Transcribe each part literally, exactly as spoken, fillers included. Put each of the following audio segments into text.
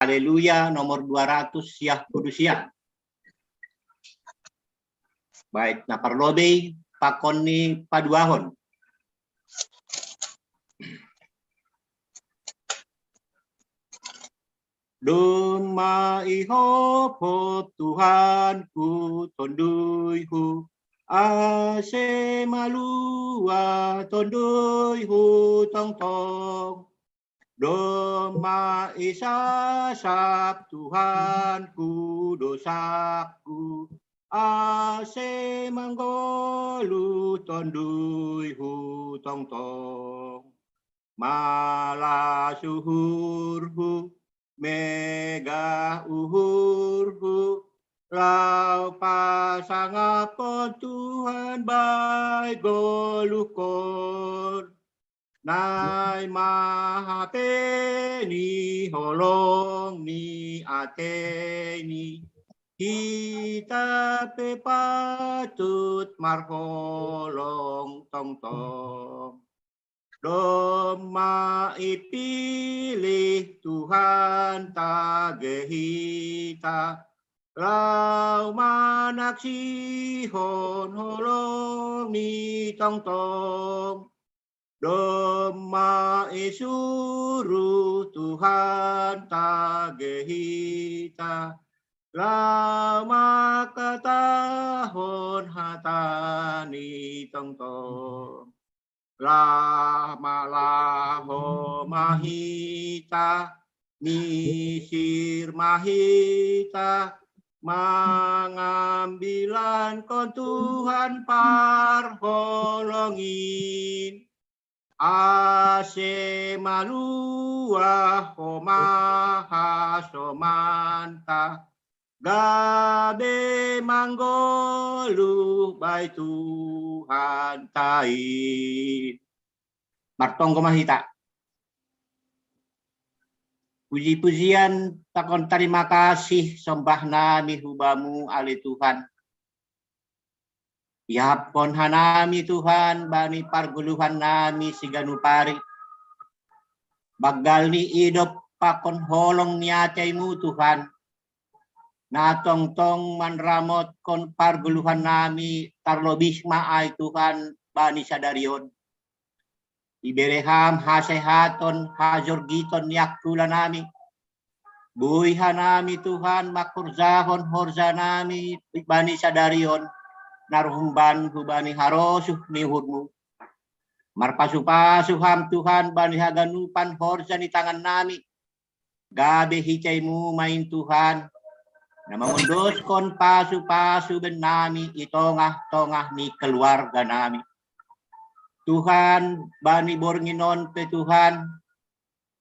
Haleluya nomor dua ratus siah puluh siah. Baik, na parlobei pakon ni paduahon. Domma ihophop Tuhanku tonduyhu, ase maluah tonduyhu tongtong. Domma isasap Tuhanku dosaku, ase manggoluh tonduyhu tongtong. Malas uhurhu, megah uhurhu, laho pasangaphon Tuhan bahen goluhkon. Naeng ma hape ni holong ni ateini, hita pe patut marholong tongtong. Domma ipilih Tuhanta ge hita, laho manaksihon holong ni tongtong. Domma isuruh Tuhanta ge hita, laho mangkatahon hata ni tongtong. Laho ma, laho ma hita, misir ma hita, mangambilankon Tuhan parholongin. Ase maluah homa hasomanta, gabe manggoluh bahen Tuhanta in. Martonggo ma hita. Puji-pujian pakon tarima kasih sombah nami hu Bamu, ale Tuhan. Ihaphon hanami Tuhan bani pargoluhan nami siganup ari. Banggal ni idop pakon holong ni atei-Mu Tuhan, na tongtong manramotkon pargoluhan nami, tarlobih ma ai Tuhan bani sadari on. Ibere Ham hasehaton, hajorgiton ni angkula nami. Boi hanami Tuhan mangkorjahon horja nami bani sadari on, na ro humban hubani harosuh ni uhur-Mu. Marpasu-pasu Ham Tuhan bani haganupan horja ni tangan nami. Gabe hitei-Mu ma in Tuhan, na mangondoskon pasu-pasu bennami i tongah-tongah ni keluarga nami. Tuhan, bani borngin on pe Tuhan,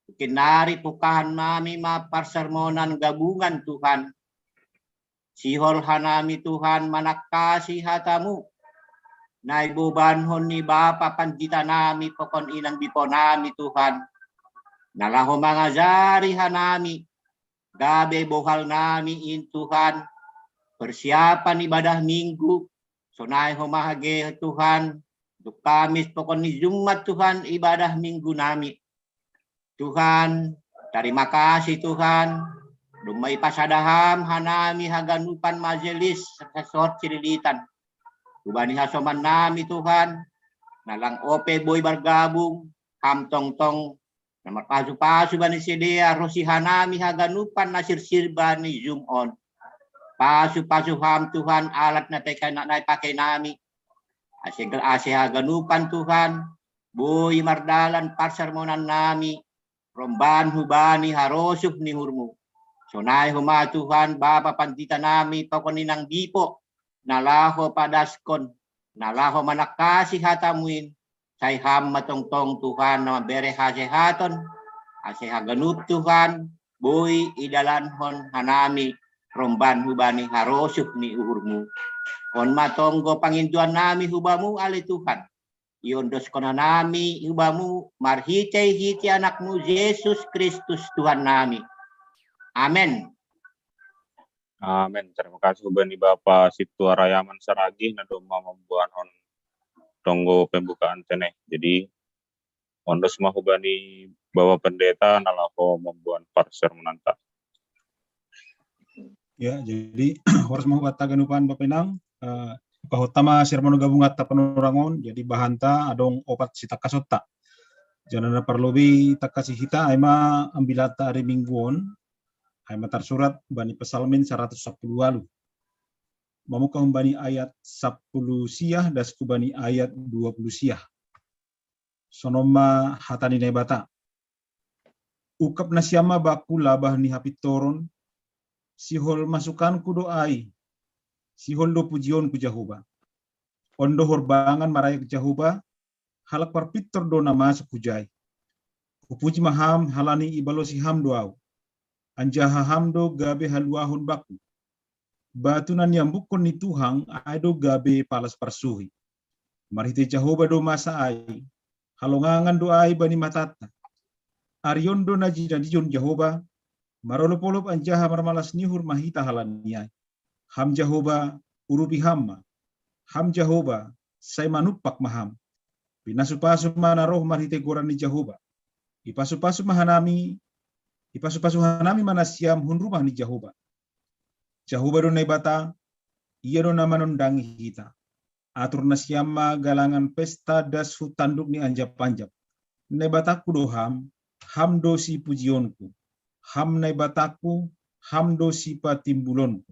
nangkin nari pungkahan nami ma parsermonan gabungan Tuhan. Sihol hanami Tuhan manangkasi hata-Mu, na ibobankon ni bapa pandita nami pakon inang bipo nami Tuhan, na laho mangajari hanami, gabe bohal nami in Tuhan, persiapan ibadah Minggu, sonai homa age Tuhan, dung Kamis pakon ni Jumat Tuhan ibadah Minggu nami. Tuhan, tarima kasih Tuhan, domma ipasada Ham hanami haganupan majelis Resort Cililitan. Hubani hasoman nami Tuhan, na lang ope boi margabung, Ham tongtong na marpasu-pasu bani sidea ronsi hanami haganupan na sirsir bani Zoom on. Pasu-pasu Ham Tuhan alat na pake, na, na ipake nami. Ase, ase haganupan Tuhan, boi mardalan parsermonan nami, romban hubani harosuh ni uhur-Mu. Sonai homa Tuhan bapa pandita nami pakon inang bipo, na laho padaskon, na laho manangkasi hata-Mu in, sai Ham ma tongtong Tuhan na mambere hasehaton, ase haganup Tuhan, boi idalankon hanami romban hubani harosuh ni uhur-Mu. On ma tonggo pangindoan nami hu Bamu ale Tuhan. Iondoskon hanami hu Bamu marhitei-hitei Anak-Mu Jesus Kristus Tuhan nami. Amen. Amen. Terima kasih bani Bapa Sintua Rayaman Saragih na domma mamboan on tonggo pembukaan tene. Jadi ondos ma hubani Bapa Pendeta na laho mamboan parsermonanta. Ya, jadi horas ma hubatta ganupan Bapa Inang, eh, pahottama sermon gabungatta panorangon, jadi bahanta adong opat sitangkasonta. Jadi na parlobei tangkasi hita, ai ma ambilatta ari Minggu on, ai ma tarsurat bani Psalmen saratus sampulu ualu. Mamungka humbani ayat sampulu sia, das hubani ayat dua pulu sia. Sonon ma hata ni Naibata. Ungkap nasiam ma bakku labah ni hapintoron, sihol masukanku do ai, sihol do pujionku Jahowa. On do horbangan marayak Jahowa, halak parpintor do na masuk hujai. Hupuji ma Ham halani ibalosi Ham do au, anjaha Ham do gabe haluahon bakku. Batu na niambukkon ni Tuhan ai do gabe palas parsuhi. Marhite Jahowa do masa ai, halongangan do ai bani matanta. Ari on do na jinadion Jahowa, marolopolop anjaha marmalas ni uhur ma hita halani ai. Ham Jahowa, urupi Ham ma. Ham Jahowa, sai manumpak ma Ham. Pinasupasu ma na roh marhite goran ni Jahowa. Ipasupasu ma hanami, ipasupasu hanami ma nasiam hun rumah ni Jahowa. Jahowa do Naibata, Ia do na manondangi hita. Atur nasiam ma galangan pesta das hu tanduk ni anjap-anjap. Naibatakku do Ham, Ham do sipujionku. Ham Naibatakku, Ham do sipatimbulonku.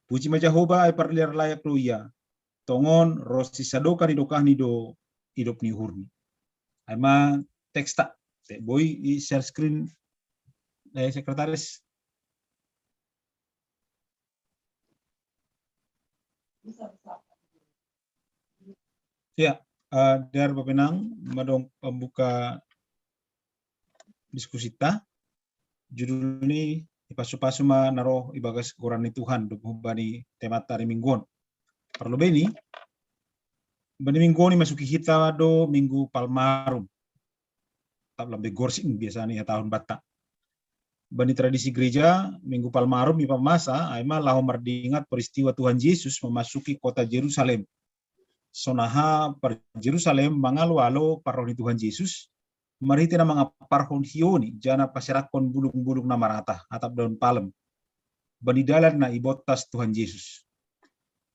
Puji ma Jahowa, ai pardear layak do Ia. Tongon ro sisadokan ni dokahni do idop ni uhurni. Ai ma teksta, te boi i share screen, eh, sekretaris. Ya, eh, dear Bapa Inang, madong pambuka diskusita. Judul ni ipasu-pasu ma na roh ibagas goran ni Tuhan, dob hubani temanta ari Minggu on. Parlobei ni, bani Minggu on i masuki hita do Minggu Palmarum. Tap lambe gorsing biasani hatahon batta. Bani tradisi gereja, Minggu Palmarum i pamasa, ai ma laho mardingat peristiwa Tuhan Yesus memasuki kota Jerusalem. Sonaha par Jerusalem mangalo-alo parroh ni Tuhan Yesus, marhite na mangamparhon hioni, jana paserakkon bulung-bulung na marata, atap daun palem. Bani dalan na ibontas Tuhan Yesus.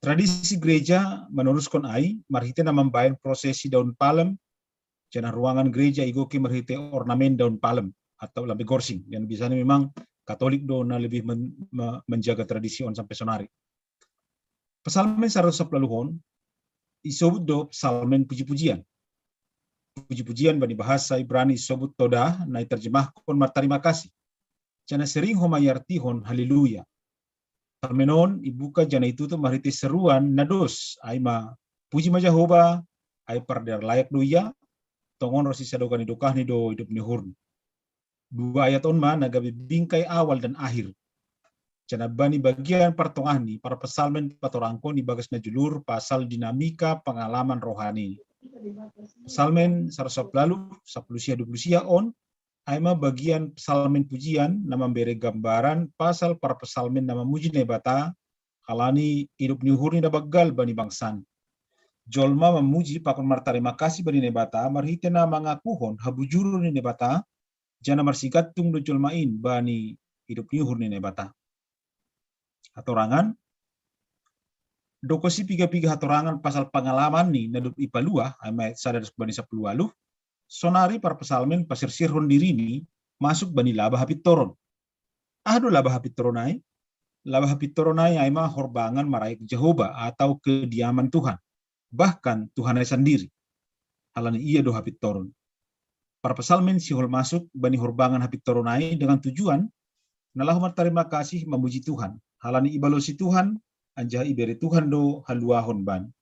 Tradisi gereja manoruskon ai, marhite na mambaen prosesi daun palem, jana ruangan gereja igoki marhite ornamen daun palem atau lambe gorsing. Yang biasanya memang Katolik do na lebih men, me, menjaga tradisi on sampai sonari. Psalmen saratus sampulu ualu on, isobut do Psalmen puji-pujian. Puji-pujian bani bahasa Ibrani isobut todah, na iterjemahkon martarima kasih. Jana sering homa iartihon haleluya. Psalmen on ibuka jana itutup marhite seruan na dos, ai ma puji ma Jahowa, ai pardear layak do Ia, tongon ro sisadokan ni dokahni do idop ni uhurni. Dua ayat on ma na gabe bingkai awal dan akhir. Jana bani bagian partongahni, para psalmen patorangkon ibagas na julur pasal dinamika pangalaman rohani. Psalmen saratus sampulu ualu, sampulu sia, dua pulu sia on, ai ma bagian psalmen pujian na mambere gambaran pasal para psalmen na mamuji Naibata, halani idop ni uhurni na banggal bani bangsan. Jolma mamuji pakon martarima kasih bani Naibata, marhite na mangakuhon habujuron ni Naibata, jana marsigantung do jolma in bani idop ni uhur ni Naibata. Hatorangan, dokosi piga-piga hatorangan pasal pangalamanni na dob ipaluah, ai ma ayat sada das bani sampulu ualu, sonari para psalmen pasirsirhon dirini masuk bani laba hapintoron. Aha do laba hapintoron ai? Laba hapintoron ai, ai ma horbangan marayak Jahowa atau kediaman Tuhan. Bahkan Tuhan ai sandiri. Halani Ia do hapintoron. Para psalmen sihol masuk bani horbangan hapintoron ai dengan tujuan na laho martarima kasih mamuji Tuhan. Halani ibalosi Tuhan, anjaha ibere Tuhan do haluahon bani.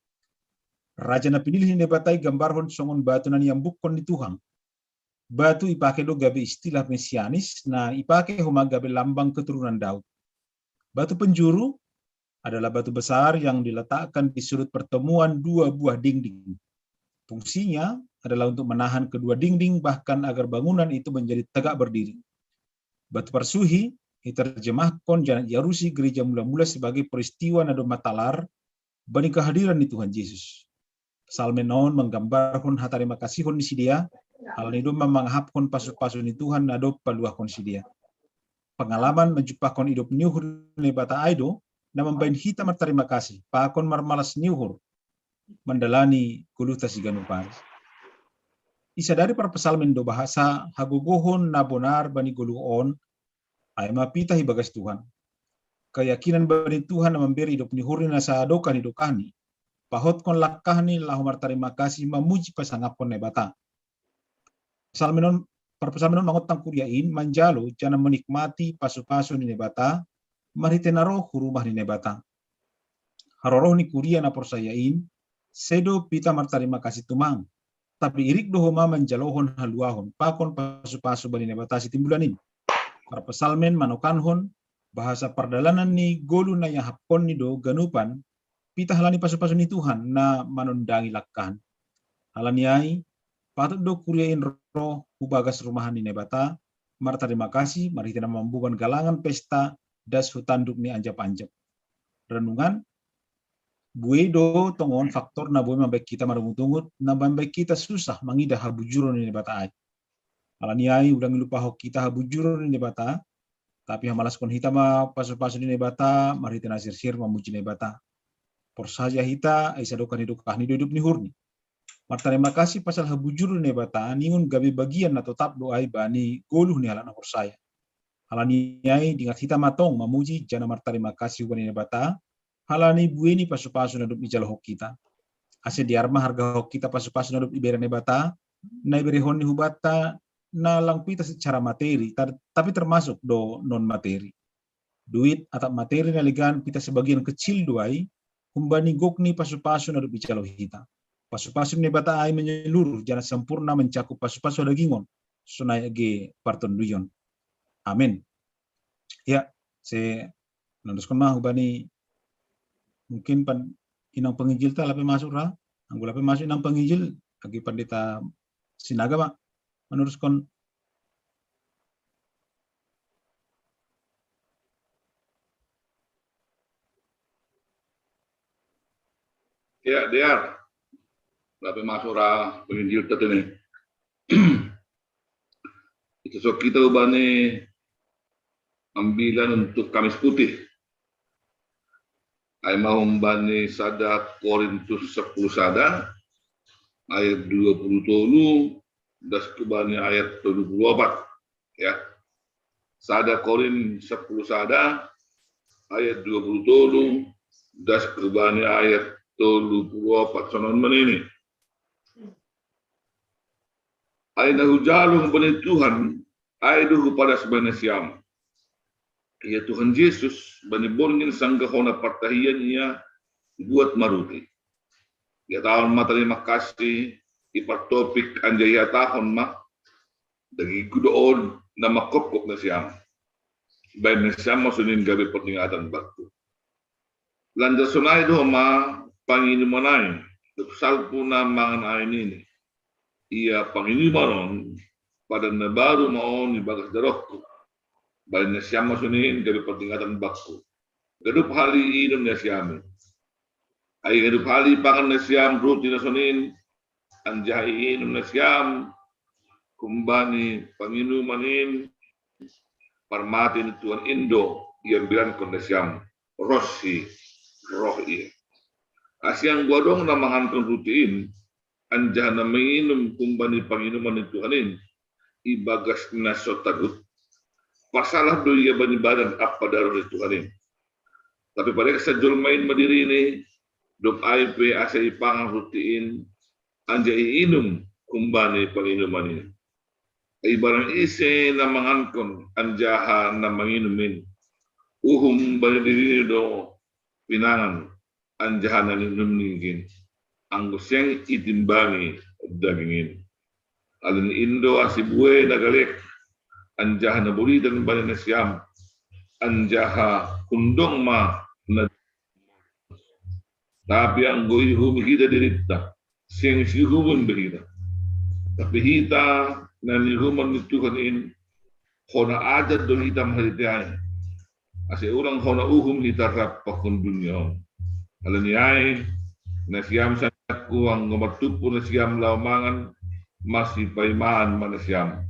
Raja na pinilih ni Naibata igambarhon songon batu na niambukkon ni Tuhan. Batu ipake do gabe istilah mesianis, na ipake homa gabe lambang keturunan Daud. Batu penjuru adalah batu besar yang diletakkan di sudut pertemuan dua buah dinding. Fungsinya adalah untuk menahan kedua dinding, bahkan agar bangunan itu menjadi tegak berdiri. Batu parsuhi iterjemahkon jana iarusi gereja mula-mula sebagai peristiwa na domma talar bani kehadiran ni Tuhan Yesus. Psalmen on manggambarhon hatarima kasihon ni sidea, halani domma mangahaphon pasu-pasu ni Tuhan na dob paluahkon sidea. pangalaman manjumpahon idop ni uhur ni Naibata ai do na mambahen hita martarima kasih pakon marmalas ni uhur mandalani goluhta siganup ari. Isadari parpsalmen do bahasa hagogohon na bonar bani goluh on, ai ma pitah ibagas Tuhan. Keyakinan bani Tuhan na mambere idop ni uhurni na sadokah ni dokahni, pahothon langkahni laho martarima kasih mamuji pasangaphon Naibata. Psalmen on, parpsalmen on mangontang kuria in manjalo janah manikmati pasupasu ni Naibata marhitei na roh hu rumah ni Naibata. Haroroh ni kuria na porsaya in, sedo pitah martarima kasih tumang. Tapi irik do homa manjalohon haluahon pakon pasupasu bani Naibata Sitimbulan in. Parpsalmen manokankon bahasa pardalanan ni goluh na iahapkonni do ganupan pitah halani pasupasu ni Tuhan na manondangi langkahni. Halani ai, patut do kuria in roh hu bagas rumahan ni Naibata martarima kasih marhitei na mamboban galangan pesta das hu tanduk ni anjap-anjap. Renungan, buei do tongon faktor na boi mambahen hita marungut-ungut, na mambahen hita susah mangidah habujuron ni Naibata ai. Halani ai, undangi lupahon hita habujuron ni Naibata, tapi hamalaskon hita ma pasupasu ni Naibata marhitei na sirsir mamuji Naibata. Porsaya hita, ai sadokah ni dokahni do idop ni uhurni. Martarima kasih pasal habujuron ni Naibata ningon gabe bagian na totap do ai bani goluh ni halak na porsaya. Halani ai, dingat hita ma tong mamuji janah martarima kasih hubani Naibata halani buei ni pasupasu na dob ijalohon hita. Ase dear ma hargahon hita pasupasu na dob ibere Naibata, na iberehonni hubanta na lang pitah secara materi, tapi termasuk do non materi. Duit atap materi na legan pitah sebagian kecil do ai humbani gok ni pasupasu na dob ijalo hita. Pasupasu ni Naibata ai menyeluruh janah sempurna mancakup pasupasu hadagingon sonai age partonduyon. Amen. Ya, sai nanuruskon ma hubani, mungkin pan inang panginjilta lape masuk ra, anggo lape masuk inang panginjil, age Pandita Sinaga ma manuruskon. Ya, dear. Lape masuk ra panginjilta tene. Ita so kita hubani ambilan untuk Kamis Putih. Ai ma humbani sada Korintus sepuluh sada ayat dua puluh tolu das hubani ayat tolu puluh opat. Ya. Sada Korin sepuluh sada ayat dua puluh tolu das hubani ayat tolu puluh opat, sonon ma nini. Ai na hujalo humbani Tuhan, ai do hupadas bani nasiam. Ia Tuhan Jesus, bani borngin sanggah hona partahian ia, ibuat ma ruti. Ihatahon ma tarima kasih, ipartopik anjaha ihatahon ma, dagingku do on na manghophop nasiam. Bahen nasiam ma sonin gabe pardingatan bangku. Lanjar sonai do homa panginuman ai, dob salpu na mangan ai nini. Ia panginuman on, padan na baru ma on ibagas darohku. Bahen nasiam ma sonin gabe pardingatan bangku. Ganup hali iinum nasiam i. Ai ganup hali ipangan nasiam ruti na sonin, anjaha iinum nasiam humbani panginuman in, parmate ni Tuhan in do iambilankon nasiam, ronsi roh ia. Ase anggo adong na mangankon ruti in, anjaha na manginum humbani panginuman ni Tuhan in, ibagas na so tagut, parsalah do ia bani badan ampa daroh ni Tuhan in. Tapi pareksa jolma in ma dirini, dob ai pe ase ipangan ruti in, anjaha iinum humbani panginuman in. Ai barang ise na mangankon anjaha na manginum in, uhum bani dirini do pinangan anjaha na niinum ningkin, anggo seng itimbangi daging in. Alani in do ase buei na galek anjaha na bolidan bani nasiam, anjaha hundong ma na. Tapi anggo iuhumi hita dirinta, seng siuhumon be hita. Tapi hita na niuhumon ni Tuhan in, hona ajar do hita marhitei ai, ase ulang hona uhum hita rap pakon dunia on. Alani ai, nasiam sanangku, anggo martumpu nasiam laho mangan, masipaimaan ma nasiam.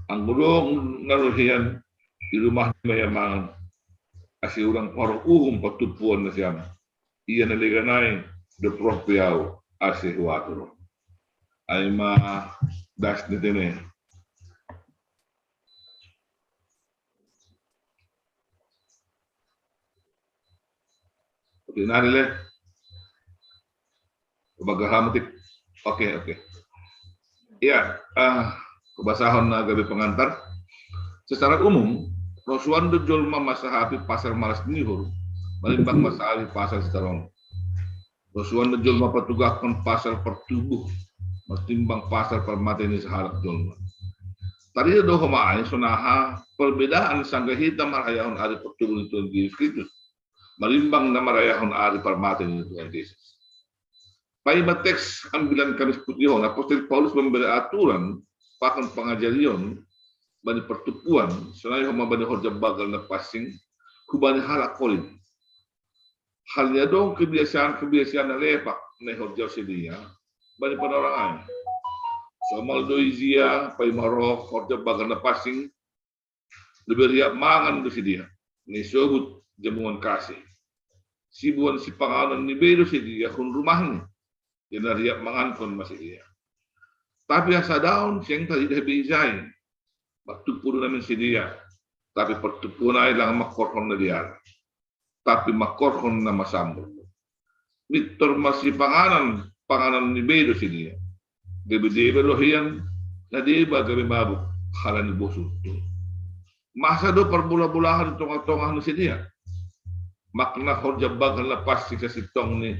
Anggo dong na roh hian, I rumah ni ma ia mangan. Ase ulang paro uhum patupuan na siam. Ia na leganai do proprio ase huatur. Ai ma das ni tene. Oke, nari le. Bagaham tik. Oke, oke. Ia, ah, kebasahon na gabe pengantar. Secara umum, rosuan do jolma masahapi pasal malas nihur, malimbang masahapi pasal sitaron. Rosuan do jolma patugahkon pasal pertubuh, matimbang pasal permate ni sahalak jolma. Tadi do homa ai sonaha perbedaan sangga hita marayahon ari pertubuh ni Tuhan Yesus Kristus. Malimbang na marayahon ari parmate ni Tuhan Yesus. Pai ma teks ambilan Kamis putihon, Apostel Paulus memberi aturan pakon pangajarion bani pertubuhan, sonai homa bani horja bagal na pansing, hubani halak Korint. Hal ni adong kebiasaan-kebiasaan na lepak na ihorja sidea bani panorang ai. Somal do ijia, pai ma roh horja bagal na pansing, Lebe riap mangan do sidea, na isobut jamuan kasih. Sibuan sipanganon ni bei do sidea hun rumahni, ia na riap mangankon ma sidea. Tapi asa daon seng taridah be ijai. Martupu do namin sidea, tapi pertupuan ai lang mangkorhon na dear, tapi mangkorhon na masambor. Mintor ma sipanganon panganon ni bei do sidea. Gabe deba lohian, na deba gabe mabuk, halani bosurhon. Masa do parbola-bolahan di tongah-tongah ni sidea. Makna horja bagal na pansing sasintongni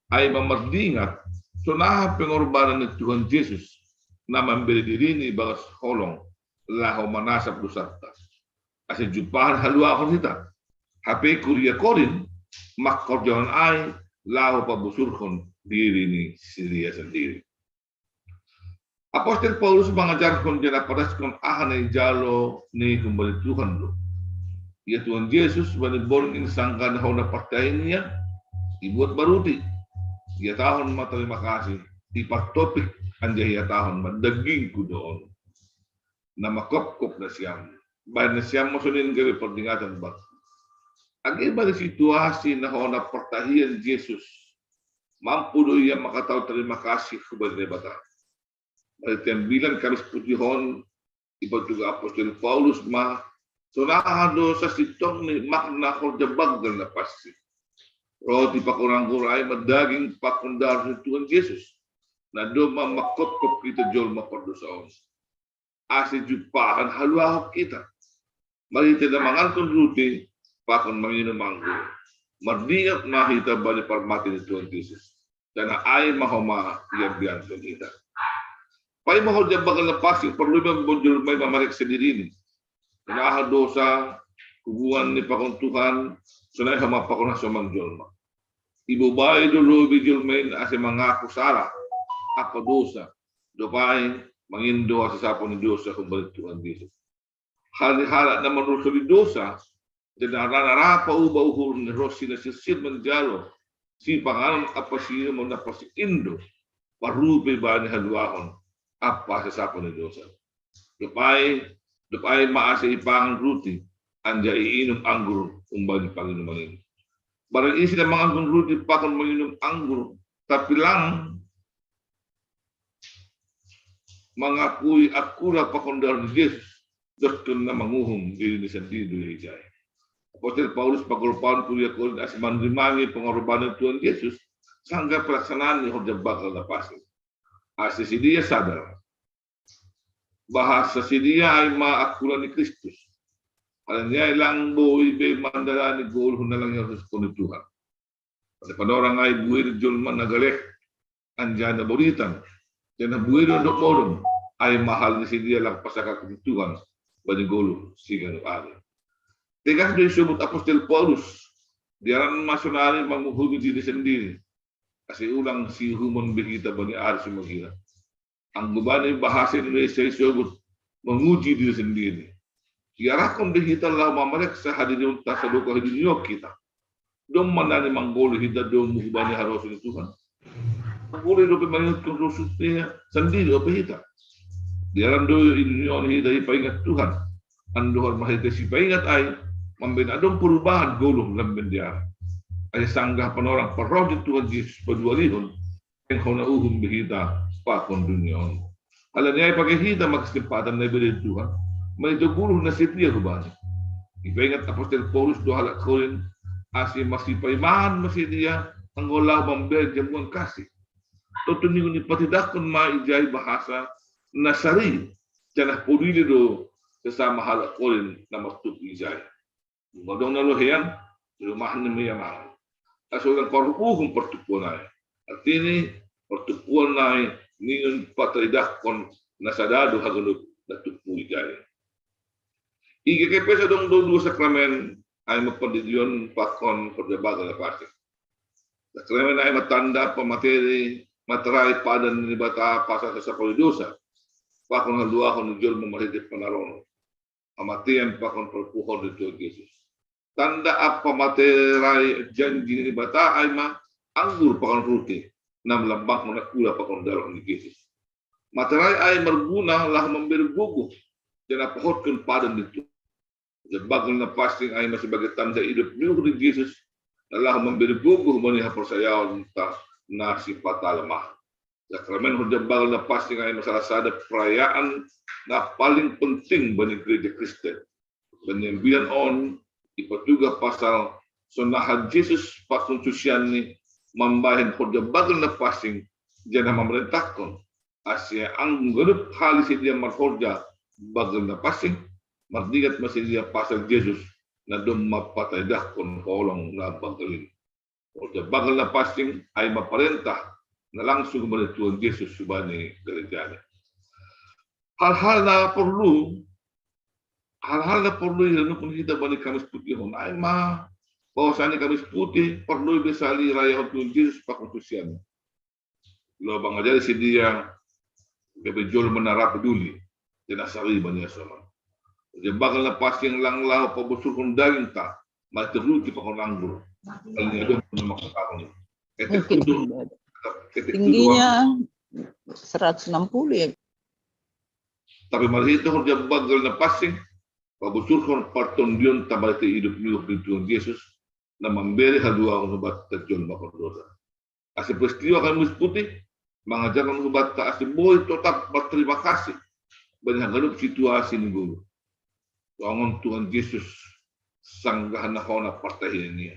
ai ma mardingat, sonaha pengorbanan ni Tuhan Yesus, na mambere dirini bagas holong, laho manasap dosanta. Ase jumpahan haluahon hita. Hape kuria Korint, mangkorjahon ai, laho pabosurhon diri ni sidea sandiri. Apostel Paulus mangajarhon janah padaskon aha na ijalo ni humbani Tuhan do. Ia Tuhan Yesus bani borngin sangkan hona partai nia, ibuat baruti. Ia tahon ma tarima kasih, ipartopik anjaha ia tahon ma dagingku do on. Na mangkopkop nasiam. Baen nasiam ma sonin gabe pardingatan bangku. Age bani situasi na hona partai ni Yesus. Mampu do ia mangkatahon tarima kasih hubani Debata. Bani tiambilan Kamis putihon, ipatugah Apostel Paulus ma, sonaha do sasintongni makna horja bagal na pansing. Roti pakon anggur ai ma daging pakon darah ni Tuhan Yesus. Na domma mangkopkop hita jolma pardosa on. Ase jumpahan haluahon hita. Marhite na mangankon ruti, pakon manginum anggur. Mardingat ma hita bani parmate ni Tuhan Yesus. Janah ai ma homa iambiankon hita. Paima horja bagal na pansing parlobei ma jolma i mamareksa dirini. Sonaha dosa, hubungan ni pakon Tuhan, sonai homa pakon hasoman jolma. Ibobai do lobei jolma i ase mangaku sala, ampa dosa. Dob ai, mangindo hasasapon ni dosa humbani Tuhan Yesus. Halani halak na mandosa di dosa, janah ra na ra paubah uhurni ronsi na sirsir manjalo, sipanganon ampa siinumon na pansing in do, parrupei bani haluahon, ampa hasasapon ni dosa. Dob ai, dob ai ma ase ipangan ruti, anjaha iinum anggur humbani panginuman in. Barang ise na mangankon ruti pakon manginum anggur, tapi lang mangakui angkula pakon darah ni Yesus, doskon na manguhum dirini sandiri do ia ijai. Apostel Paulus pangorpahon kuria Korint ase manrimangi pangorbanan Tuhan Yesus, sanggah pelaksanaan ni horja bagal na pansing. Ase sidea sadar bahasa sidea ai ma angkula ni Kristus. Halani ai lang boi be mandalani goluh na lang iarsuskon ni Tuhan. Pada panorang ai buei do jolma na galek, anjaha na boritan, janah buei do na dob modom, ai ma halani sidea lang pasangkap ni Tuhan, bani goluh siganup ari. Tegas do isobut Apostel Paulus, diaran ma sonari manguhumi diri sandiri, ase ulang siihuman be hita bani ari sumagira. Anggo bani bahasa Indonesia isobut menguji diri sendiri. Iarahkon be hita laho mamareksa hadirionta sadokah i dunia on hita. Domma nani manggoluh hita domu hubani harosuh ni Tuhan. Manggoluh dope mangingotkon rosuhni sandiri ope hita. Diaran do i dunia on hita ipaingat Tuhan. Andohar marhite sipaingat ai, mambahen adong perubahan goluh lam bennara. Ai sanggah panorang parroh ni Tuhan Jesus padualihon, hona uhum be hita pakon dunia on. Alani ai pake hita ma kesempatan na ibere Tuhan, marhite goluh na setia hubana. Ipaingat apostel Paulus do halak Korint, ase masipaimahan ma sidea anggo laho mambahen jamuan kasih. Tontu ningon ipatidahkon ma ijai bahasa na sari, janah podile do sesama halak Korint na martumpu ijai. Molo adong na loheian, di rumahna ma ia mangan. Asa ulang paruhuhon partumpuan ai. Artini, partumpuan ai ningon pataridahkon na sada do haganup na tumpu ijai. I G K P S adong do dua sakramen, ai ma pandidion pakon horja bagal na pansing. Sakramen ai ma tanda pamateri, materai padan ni Debata pasal sasapari dosa, pakon haluahon ni jolma marhite panaron. Hamatean pakon parpuhoon ni Tuhan Jesus. Tanda ampa materai janji ni Debata ai ma anggur pakon ruti, na malambangkon angkula pakon daroh ni Jesus. Materai ai marguna laho mambere gogoh, janah pahotkon padan ni Tuhan. Horja bagal na pansing ai ma sebagai tanda idop ni uhur ni Jesus, na laho mambere gogoh bani haporsayaonta na sipatalam aha. Sakramen horja bagal na pansing ai ma salah sada perayaan na paling penting bani gereja Kristen. Bani ambilan on, ipatugah pasal sonaha Jesus pakon susianni mambahen horja bagal na pansing, janah mamarentahkon, ase anggo ganup hali sidea marhorja bagal na pansing, mardingat ma sidea pasal Jesus, na domma pataridahkon holong na bagal in. Horja bagal na pansing ai ma parentah na langsung bani Tuhan Jesus hubani gerejana. Hal-hal na porlu, hal-hal na porlu irenungkon hita bani Kamis Putih on ai ma, bahwasanya Kamis Putih porlu be sali rayahon Tuhan Jesus pakon susianna. Laho mangajari sidea gabe jolma na ra peduli, janah sari bani ia somal. Horja bagal na pansing lang laho pabosurhon dagingta, marhite ruti pakon anggur. Alani adong na mangkatahon, etek Mungkin tuduh, etek tuduh tingginya seratus enam puluh ya. Tapi marhite horja bagal na pansing, pabosurhon partondionta marhite idop ni uhur ni Tuhan Jesus, na mambere haluahon hubanta jolma pardosa. Ase peristiwa Kamis Putih, mangajarhon hubanta ase boi totap marterima kasih bani haganup situasi ni ngolu. Songon Tuhan Jesus, sanggah na hona partahian ia.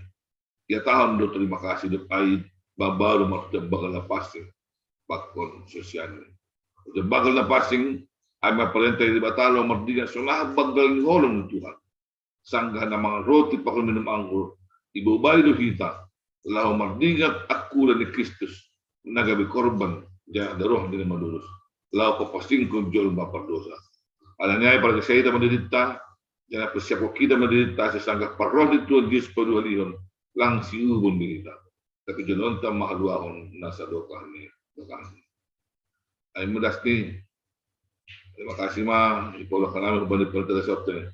Ihatahon do terima kasih dohot ai babaru marhorja bagal na pansing pakon susianni. Horja bagal na pansing ai ma parentah ni Debata laho mardingat sonaha bagal ni holong ni Tuhan. Sanggah na mangan roti pakon minum anggur, ibobai do hita laho mardingat angkula ni Kristus, na gabe korban, janah darohna na manurus, laho papansingkon jolma pardosa. Alani ai pargasahita ma dirinta, janah persiapkon hita ma dirinta ase sanggah parroh ni Tuhan Jesus padualihon, lang siuhumon be hita. Tapi jolonta ma haluahon na sadokah ni dokahni. Ai ma das ni. Terima kasih ma, ipolak hanami hubani panitia.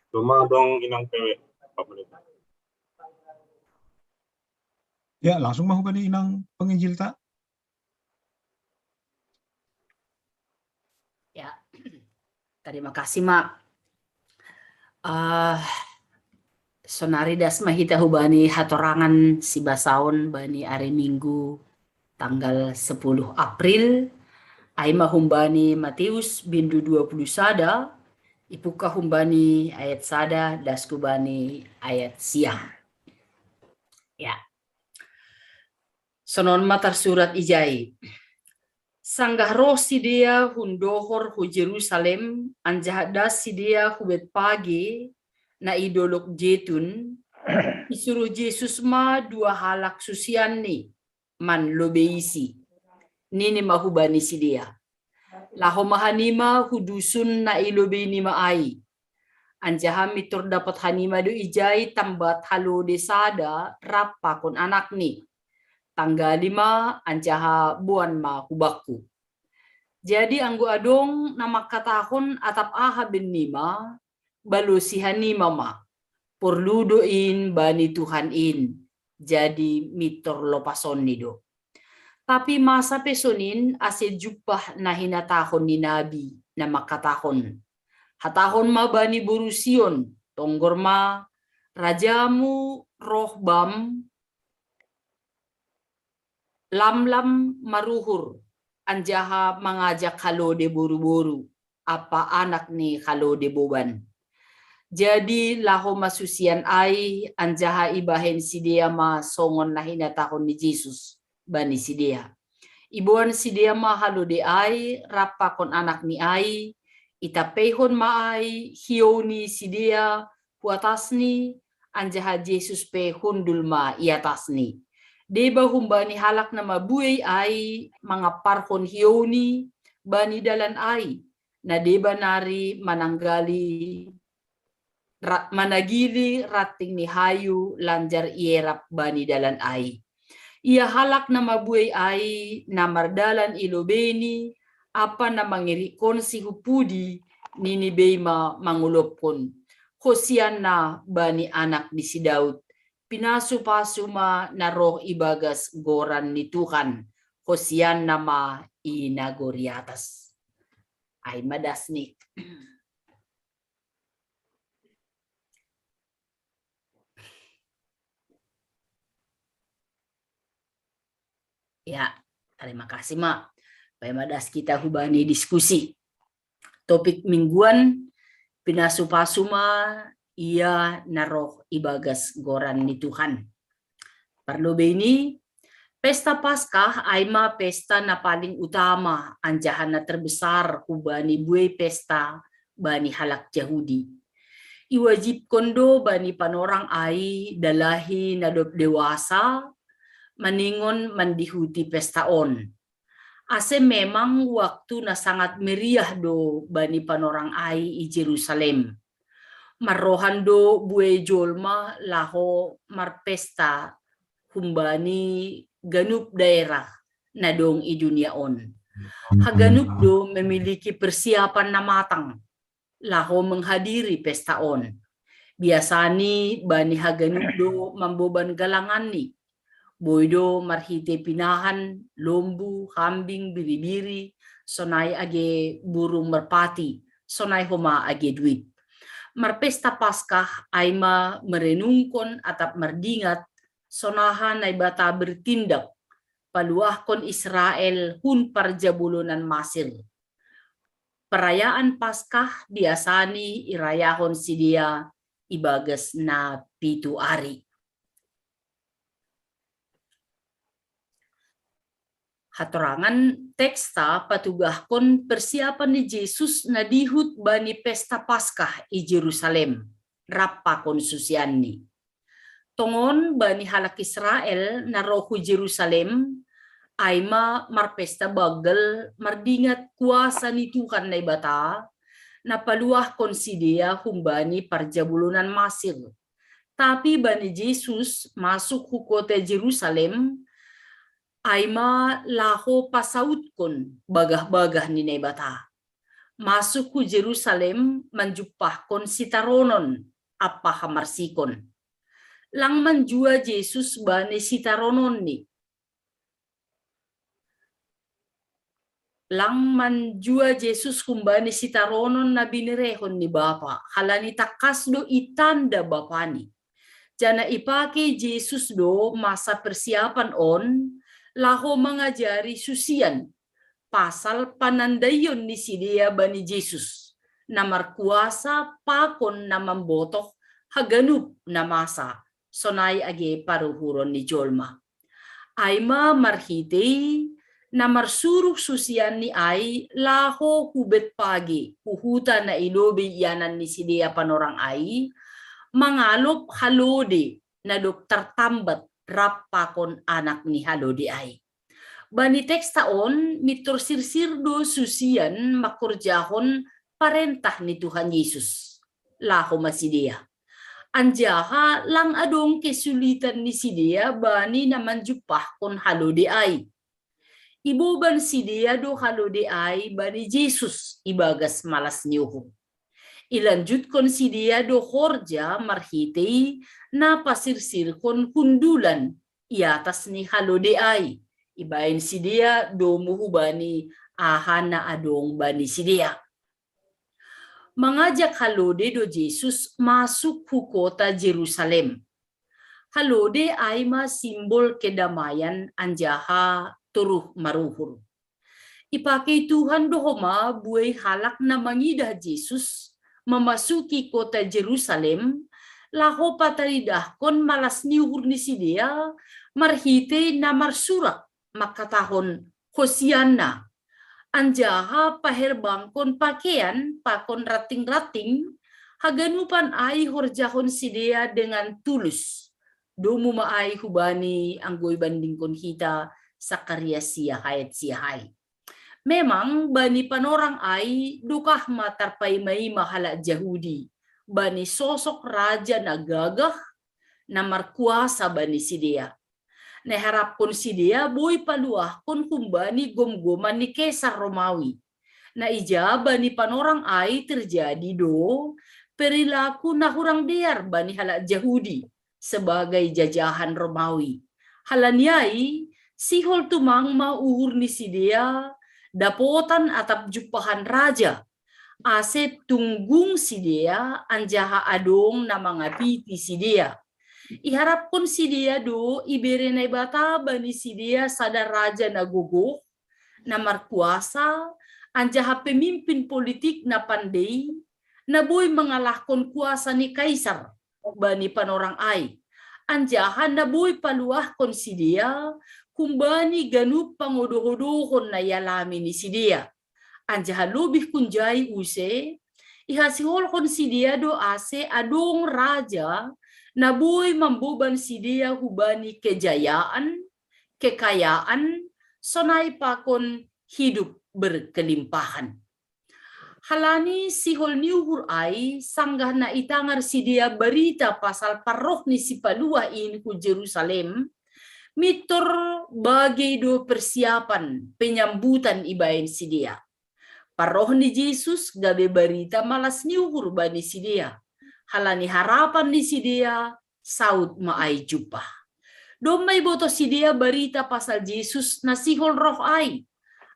Cuma dong inang pewe. Ya, langsung ma hubani inang penginjilta. Ya, terima kasih ma. Uh, sonari das ma hita hubani hatorangan sibasaon bani ari Minggu tanggal sepuluh April, ai ma humbani Mateus bindu dua puluh sada, ipungka humbani ayat sada das hubani ayat sia. Ya. Sonon ma tarsurat ijai. Sanggah roh sidea hun dohor hu Jerusalem, anjaha das sidea hu Betpage, na i dolog Jetun, isuruh Jesus ma dua halak susianni manlobeisi. Nini ma hubani sidea: Laho ma hanima hu dusun na i lobei nima ai. Anjaha mintor dapot hanima do ijai tambat halode sada rap pakon anakni. Tanggali ma anjaha boan ma hu bakku. Jadi anggo adong na mangkatahon atap aha bennima, balosi hanima ma. Porlu do in bani Tuhan in, jadi mintor lopasonni do. Tapi masa pe sonin ase jumpah na hinatahon ni nabi, na mangkatahon: Hatahon ma bani boru Sion, tonggor ma, rajamu roh bam, lamlam maruhur, anjaha mangajak halode boru-boru, ampa anak ni halode boban. Jadi laho ma susian ai, anjaha ibahen sidea ma songon na hinatahon ni Jesus bani sidea. Iboan sidea ma halode ai rap pakon anakni ai, itampeihon ma ai hiou ni sidea hu atasni, anjaha Jesus pe hundul ma i atasni. Deba humbani halak na mabuei ai mangamparhon hiouni bani dalan ai, na deba nari mananggali ra-, managili ranting ni hayu lanjar ierap bani dalan ai. Ia halak na mabuei ai, na mardalan i lobeini, ampa na mangirikkonsi hu pudi, nini bei ma mangolophon: Hosianna bani anak ni si Daud, pinasu-pasu ma na roh ibagas goran ni Tuhan, hosianna ma i nagori atas. Ai ma dasni. Ya, terima kasih ma. Baik ma das kita hubani diskusi. Topik mingguan: pinasu-pasu ma ia na roh ibagas goran ni Tuhan. Parlobei ni, pesta Paskah ai ma pesta na paling utama anjaha na terbesar hubani buei pesta bani halak Jahudi. Iwajibkon do bani panorang ai dalahi na dob dewasa maningon mandihuti pesta on. Ase memang waktu na sangat meriah do bani panorang ai i Jerusalem. Marrohan do buei jolma laho marpesta humbani ganup daerah na dong i dunia on. Haganup do memiliki persiapan na matang laho menghadiri pesta on. Biasani bani haganup do mamboban galanganni. Boi do marhite pinahan, lombu, hambing, biri-biri, sonai age burung merpati, sonai homa age duit. Marpesta Paskah ai ma merenungkon atap mardingat sonaha Naibata bertindak paluahkon Israel hun parjabolonan Masir. Perayaan Paskah biasani irayahon sidea ibagas na pitu ari. Hatorangan teksta patugahkon persiapan ni Jesus na dihut bani pesta Paskah i Jerusalem rap pakon susianni. Tongon bani halak Israel na ro hu Jerusalem, ai ma marpesta banggal mardingat kuasa ni Tuhan Naibata, na paluahkon sidea humbani parjabolonan Masir. Tapi bani Jesus masuk hu kota Jerusalem, ai ma laho pasautkon bagah-bagah ni Naibata. Masuk hu Jerusalem manjumpahkon sitaronon ampa hamarsikon. Lang manjua Jesus bani sitarononni. Lang manjua Jesus humbani sitaronon na binerehon ni Bapa, halani tangkas do itanda Bapani. Janah ipake Jesus do masa persiapan on laho mangajari susian pasal panandaion ni sidea bani Jesus, na markuasa pakon na mambotoh haganup na masa, sonai age paruhuron ni jolma. Ai ma marhitei na marsuruh susianni ai laho hu Betpage, hu huta na i lobei ianan ni sidea panorang ai, mangalop halode na dob tartambat rap pakon anak ni halode ai. Bani teksta on mintor sirsir do susian mangkorjahon parentah ni Tuhan Jesus. laho ma sidea. Anjaha lang adong kesulitan ni sidea bani na manjumpahkon halode ai. Iboban sidea do halode ai bani Jesus ibagas malas ni uhur. Ilanjutkon sidea do horja marhitei na pasirsirhon hundulan i atas ni halode ai, ibaen sidea domu hubani aha na adong bani sidea. Mangajak halode do Jesus masuk hu kota Jerusalem. Halode ai ma simbol kedamaian anjaha toruh maruhur. Ipakei Tuhan do homa buei halak na mangidah Jesus mamasuki kota Jerusalem, laho pataridahkon malas ni uhur ni sidea marhitei na marsurak mangkatahon Hosianna. Anjaha paherbangkon pakean pakon ranting-ranting, haganupan ai horjahon sidea dengan tulus. Domu ma ai hubani anggo ibandingkon hita Sakaria sia ayat sia ai. Memang bani panorang ai dokah ma tarpaima-ima halak Jahudi bani sosok raja na gagah, na markuasa bani sidea. Na iharapkon sidea boi paluahkon humbani gomgoman ni Kesar Romawi. Na ija bani panorang ai terjadi do perilaku na hurang dear bani halak Jahudi sebagai jajahan Romawi. Halani ai, sihol tumang ma uhur ni sidea dapotan atap jumpahan raja, ase tunggung sidea anjaha adong na mangapiti sidea. Iharapkon sidea do ibere Naibata bani sidea sada raja na gogoh, na markuasa, anjaha pemimpin politik na pandei, na boi mangalahkon kuasa ni Kaisar bani panorang ai, anjaha na boi paluahkon sidea humbani ganup pangodoh-odohon na ialami ni sidea. Anjaha lobih hunjai use, ihasiholhon sidea do ase adong raja na boi mamboban sidea hubani kejayaan, kekayaan, sonai pakon hidup berkelimpahan. Halani sihol ni uhur ai, sanggah na itangar sidea barita pasal parroh ni Sipaluah in hu Jerusalem, mintor bagei do persiapan penyambutan ibaen sidea. Parroh ni Jesus gabe barita malas ni uhur bani sidea. Halani harapan ni sidea, saut ma ai jumpah. Domma ibotoh sidea barita pasal Jesus na sihol roh ai.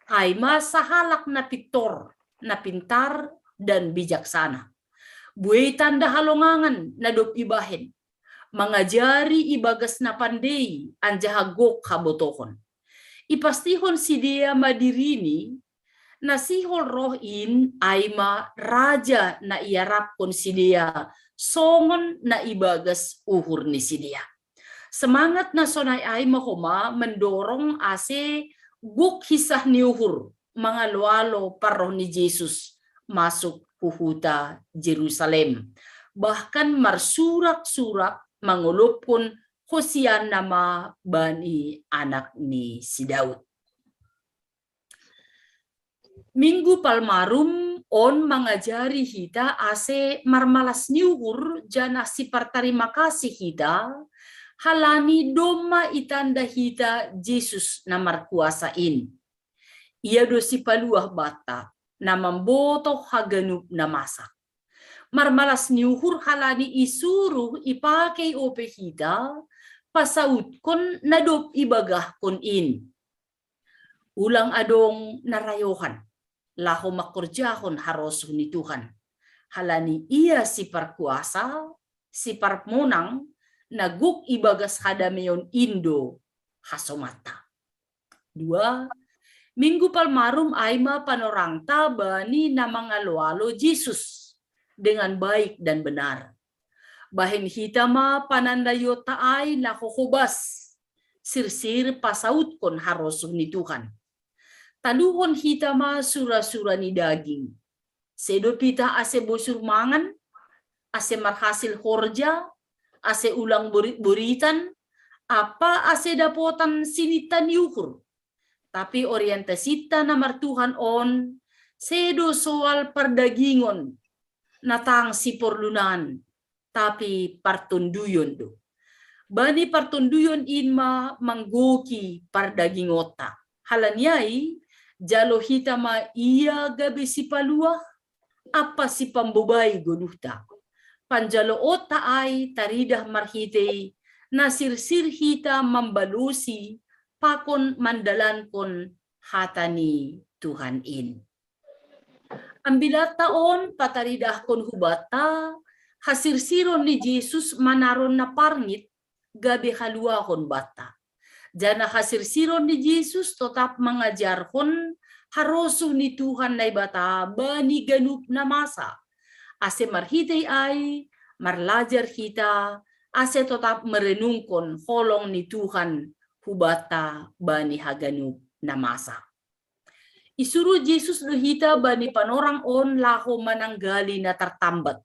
Ai ma sahalak na pintor, na pintar, dan bijaksana. Buei tanda halongangan na dob ibahen. Mangajari ibagas na pandei anjaha gok habotohon. Ipastihon sidea ma dirini, na sihol roh in ai ma raja na iarapkon sidea songon na ibagas uhur ni sidea. Semangat na sonai ai ma homa mendorong ase gok hinsah ni uhur mangalo-alo parroh ni Jesus masuk hu huta Jerusalem. Bahkan marsurak-surak mangolopkon Hosianna ma bani anak ni si Daud. Minggu Palmarum on mangajari hita ase marmalas ni uhur janah sipartarima kasih hita, halani domma itanda hita Jesus na markuasa in. Ia do sipaluah banta, na mambotoh haganup na masa. Marmalas ni uhur halani isuruh ipakei ope hita, pasautkon na dob ibagahkon in. Ulang adong na rayohan, laho mangkorjahon harosuh ni Tuhan. Halani ia siparkuasa, siparmonang, na gok ibagas hadameon in do hasomanta. Dua, Minggu Palmarum ai ma panorangta bani na mangalo-alo Jesus dengan baik dan benar. Bahen hita ma panandaionta ai na hohobas, sirsir pasautkon harosuh ni Tuhan. Taluhon hita ma sura-sura ni daging. Sedo pitah ase bosur mangan, ase marhasil horja, ase ulang borit-boritan, ampa ase dapotan sininta ni uhur. Tapi orientasinta na martuhan on, sedo soal pardagingon, na tang siporlunan, tapi partonduyon do. Bani partonduyon in ma manggoki pardagingonta. Halani ai, jalo hita ma ia gabe sipaluah, ampa sipambobai goluhta. Panjaloonta ai taridah marhitei na sirsir hita mambalosi pakon mandalankon hata ni Tuhan in. Ambilatta on pataridahkon hubanta hasirsiron ni Jesus manaron na parngit gabe haluahon banta. Janah hasirsiron ni Jesus totap mangajarhon harosuh ni Tuhan Naibata bani ganup na masa. Ase marhitei ai, marlajar hita, ase totap merenungkon holong ni Tuhan hubanta bani haganup na masa. Isuruh Jesus do hita bani panorang on laho mananggali na tartambat.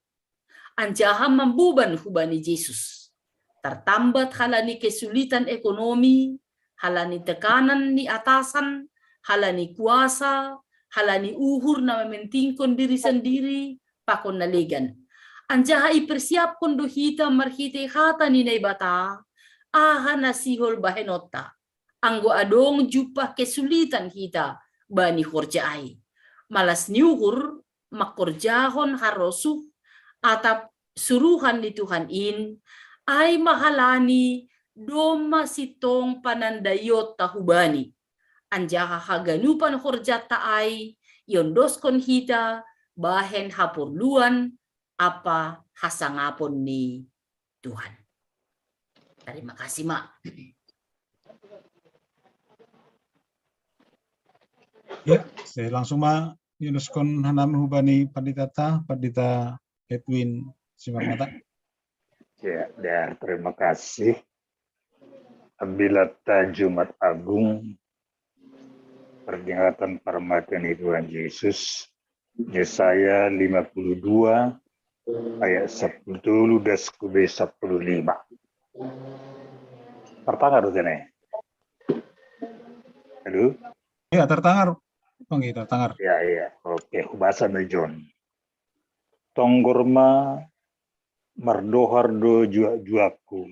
Anjaha mamboban hubani Jesus. Tartambat halani kesulitan ekonomi, halani tekanan ni atasan, halani kuasa, halani uhur na mementingkon diri sandiri, pakon na legan. Anjaha ipersiapkon do hita marhitei hata ni Naibata, aha na sihol bahenonta. Anggo adong jumpah kesulitan hita bani horja ai. Malas ni uhur mangkorjahon harosuh atap suruhan ni Tuhan in, ai ma halani domma sintong panandaionta hubani. Anjaha haganupan horjanta ai iondoskon hita bahen haporluan ampa hasangapon ni Tuhan. Terima kasih, Ma. Ya, saya langsung ma iondoskon hanami hubani panditata, Pandita Edwin Simarmata. Ya, dan terima kasih. Ambilatta Jumat Agung, peringatan permatian Tuhan Yesus, Yesaya lima puluh dua ayat sepuluh tolu das kube sepuluh lima. Tertangar tu ne? Halo? Ya, tertangar. Panggi tertangar. Ya, ya. Oke, bahasa John. Tonggor ma mardohar do juak-juakku.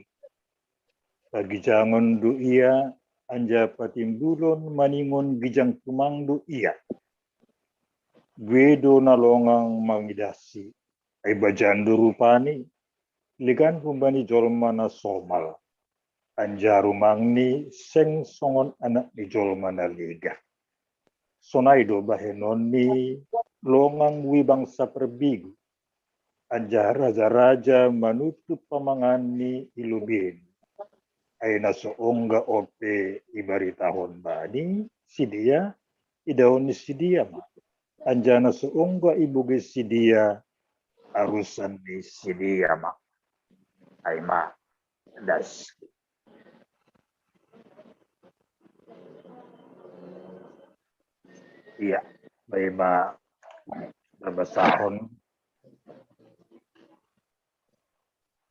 Pagijangon do ia, anjaha patimbulon maningon gijang tumang do ia. Bue do na longang mangidahsi, ai bajan do rupani, legan humbani jolma na somal. Anjaha rumangni seng songon anak ni jolma na legan. Sonai do bahenon ni longang bue bangsa perbigu. Anjaha raja-raja manutup pamanganni i lobei. Ai na so ongga ope ibaritahon bani sidea, idaon ni sidea ma. Anjaha na so ongga ibogei sidea, arusan ni sidea ma. Ai ma das. Iya, baima babasahon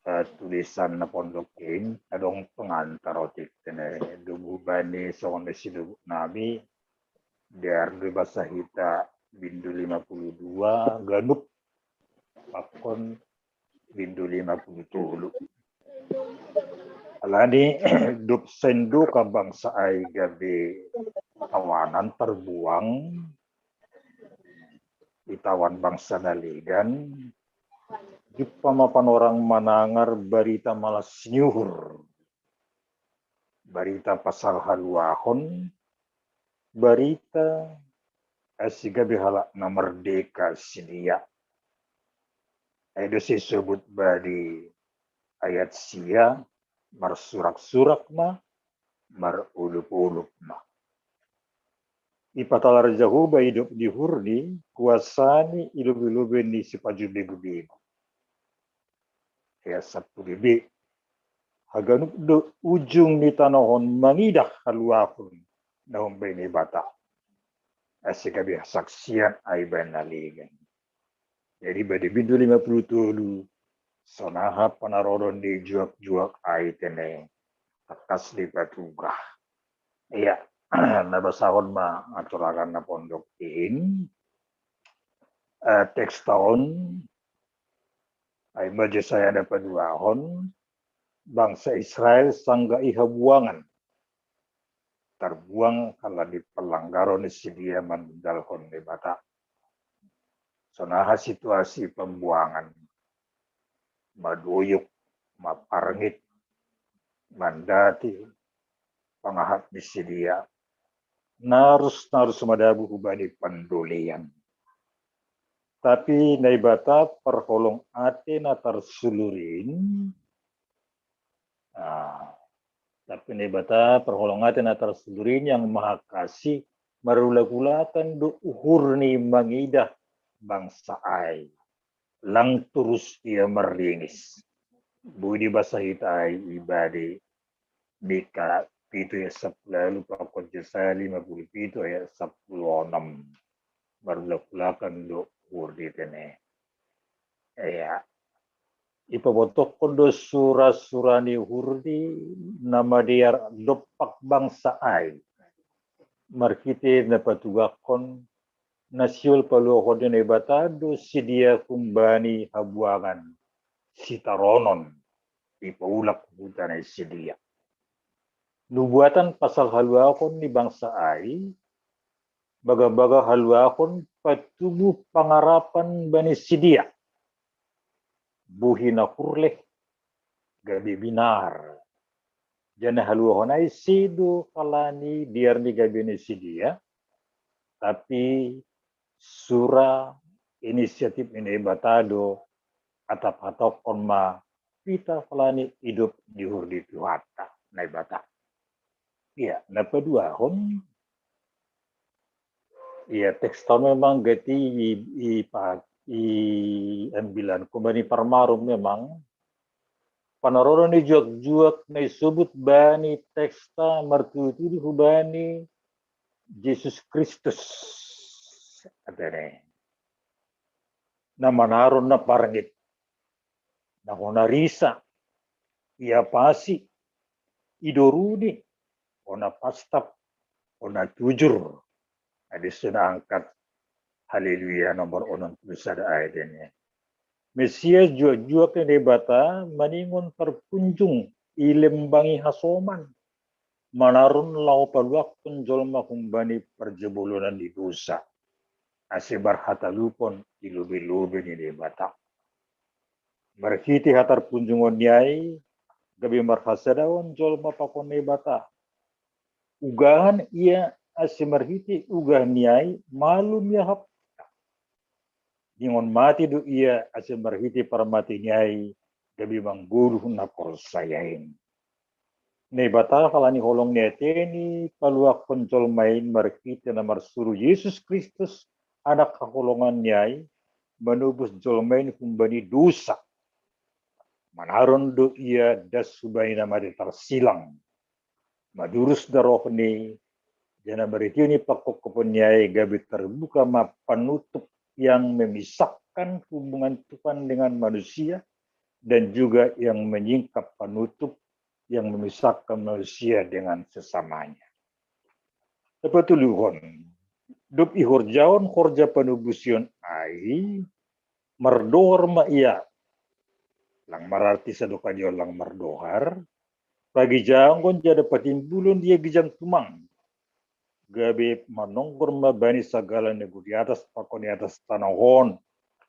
eh, tulisan na pondok in, adong pengantar otik tene dubu bani songon sidubuk nami diar di basa hita bindu lima puluh dua ganup pakon bindu lima puluh tolu. Alani dop senduka bangsa ai gabe tawanan terbuang itawan bangsa na legan. Jumpa ma panorang manangar barita malas ni uhur, barita pasal haluahon, barita asi gabe halak na merdeka sidea. Ai do sisebut badi ayat sia marsurak-surak ma, marulup-ulup ma. Ipatalar Jahowa idop ni uhurni, kuasani ilobe-lobe ni sipajo begu-begu. Ayat sapuluh B. Haganup do ujung ni tanoh on mangidah haluahon na umbai Naibata. Asi gabe hasaksian ai baen na legan. Jadi badi bindu lima puluh tolu sonaha panarodon di juak-juak ai tene takas di patugah. Iya, na basahon ma aturangan na pondok in. Uh, teks taon Ai maja saya na paduahon, bangsa Israel sangga i habuangan. Tarbuang halani palanggaron ni sidia mandalhon Naibata. Sonaha situasi pambuangan, madoyok, maparngit, mandati pangahat ni sidia. Narus-narus madabu hubani pandolean. Tapi Naibata parholong ate na tarsulurin. Ah, tapi Naibata parholong ate na tarsulurin yang mahakasi marulak-ulakan do uhur ni mangidah bangsa ai. Lang turus ia marlingis. Budi basa hita ai ibadi Mika pitu ayat sapuluh lalu pakon Jesaya lima puluh pitu ayat sapuluh onom. Marulak-ulakan do uhur di tene. Iya. Ipabotohkon do sura-sura ni uhur di na madear dompak bangsa ai. Marhite na patugakkon na siol paluahon ni Naibata do sidia humbani habuangan sitaronon ipaulak huta na sidia. Nubuatan pasal haluahon ni bangsa ai, baga-baga haluahon patubuh pangarapan bani sidia. Buhi na hurleh gabe binar. Janah haluahon ai sedo halani dear ni gabe ni sidia, tapi sura inisiatif ni Naibata do atap hatokon ma hita halani idop di uhur di Tuhanta Naibata. Iya, na paduahon. Iya, teks tahun memang gati i, i, pa- i ambilan kumbani parmarum memang panaroron ni juak-juak na isobut bani teksta martudu-tudu hubani Jesus Kristus. Atene. Na manaron na parngit. Na hona risa. Ia pasi. Idoruni. Hona pastap. Hona tujur. Adi suna angkat. Haleluya nomor onom puluh sada ayat ini. Mesias juak-juak ni Naibata maningon parpunjung i lembangi hasoman. Manaron laho paluahkon jolma humbani parjabolonan ni dosa. Ase marhatalupon i lobe-lobe ni Naibata. Marhite hatarpunjungon ni ai, gabe marhasadaon jolma pakon Naibata. Ugahan ia ase marhite ugah ni ai malum ia hap. Ningon mate do ia ase marhite parmate ni ai gabe manggoluh na porsaya in. Naibata halani holong ni ateni paluahkon jolma in marhite na marsuru Jesus Kristus anak haholongan ni ai manobus jolma in humbani dosa. Manaron do ia das hubani na mate tarsilang. Madurus darohni, janah marhitei ni pangkophopon ni ai gabe tarbuka ma panutup yang memisahkan hubungan Tuhan dengan manusia dan juga yang menyingkap panutup yang memisahkan manusia dengan sesamanya. Hapatoluhon, dob ihorjahon horja panubusion ai, mardohar ma ia. Lang mararti sadokah dia lang mardohar, pagijangkon jada patimbulon dia gijang tumang. Gabe manonggor ma bani sagala nagori atas pakon i atas tanoh on,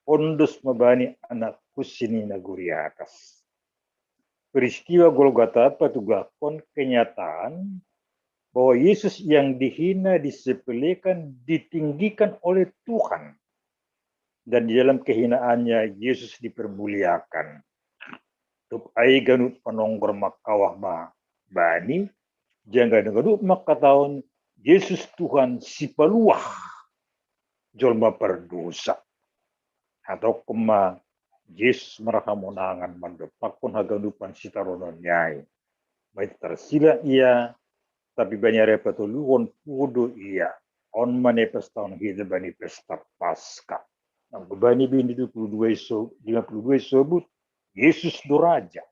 ondos ma bani anak kunsi ni nagori atas. Peristiwa Golgota patugahkon kenyataan bahwa Yesus yang dihina, disepelekan, ditinggikan oleh Tuhan. Dan di dalam kehinaannya, Yesus dipermuliakan. Dob ai ganup panonggor mangkawah ma bani, jangan ganup mangkatahon Yesus Tuhan sipaluah jolma pardosa. Hatongkon ma Yesus marhamonangan mandompakkon haganupan sitaronon ni ai. Mait tarsila ia, tapi bani ari patoluhon puho do ia. On ma na ipastahon hita bani pesta Paska. Anggo bani bindu dua puluh dua iso, lima puluh dua isobut, Yesus do Raja.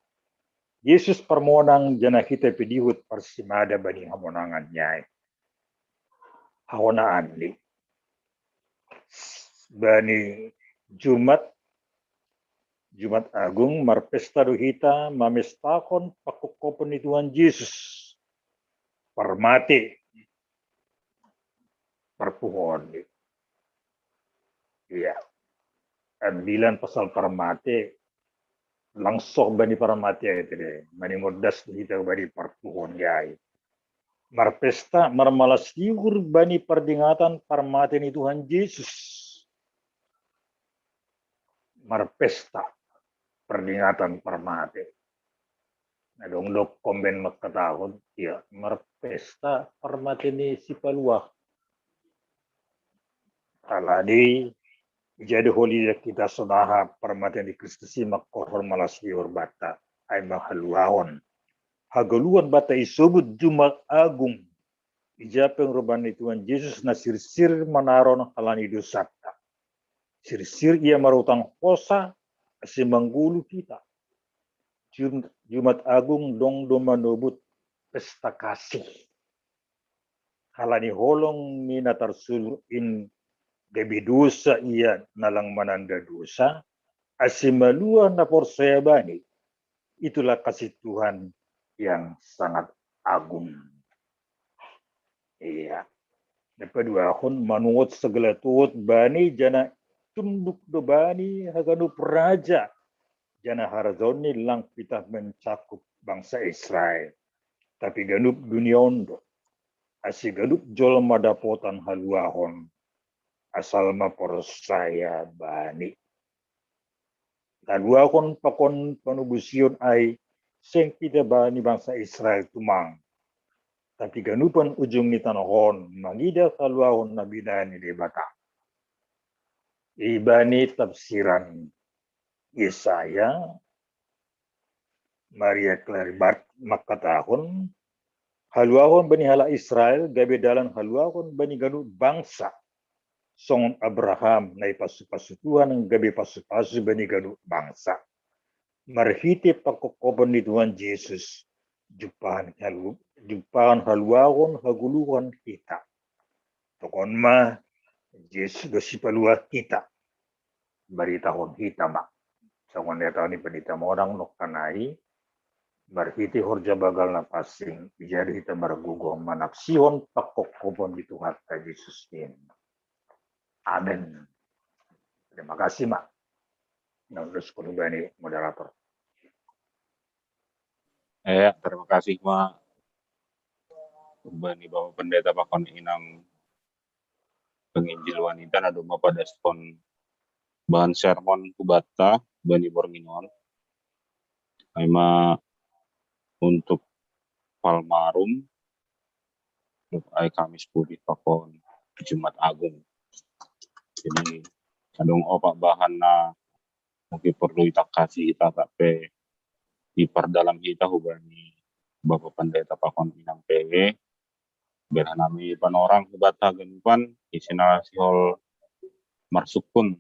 Yesus parmonang janah hita pe dihut parsimada bani hamonangan ni ai. Hahonaan ni bani Jumat Jumat Agung marpesta do hita mamestakon pangkophopon ni Tuhan Jesus. Parmate, parpuhoon. Iya. Ambilan pasal parmate, langsung bani parmate ai tadi. Manimordas do hita bani parpuhoon ai. Marpesta, marmalas ni uhur bani pardingatan parmate ni Tuhan Jesus. Marpesta, pardingatan parmate. Na adong do kombon mangkatahon, iya, marpesta parmate ni si Palua. Alani, jadi holi hita sonaha parmate ni Kristus i mangkorhon malas ni uhur banta, ai manghaluahon hagoluhan banta isobut Jumat Agung. Ija pe ngarobaan ni Tuhan Jesus na sirsir manaron alani dosanta. Sirsir ia marutang hosa, ase manggoluh hita. Jum-, Jumat Agung dong do manobut pesta kasih. Alani holong ni na tarsulur in gabe dosa ia na lang mananda dosa, ase maluah na porsaya bani. Itulah kasih Tuhan yang sangat agung. Iya. Na paduahon, manuhot sagala tuhot bani, janah tunduk do bani haganup raja, janah harajaon ni lang pitah mancakup bangsa Israel, tapi ganup dunia on do. Ase ganup jolma dapotan haluahon, asal ma porsaya bani. Haluahon pakon panubusion ai seng pitah bani bangsa Israel tumang, tapi ganupan ujung ni tanoh on mangidah haluahon na binahen ni Debata. Ibani tafsiran Yesaya, Maria Clairvaux mangkatahon, haluahon bani halak Israel gabe dalan haluahon bani ganup bangsa. Songon Abraham na ipasu-pasu Tuhan gabe pasu-pasu bani ganup bangsa. Marhite pangkophopon ni Tuhan Jesus, jumpahan halu-, jumpahan haluahon hagoluhan hita. Tokon ma, Jesus do sipaluah hita. Baritahon hita ma. Songon na nidok ni Pandita Monang nangkin ai, marhite horja banggal na pansing, ija do hita margogoh manaksihon pangkophopon ni Tuhanta Jesus in. Amen. Terima kasih, Ma. Na ulos ko hubani moderator. Eh, terima kasih, Ma. Hubani Bapak Pendeta pakon inang penginjil wanita na domma padaskon bahan sermon hubanta bani borngin on. Ai ma untuk Palmarum, ai Kamis Putih pakon Jumat Agung. Jadi, adong opat bahan na mungkin porlu itangkasi hita, tapi diperdalam hita hubani Bapak Pendeta pakon inang pege. Bere nami panorang hubanta haganupan, ise na sihol marsungkun,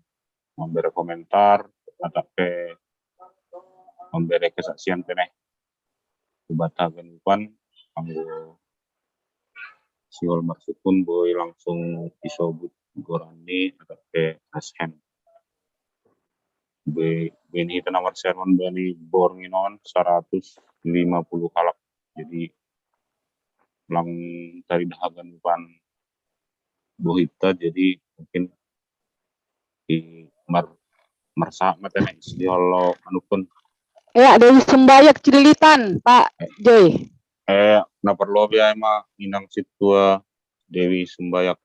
mambere komentar, atap pe mambere kesaksian pe ne. Hubanta haganupan, anggo sihol marsungkun boi langsung isobut goran ni atap pe raise hand. Be-, bahen hita na marsermon bani borngin on saratus lima puluh halak. Jadi lang taridah haganupan bohita, jadi mungkin di mar-, marsahat ma te ne sihol manungkun. Ya, Dewi Sumbayak Cililitan, Pak Joy. Eh, na parlobi ai ma inang sintua Dewi Sumbayak.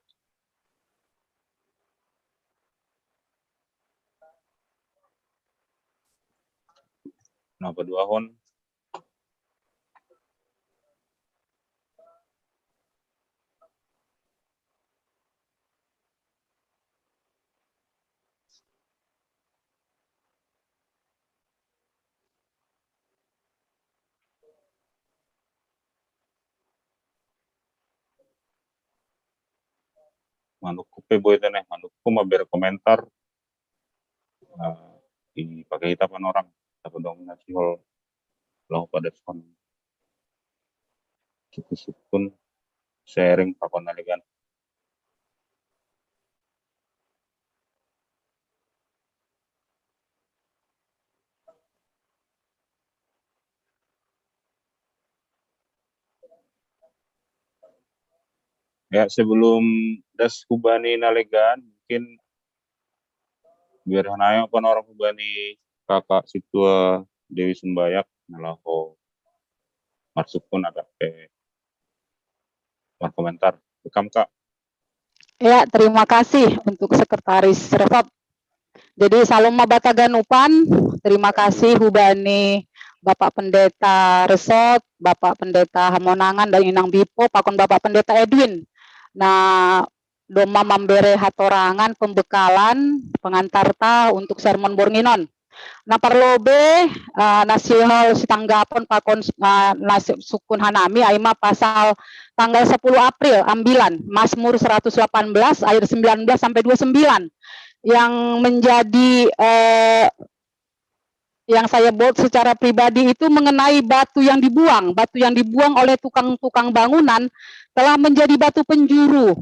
Na paduahon. Manungkun pe boi te ne, manungkun ma bere komentar. Eh, ipake hita panorang, tapa dong na sihol laho padaskon sungkun-sungkun, sharing pakon na legan. Ya, sebelum das hubani nalegan, mungkin biar hanayo panorang hubani kakak situa Dewi Sumbayak nalaho marsukun ada eh markomentar. Rekam, Kak. Ya, terima kasih untuk Sekretaris Resort. Jadi, salam mabata ganupan, terima kasih hubani Bapak Pendeta Resort, Bapak Pendeta Hamonangan dan Inang Bipo, pakon Bapak Pendeta Edwin. Nah, doma mambere hatorangan pembekalan pengantarta untuk sermon bornginon. Nah, parlobe uh, nasihol sitanggapon pakon uh, nasi sukun hanami aima pasal tanggal sepuluh April ambilan Mazmur seratus delapan belas ayat sembilan belas sampai dua puluh sembilan yang menjadi uh, yang saya buat secara pribadi itu mengenai batu yang dibuang, batu yang dibuang oleh tukang-tukang bangunan telah menjadi batu penjuru.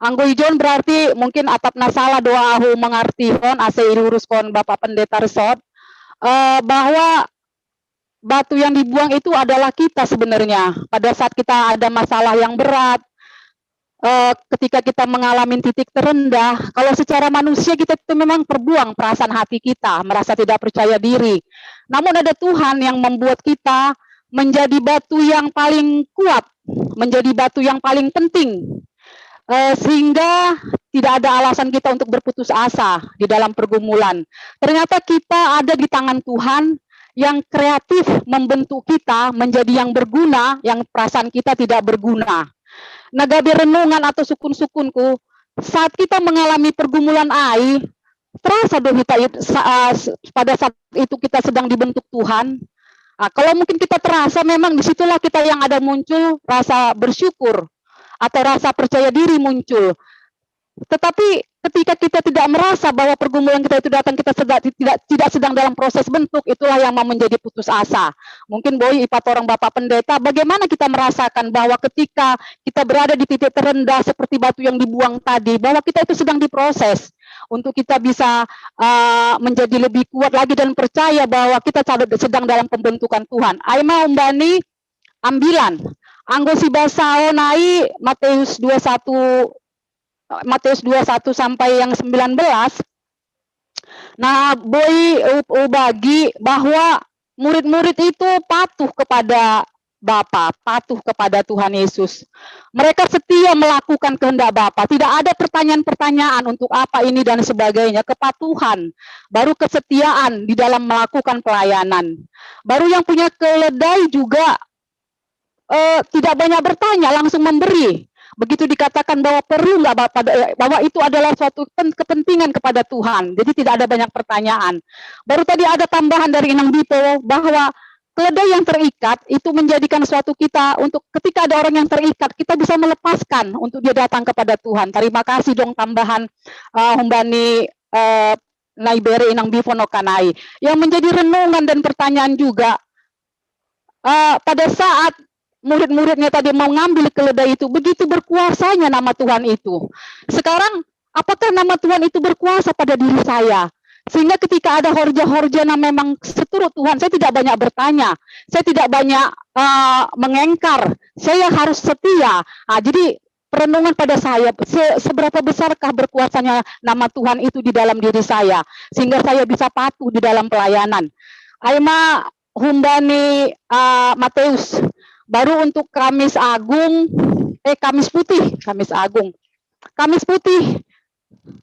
Anggo ijon berarti mungkin atap nasala doa ahu mengartihon ase iluruskon Bapak Pendeta Resort eh, bahwa batu yang dibuang itu adalah kita sebenarnya. Pada saat kita ada masalah yang berat, eh, ketika kita mengalami titik terendah, kalau secara manusia kita itu memang terbuang perasaan hati kita, merasa tidak percaya diri. Namun ada Tuhan yang membuat kita menjadi batu yang paling kuat, menjadi batu yang paling penting. Eh, sehingga tidak ada alasan kita untuk berputus asa di dalam pergumulan. Ternyata kita ada di tangan Tuhan yang kreatif membentuk kita menjadi yang berguna, yang perasaan kita tidak berguna. Nah, gabe renungan atau sukun-sukunku, saat kita mengalami pergumulan ai, terasa dong kita pada saat itu kita sedang dibentuk Tuhan. Nah, kalau mungkin kita terasa, memang disitulah kita yang ada muncul rasa bersyukur atau rasa percaya diri muncul. Tetapi ketika kita tidak merasa bahwa pergumulan kita itu datang, kita sedang, tidak tidak sedang dalam proses bentuk, itulah yang mau menjadi putus asa. Mungkin Boy, ipat orang Bapak Pendeta, bagaimana kita merasakan bahwa ketika kita berada di titik terendah seperti batu yang dibuang tadi, bahwa kita itu sedang diproses untuk kita bisa uh, menjadi lebih kuat lagi dan percaya bahwa kita sedang dalam pembentukan Tuhan. Aima umbani ambilan. Anggo sibasao nai Matius dua satu Matius dua satu sampai yang sembilan belas. Nah, Boy ubagi bahwa murid-murid itu patuh kepada Bapa, patuh kepada Tuhan Yesus. Mereka setia melakukan kehendak Bapa. Tidak ada pertanyaan-pertanyaan untuk apa ini dan sebagainya. Kepatuhan, baru kesetiaan di dalam melakukan pelayanan. Baru yang punya keledai juga eh, tidak banyak bertanya, langsung memberi. Begitu dikatakan bahwa perlu nggak bahwa itu adalah suatu kepentingan kepada Tuhan, jadi tidak ada banyak pertanyaan. Baru tadi ada tambahan dari Inang Bipo bahwa keledai yang terikat itu menjadikan suatu kita untuk ketika ada orang yang terikat, kita bisa melepaskan untuk dia datang kepada Tuhan. Terima kasih dong tambahan uh, Humbani uh, Naibere Inang Bipo no Kanai. Yang menjadi renungan dan pertanyaan juga uh, pada saat murid-muridnya tadi mau ngambil keledai itu, begitu berkuasanya nama Tuhan itu. Sekarang, apakah nama Tuhan itu berkuasa pada diri saya? Sehingga ketika ada horja-horja yang memang seturut Tuhan, saya tidak banyak bertanya, saya tidak banyak uh, mengengkar, saya harus setia. Nah, jadi perenungan pada saya, se seberapa besarkah berkuasanya nama Tuhan itu di dalam diri saya, sehingga saya bisa patuh di dalam pelayanan. Aima Humbani uh, Mateus. Baru untuk Kamis Agung, eh Kamis Putih, Kamis Agung. Kamis Putih,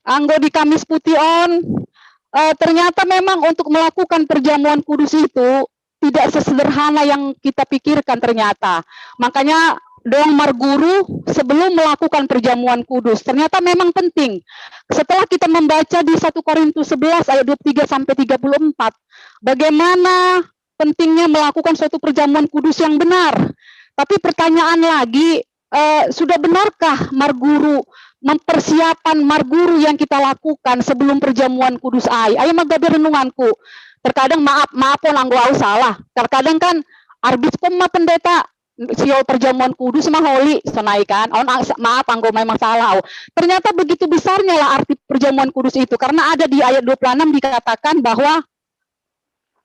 anggo di Kamis Putih on, uh, ternyata memang untuk melakukan perjamuan kudus itu tidak sesederhana yang kita pikirkan ternyata. Makanya dong marguru sebelum melakukan perjamuan kudus. Ternyata memang penting. Setelah kita membaca di satu Korintus sebelas ayat dua puluh tiga sampai tiga puluh empat, bagaimana pentingnya melakukan suatu perjamuan kudus yang benar. Tapi pertanyaan lagi, eh, sudah benarkah marguru mempersiapan marguru yang kita lakukan sebelum perjamuan kudus ai? Ayo magabe renunganku. Terkadang maaf, maaf pon anggo au salah. Terkadang kan arbis pun ma pendeta sio perjamuan kudus ma holi sonai kan. On maaf anggo memang salah au. Ternyata begitu besarnya lah arti perjamuan kudus itu karena ada di ayat dua puluh enam dikatakan bahwa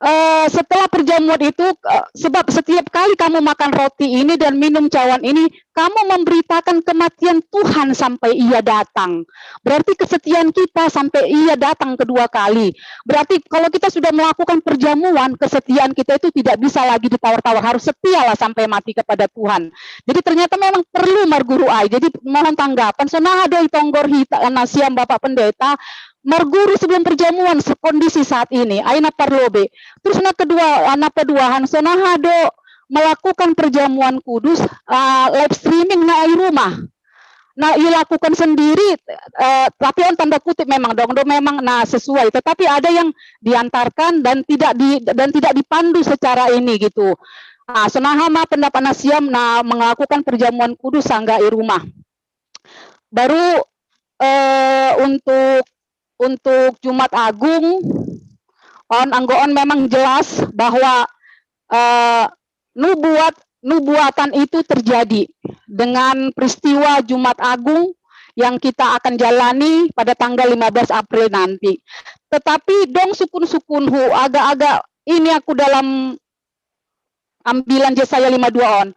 uh, setelah perjamuan itu uh, sebab setiap kali kamu makan roti ini dan minum cawan ini kamu memberitakan kematian Tuhan sampai ia datang. Berarti kesetiaan kita sampai ia datang kedua kali. Berarti kalau kita sudah melakukan perjamuan, kesetiaan kita itu tidak bisa lagi ditawar-tawar. Harus setialah sampai mati kepada Tuhan. Jadi ternyata memang perlu marguru ai. Jadi mohon tanggapan. Sonaha do i tonggor hita, na siam Bapak Pendeta, marguru sebelum perjamuan sekondisi saat ini. Ai na parlobe. Terus na kedua, na paduahon, sonaha do melakukan perjamuan kudus, ah, live streaming na i rumah. Nah, dilakukan sendiri, eh, tapi on tanda kutip memang dong, do memang na sesuai. Tetapi ada yang diantarkan dan tidak di, dan tidak dipandu secara ini gitu. Nah, sonaha ma pendapat na siam na melakukan perjamuan kudus sangga i rumah. Baru, eh, untuk untuk Jumat Agung, on anggo on memang jelas bahwa, eh, nubuat nubuatan itu terjadi dengan peristiwa Jumat Agung yang kita akan jalani pada tanggal lima belas April nanti. Tetapi dong sukun-sukunhu, agak-agak ini aku dalam ambilan Jesaya lima dua on.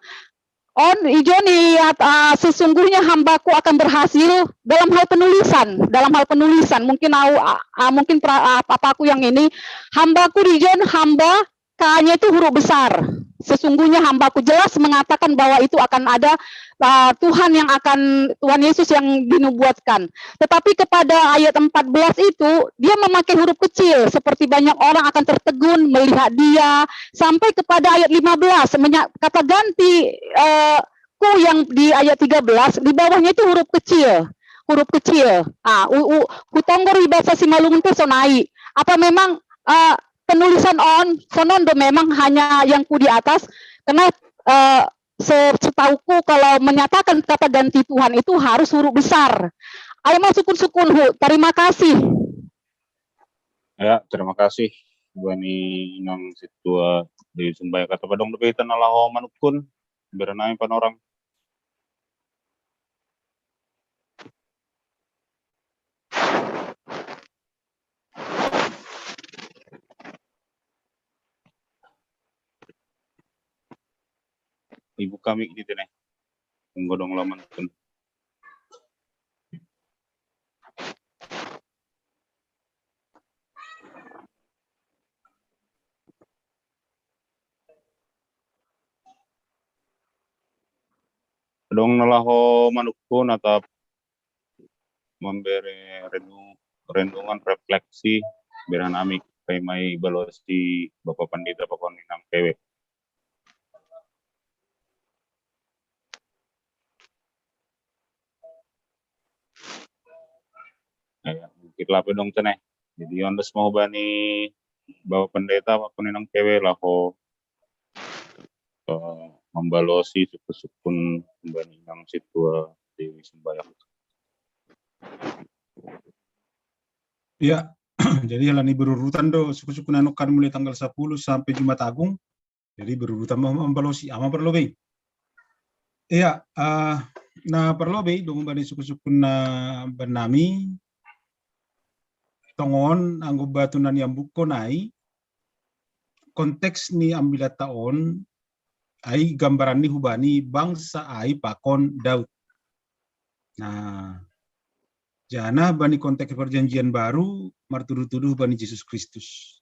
On, ijon i, ah, sesungguhnya hambaku akan berhasil dalam hal penulisan, dalam hal penulisan. Mungkin au, ah, ah, mungkin pra, ah, papaku yang ini, hambaku ijon hamba, K-nya itu huruf besar. Sesungguhnya hambaku jelas mengatakan bahwa itu akan ada, ah, Tuhan yang akan, Tuhan Yesus yang dinubuatkan. Tetapi kepada ayat empat belas itu, dia memakai huruf kecil, seperti banyak orang akan tertegun melihat dia, sampai kepada ayat lima belas, menya-, kata ganti, eh, ku yang di ayat tiga belas, di bawahnya itu huruf kecil. Huruf kecil. Ah, u, u, hutonggor i bahasa Simalungun pe sonai. Apa memang, eh, penulisan on, sonon do memang hanya yang ku di atas? Karena, eh, se-, setauku kalau menyatakan kata ganti Tuhan itu harus huruf besar. Ai ma sukun-sukunhu. Terima kasih. Ya, terima kasih. Bani inang sintua di Sumbayak, kata padong dope ita na laho manungkun, bere nami Panorang. Ibu kami di tene. Nggodong laman pun. Dong na laho manungkun atap membere renung-, renungan refleksi, bere nami, kai ma i balosi Bapak Pandita pakon inang kewe. Ya, mungkin lape dong tene. Jadi on dos mau bani Bapak Pendeta pakon inang kewe laho, eh, mambalosi sukun-sukun bani inang sintua di Sumbayak. Ya, jadi ala ni berurutan do sukun-sukun na nongkan mulai tanggal sepuluh sampai Jumat Agung. Jadi berurutan ma, mambalosi, ama parlobe. Iya, eh, na parlobe, dongan bani sukun-sukun na bani nami, tongon anggo batu na niambukkon ai, konteks ni ambilan ta on, ai gambaran ni hubani bangsa ai pakon Daud. Nah, jana bani konteks perjanjian baru, martuduh-tuduh bani Jesus Kristus.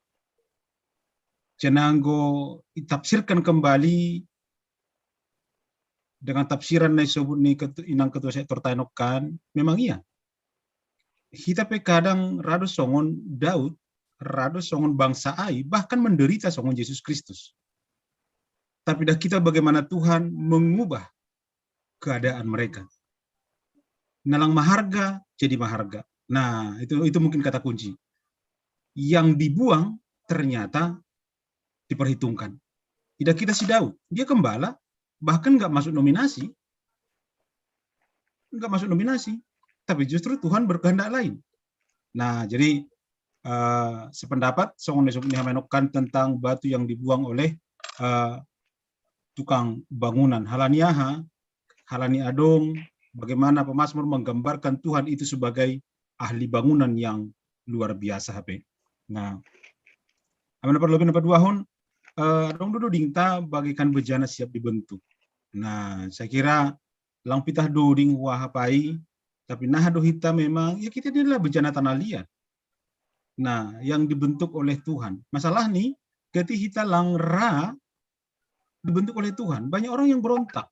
Jana anggo itafsirkan kembali dengan tafsiran na isobut ni ketu-, inang ketua sektor ta nongkan, memang iya. Hita pe kadang ra do songon Daud, ra do songon bangsa ai, bahkan menderita songon Jesus Kristus. Tapi dah kita bagaimana Tuhan mengubah keadaan mereka. Na lang maharga jadi maharga. Nah, itu, itu mungkin kata kunci. Yang dibuang ternyata diperhitungkan. Tidak kita si Daud, dia gembala, bahkan nggak masuk nominasi, nggak masuk nominasi, tapi justru Tuhan berkehendak lain. Nah, jadi, eh, sependapat songon na isobut ni hami nongkan tentang batu yang dibuang oleh, eh, tukang bangunan. Ala ni aha, ala ni adong, bagaimana pemazmur menggambarkan Tuhan itu sebagai ahli bangunan yang luar biasa hape. Nah, ama na parlobe, na paduahon, eh, adong do doding ta bagaikan bejana siap dibentuk. Nah, saya kira lang pitah doding huhapai, tapi nah do hita memang, ya kita ini adalah bejana tanah liat. Nah, yang dibentuk oleh Tuhan. Masalah nih, ketika hita lang ra dibentuk oleh Tuhan. Banyak orang yang berontak.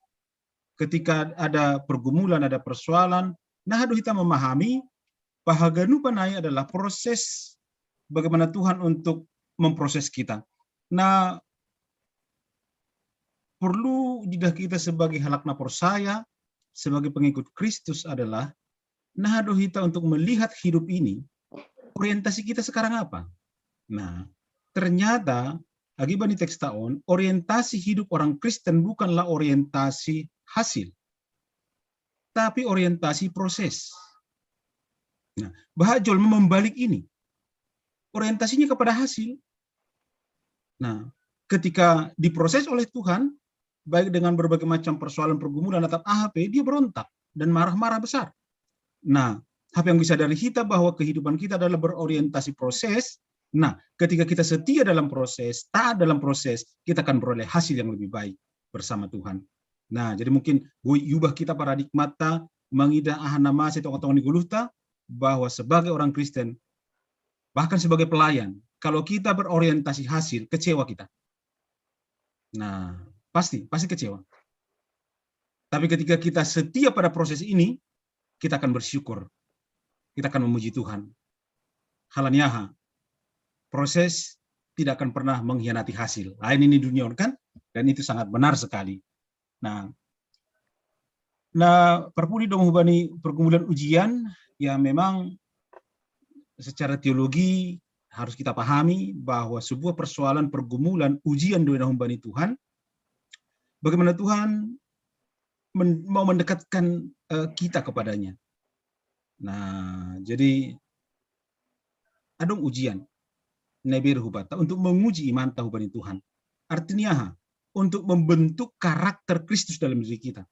Ketika ada pergumulan, ada persoalan, nah do hita memahami bahwa ganupan ai adalah proses bagaimana Tuhan untuk memproses kita. Nah, perlu didah kita sebagai halak na porsaya, sebagai pengikut Kristus adalah nah do hita untuk melihat hidup ini, orientasi kita sekarang apa? Nah, ternyata akibat di teks taon, orientasi hidup orang Kristen bukanlah orientasi hasil, tapi orientasi proses. Nah, bahwa jolma membalik ini. Orientasinya kepada hasil. Nah, ketika diproses oleh Tuhan, baik dengan berbagai macam persoalan pergumulan atau A H P, dia berontak dan marah-marah besar. Nah, apa yang bisa dari kita bahwa kehidupan kita adalah berorientasi proses. Nah, ketika kita setia dalam proses, taat dalam proses, kita akan beroleh hasil yang lebih baik bersama Tuhan. Nah, jadi mungkin boi ubah kita paradigmata, mengidah aha na mansai tonga-tonga ni goluhta, bahwa sebagai orang Kristen, bahkan sebagai pelayan, kalau kita berorientasi hasil, kecewa kita. Nah, pasti, pasti kecewa. Tapi ketika kita setia pada proses ini, kita akan bersyukur. Kita akan memuji Tuhan. Hal ni aha, proses tidak akan pernah mengkhianati hasil. Lain ini dunia kan? Dan itu sangat benar sekali. Nah, nah, parpudi domu hubani pergumulan ujian, ya memang secara teologi harus kita pahami bahwa sebuah persoalan pergumulan ujian do i na humbani Tuhan, bagaimana Tuhan men- mau mendekatkan uh, kita kepadanya. Nah, jadi adong ujian na bere hubata untuk menguji imanta hubani Tuhan. Artinya aha? Untuk membentuk karakter Kristus dalam diri kita.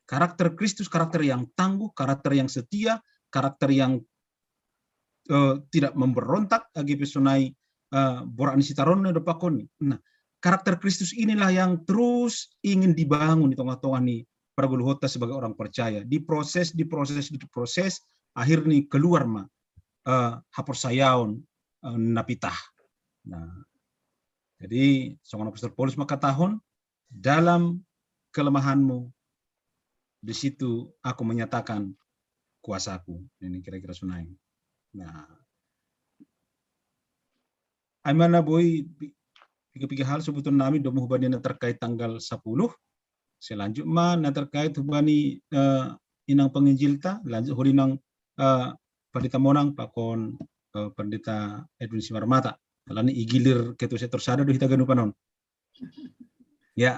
Karakter Kristus, karakter yang tangguh, karakter yang setia, karakter yang uh, tidak memberontak agi pesonai uh, borak ni sitaron do pakon. Nah, karakter Kristus inilah yang terus ingin dibangun di tengah-tengah ni pargoluhonta sebagai orang percaya. Diproses, diproses, diproses, akhir ni keluar ma uh, haporsayaon uh, na pitah. Nah, jadi songon apostol Paulus mangkatahon, dalam kelemahanmu di situ aku menyatakan kuasaku. Ini kira-kira sonai. Nah, ai ma na boi piga-piga hal sebutan nami domu hubani na terkait tanggal sepuluh. Selanjut ma na terkait hubani uh, inang penginjilta, lanjut holi nang uh, Pendeta Monang pakon uh, Pendeta Edwin Simarmata. Alani igilir ketua sektor sada do hita ganupan on. Ya.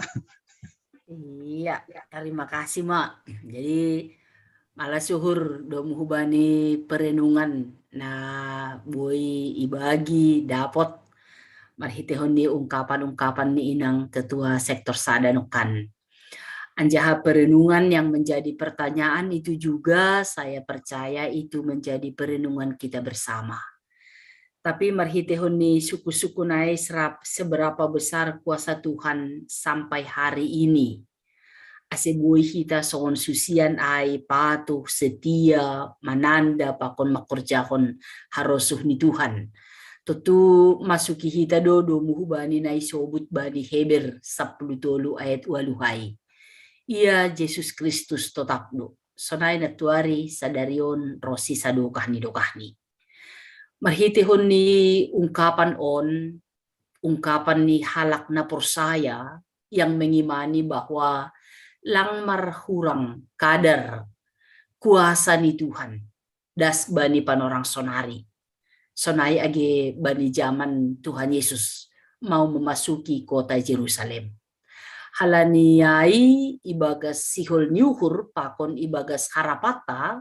Iya, terima kasih ma. Jadi malah suhur domu hubani perenungan na boi ibagi dapot marhitehon ni ungkapan-ungkapan ni inang ketua sektor sada nukkan. Anjaha perenungan yang menjadi pertanyaan itu juga saya percaya itu menjadi perenungan kita bersama. Tapi marhitehon ni suku-suku nai serap seberapa besar kuasa Tuhan sampai hari ini. Ase boi hita songon susian ai patuh setia mananda pakon mangkorjahon harosuh ni Tuhan. Tontu masuki hita do domu hubani na isobut bani Heber sapuluh tolu ayat waluhai. Ia Jesus Kristus totap do. Sonai na tuari sadarion rosi sadokah ni dokahni. Marhitehon ni ungkapan on, ungkapan ni halak na porsaya yang mengimani bahwa lang marhurang kadar kuasa ni Tuhan das bani panorang sonari. Sonai age bani zaman Tuhan Yesus mau memasuki kota Jerusalem. Halani ai ibagas sihol ni uhur pakon ibagas harapanta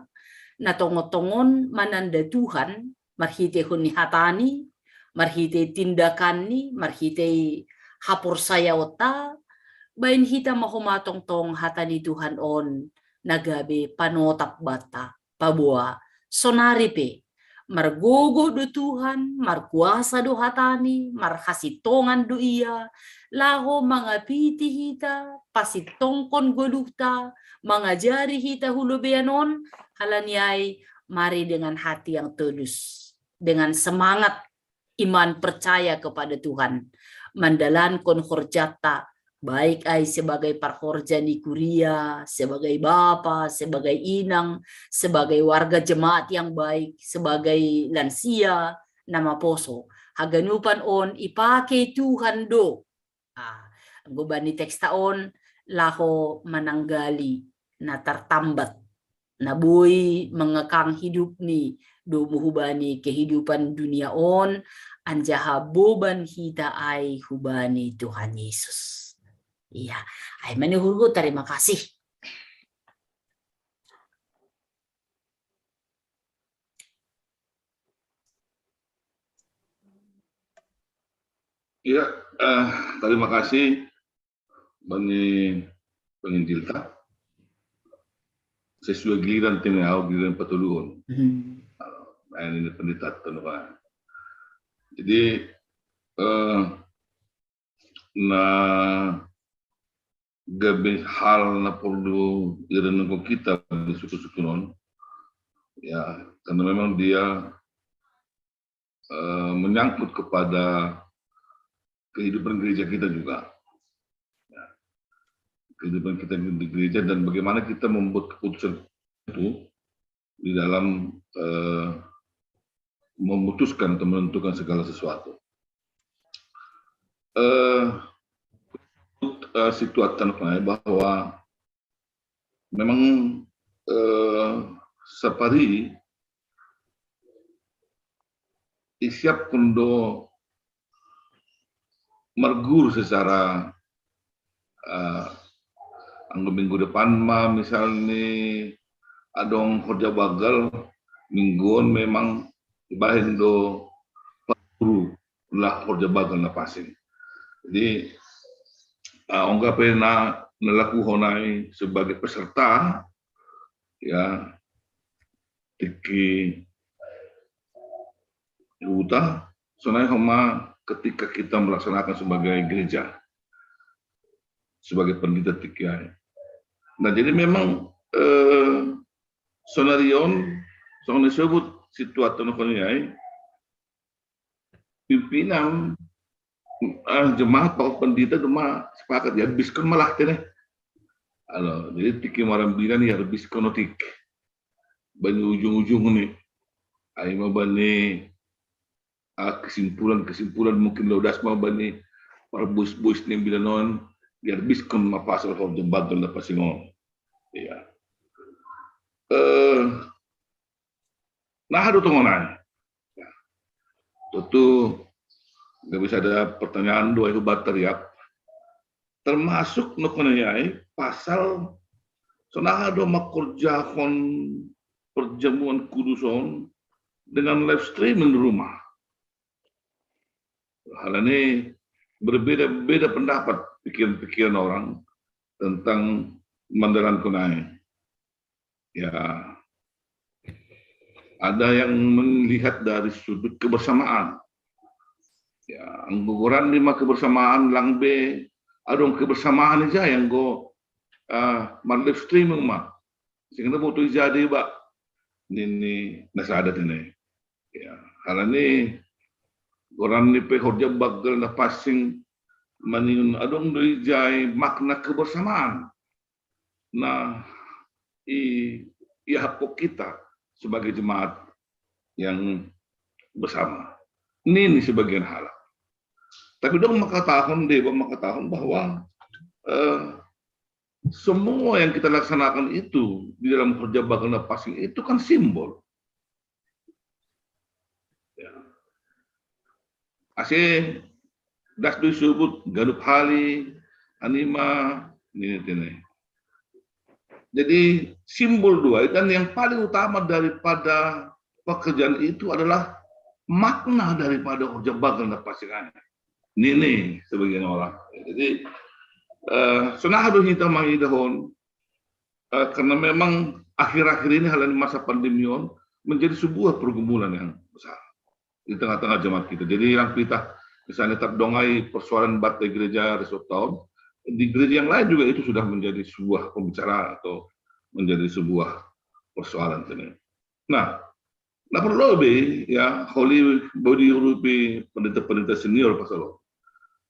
na tongon-tongon mananda Tuhan marhitehon ni hatani, marhitei tindakanni, marhitei haporsayaonta, baen hita ma homa tongtong hata ni Tuhan on na gabe panotap banta, paboa sonari pe Margogo do Tuhan, markuasa do hatani, marhasitongan do ia, laho mangapiti hita, pasitongkon goluhta, mangajari hita hu lobeian on, halani ai mari dengan hati yang tulus, dengan semangat iman percaya kepada Tuhan, mandalankon horjata, baik ai sebagai parhorja ni kuria, sebagai bapa, sebagai inang, sebagai warga jemaat yang baik, sebagai lansia, na maposo. Haganupan on ipake Tuhan do. Ah, anggo bani teksta on laho mananggali na tartambat, na boi mangekang hidupni domu hubani kehidupan dunia on, anjaha boban hita ai hubani Tuhan Yesus. Iya, ai mani hurgo, terima kasih. Iya, eh, terima kasih bani penginjilta. Sesuai giliran tene au giliran patoluhon. Hmm. Nah, ini pendeta tanu kan. Jadi eh, na gabe hal na porlu irenungkon kita di suku-suku non. Ya, karena memang dia eh, menyangkut kepada kehidupan gereja kita juga. Ya. Kehidupan kita di gereja dan bagaimana kita membuat keputusan itu di dalam eh, memutuskan atau menentukan segala sesuatu. Eh, eh, situasi bahwa memang eh, sapari isiap kundo margur secara uh, anggo minggu depan ma misalni adong horja bagal, mingguon memang ibahen do parguru lah horja bagal na passing. Jadi uh, ongga pe na nalakuhon ai sebagai peserta ya tingki huta sonai homa ketika kita melaksanakan sebagai gereja sebagai pendeta tingki ai. Nah jadi memang eh, sonarion songon disebut situasi nokoni ai pimpinan ah, jemaat pakon pendeta cuma sepakat ya biskon malah tene. Alo, jadi tingki marambinan ya biskon otik. Bani ujung-ujung ni. Ai ma bani ah, kesimpulan-kesimpulan mungkin lodas ma bani parbois-bois ni bilanon ya biskon ma pasal horja bagal na passing on. Iya. Eh, nah, aduh tongonan. Tentu nggak bisa ada pertanyaan dua itu bater ya. Termasuk nokonai pasal sonaha do makorjahon perjamuan kudus on dengan live streaming di rumah. Hal ini berbeda-beda pendapat pikiran-pikiran orang tentang mandalan kunai. Ya, ada yang melihat dari sudut kebersamaan. Ya, anggo goran lima kebersamaan lang be adong kebersamaan aja yang go uh, live streaming ma. Sehingga butuh jadi ba nini nasada ini. Ya, hal ini goran ni pe horja bagal na passing maningon adong do ijai makna kebersamaan nah i, iahapkon kita sebagai jemaat yang bersama. Ini, ini sebagian halak. Tapi dong mengatakan, dia mengatakan bahwa eh, semua yang kita laksanakan itu di dalam kerja bakal passing itu kan simbol. Ya. Ase das do disebut ganup hali, anima, nini tene. Jadi simbol dua dan yang paling utama daripada pekerjaan itu adalah makna daripada horja bagal na passing ai. Nini sebagian orang. Jadi uh, sonaha do hita mangidahon uh, karena memang akhir-akhir ini hal ini masa pandemi on menjadi sebuah pergumulan yang besar di tengah-tengah jemaat kita. Jadi yang kita misalnya terdongai persoalan batai gereja resort tahun, di gereja yang lain juga itu sudah menjadi sebuah pembicaraan atau menjadi sebuah persoalan. Nah, nah perlu lebih ya holy body rupi pendeta-pendeta senior pastor.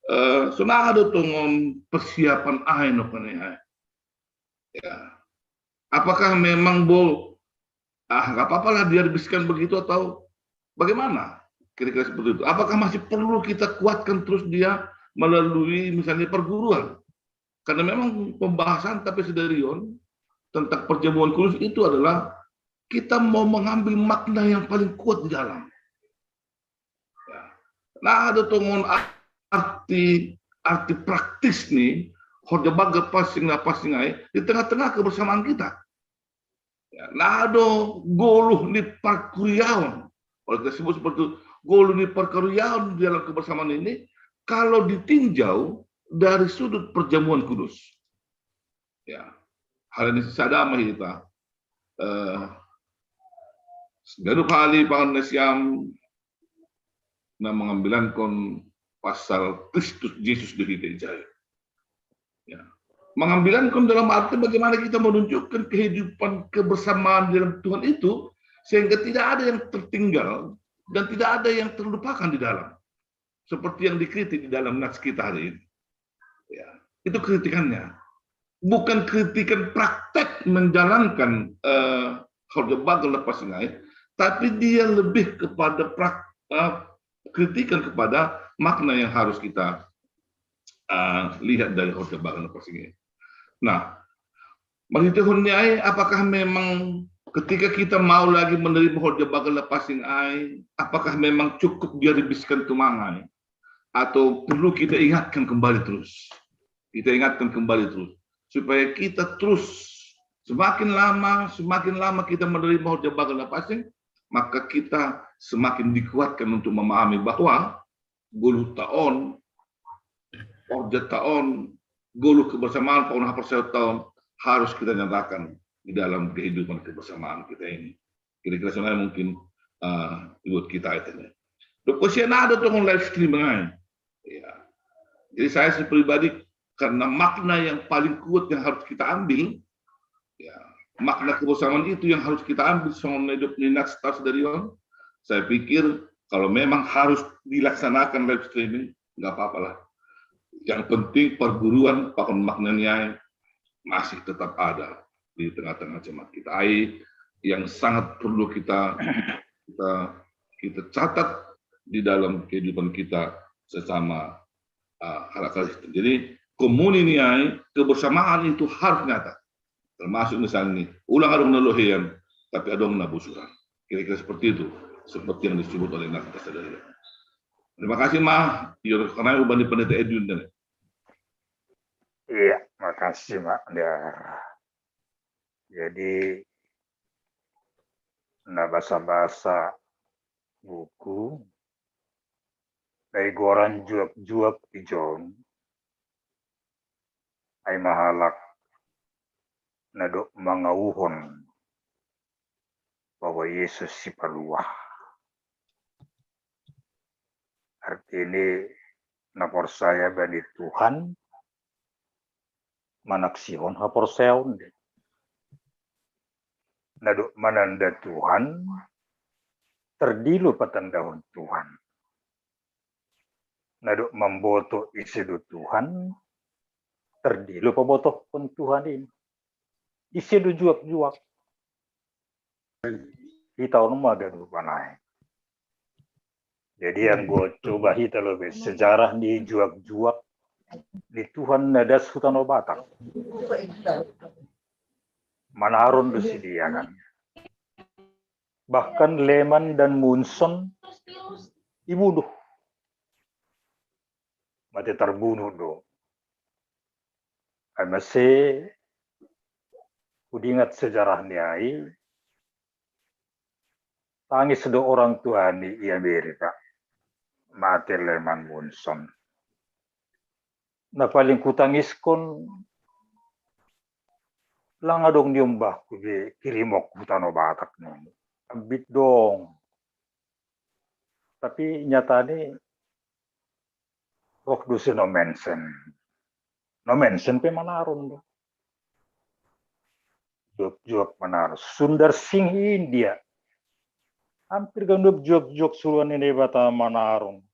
Eh, so na ada tongon persiapan ai no kene ai. Ya. Apakah memang bo ah nggak apa-apa lah dia dibisikkan begitu atau bagaimana? Kira-kira seperti itu. Apakah masih perlu kita kuatkan terus dia melalui misalnya perguruan? Karena memang pembahasan tapi sedarion tentang perjamuan kudus itu adalah kita mau mengambil makna yang paling kuat di dalam. Ya. Nah, ada tongon arti arti praktis nih, horja baga passing na passing ai di tengah-tengah kebersamaan kita. Ya, nah, ada goluh ni parkuriaon. Kalau kita sebut seperti itu, goluh ni parkuriaon di dalam kebersamaan ini, kalau ditinjau dari sudut perjamuan kudus. Ya, hal ini sadama kita. Eh, gaduh kali pangan nasiam na mengambilankon pasal Kristus Yesus di hita ijai. Ya. Mengambilankon dalam arti bagaimana kita menunjukkan kehidupan kebersamaan dalam Tuhan itu sehingga tidak ada yang tertinggal dan tidak ada yang terlupakan di dalam. Seperti yang dikritik di dalam nats kita hari ini. Ya, itu kritikannya. Bukan kritikan praktek menjalankan eh, horja baga lepas ini, tapi dia lebih kepada prak, eh, kritikan kepada makna yang harus kita eh, lihat dari horja baga lepas ini. Nah, maksudnya ai, apakah memang ketika kita mau lagi menerima horja baga lepas ini ai, apakah memang cukup dia dibisikkan tumangai? Atau perlu kita ingatkan kembali terus? Kita ingatkan kembali terus supaya kita terus semakin lama semakin lama kita menerima horja baga lepas ini, maka kita semakin dikuatkan untuk memahami bahwa goluh taon, horja taon, goluh kebersamaan, paun haporseaon taon harus kita nyatakan di dalam kehidupan kebersamaan kita ini. Kira-kira sana mungkin uh, buat kita itu. Dok kasihan ada tuh live streaming aja. Ya. Jadi saya pribadi karena makna yang paling kuat yang harus kita ambil, ya, makna kebersamaan itu yang harus kita ambil sama hidup ni nats dari on. Saya pikir kalau memang harus dilaksanakan live streaming, nggak apa-apa lah. Yang penting perguruan pakon maknanya masih tetap ada di tengah-tengah jemaat kita. Ai yang sangat perlu kita kita kita catat di dalam kehidupan kita sesama uh, halakat Kristen. Jadi komuni ni ai kebersamaan itu harus nyata. Termasuk misalnya nih, ulang adong na lohean, tapi adong na busuran. Kira-kira seperti itu, seperti yang disebut oleh Nabi tadi. Terima kasih mah, yo karena ubani pendeta Edwin dan Iya, makasih Mak. Ya. Jadi na basa-basa buku dari goran juak-juak di John ai mahalak na dok mangauhon bahwa Yesus si paluah. Artinya na porsaya bani Tuhan manaksihon haporseaon. Na dok mananda Tuhan tardilo patandahon Tuhan. Na dok mamboto ise do Tuhan tardilo pabotohon Tuhan ini. Ise do juak-juak. Hita on ma ganupan ai. Jadi anggo coba hita lobe sejarah ni juak-juak ni Tuhan na das huta no Batak. Manaron do sidia kan. Bahkan Leman dan Munson dibunuh. Mate terbunuh do. Ai mase hudingat sejarah ni ai tangis do orang tua ni i Amerika mate Leman Munson. Na paling kutangiskon lang adong niombahku be kirimok huta no Batak nini. Ambit dong. Tapi nyatane roh do si no mention. No mention pe manaron do. Juak-juak manaron. Sundar Singh India. Hampir gandup juak-juak suruhan ini bata manaron.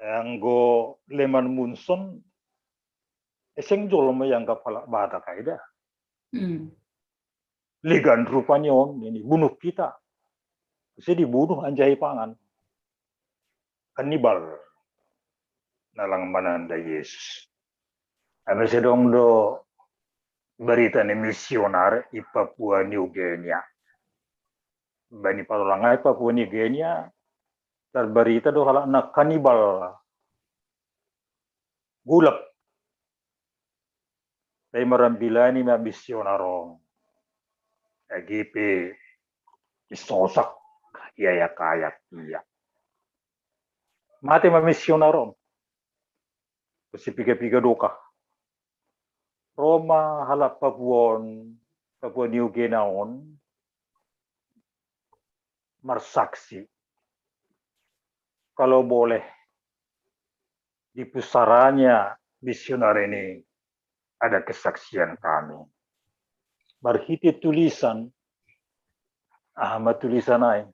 Anggo Leman Munson, eseng jolo mo yang kapala bata kaida. Hmm. Ligan rupanya on ini bunuh kita. Saya dibunuh anjai pangan. Kanibal. Nalang mananda Yesus. Ame sedong do berita ni misionar i Papua New Guinea. Bani palolangai Papua New Guinea, terberita do halak na kanibal. Gulap. Tapi marambilani ma misionar on. Agipe isosak, iya ya kayak iya. Mate ma misionar on. Sipiga-piga doka. Roma halak Papua on, Papua New Guinea on, marsaksi. Kalau boleh, di pusaranya misionar ini ada kesaksian kami. Marhite tulisan, ah, ma tulisan ai.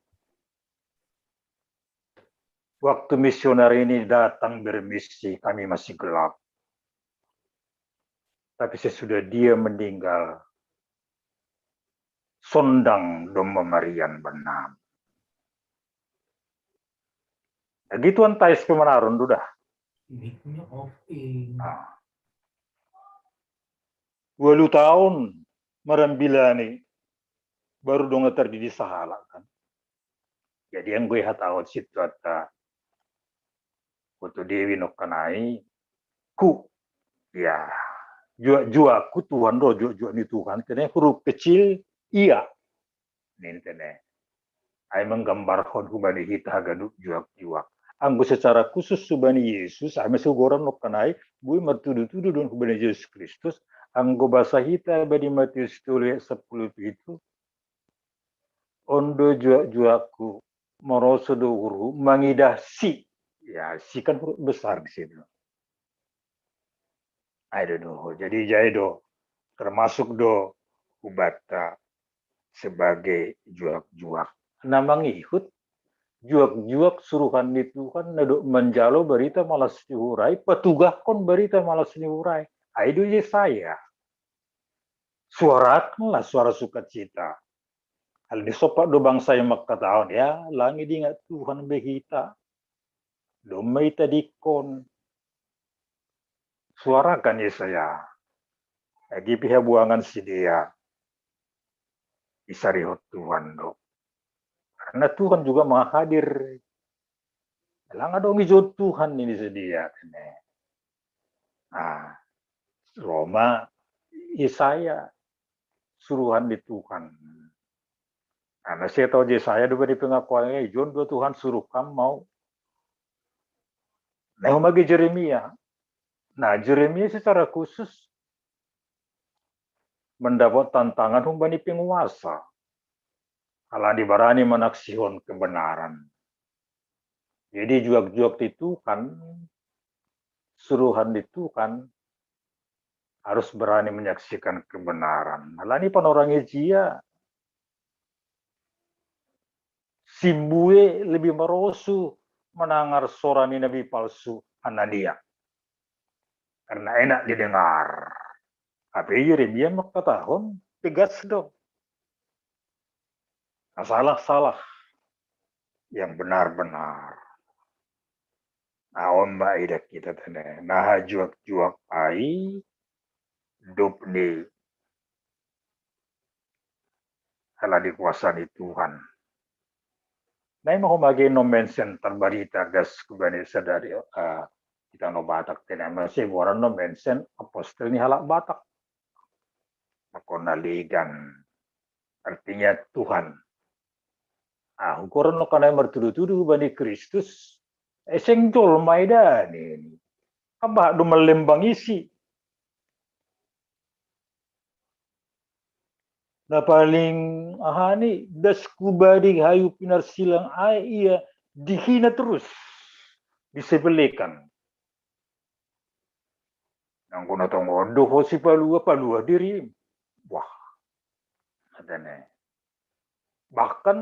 Waktu misioner ini datang bermisi, kami masih gelap. Tapi sesudah dia meninggal, sondang do mamarian benam. Nah, gitu antais pemanaron do dah. Nah. Walu tahun marambilani baru dong tardidi sahala kan. Jadi anggo ihatahon situata foto Dewi nokkanai ku, ya, juak-juak ku Tuhan do, juak-juak ni Tuhan, kene huruf kecil iya. Nintene. Ai menggambarhon hubani hita haganup juak-juak. Anggo secara khusus hubani Yesus, ai masugoran nokkanai, bui martudu-tudu don hubani Yesus Kristus, anggo basa hita bani Matius tolu ayat sepuluh itu, ondo juak-juakku, moroso do uhurhu, mangidah si. Ya, si kan huruf besar di situ. Ai do doho. Jadi jai do termasuk do hubanta sebagai juak-juak. Na mangihut juak-juak suruhan ni Tuhan, na do manjalo barita malas ni hurai, patugahkon barita malas ni hurai. Ai do Yesaya. Suarakanlah suara sukacita. Alani sopat do bangsa yang mangkatahon, ya, lang idingat Tuhan be hita. Domma itadingkon. Suarakan Yesaya. Agi pe habuangan sidea. Isarihon Tuhan do. Karena Tuhan juga maha hadir. Lang adong ijon Tuhan ini sidea. Ah, Roma Yesaya suruhan ni Tuhan. Nah, na saya tahu Yesaya do bani pengakuan ijon do Tuhan suruh kam mau. Nah, humagi Jeremia. Nah, Jeremia secara khusus mendapat tantangan humbani penguasa. Alani barani manaksihon kebenaran. Jadi juak-juak di Tuhan, suruhan di Tuhan, harus berani menyaksikan kebenaran. Alani panorang ijia, simbue lebih marosu manangar sora ni nabi palsu Anania. Karena enak didengar. Tapi Yeremia mangkatahon tegas do. Nah, salah-salah yang benar-benar. Nah, on ma idak kita tene. Nah, juak-juak ai dop ni ala di kuasa ni Tuhan. Nah, ima humagi no mention terbarita gas kubani sadari uh, kita no Batak tene masih boran no mention apostel ni halak Batak. Makona ligan artinya Tuhan. Ah, ukuran no kanai martudu-tudu bani Kristus. Eseng jol mai dani. Kabah do melembang isi. Na paling aha ni, das ku badi hayu pinarsilang ai, ia dihina terus, disebelekan. Nang kuna tongondo ho si palua, palua diri. Wah. Katanya. Bahkan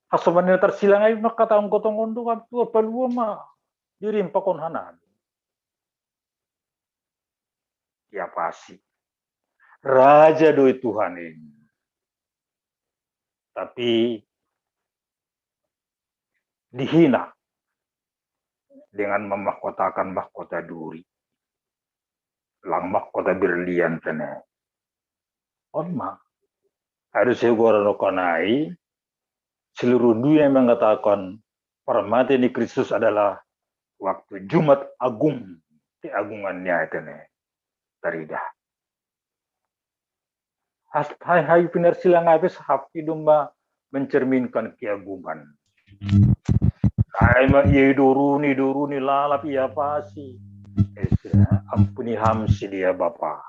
hasomani tarsilang ai maka tangko tongondo kan tua palua ma diri pakon hanan. Ya pasti. Raja doi Tuhan ini. Tapi dihina dengan memahkotakan mahkota duri. Lang mahkota berlian tene. On ma. Harus saya gua rano kanai. Seluruh dunia mengatakan permati ni Kristus adalah waktu Jumat Agung, keagungannya itu nih, Farida. Hai hai pinar silang habis hapi domba mencerminkan keagungan. Hai ma ia doruni doruni lalap ia pasi. Ampuni hamsi dia Bapa.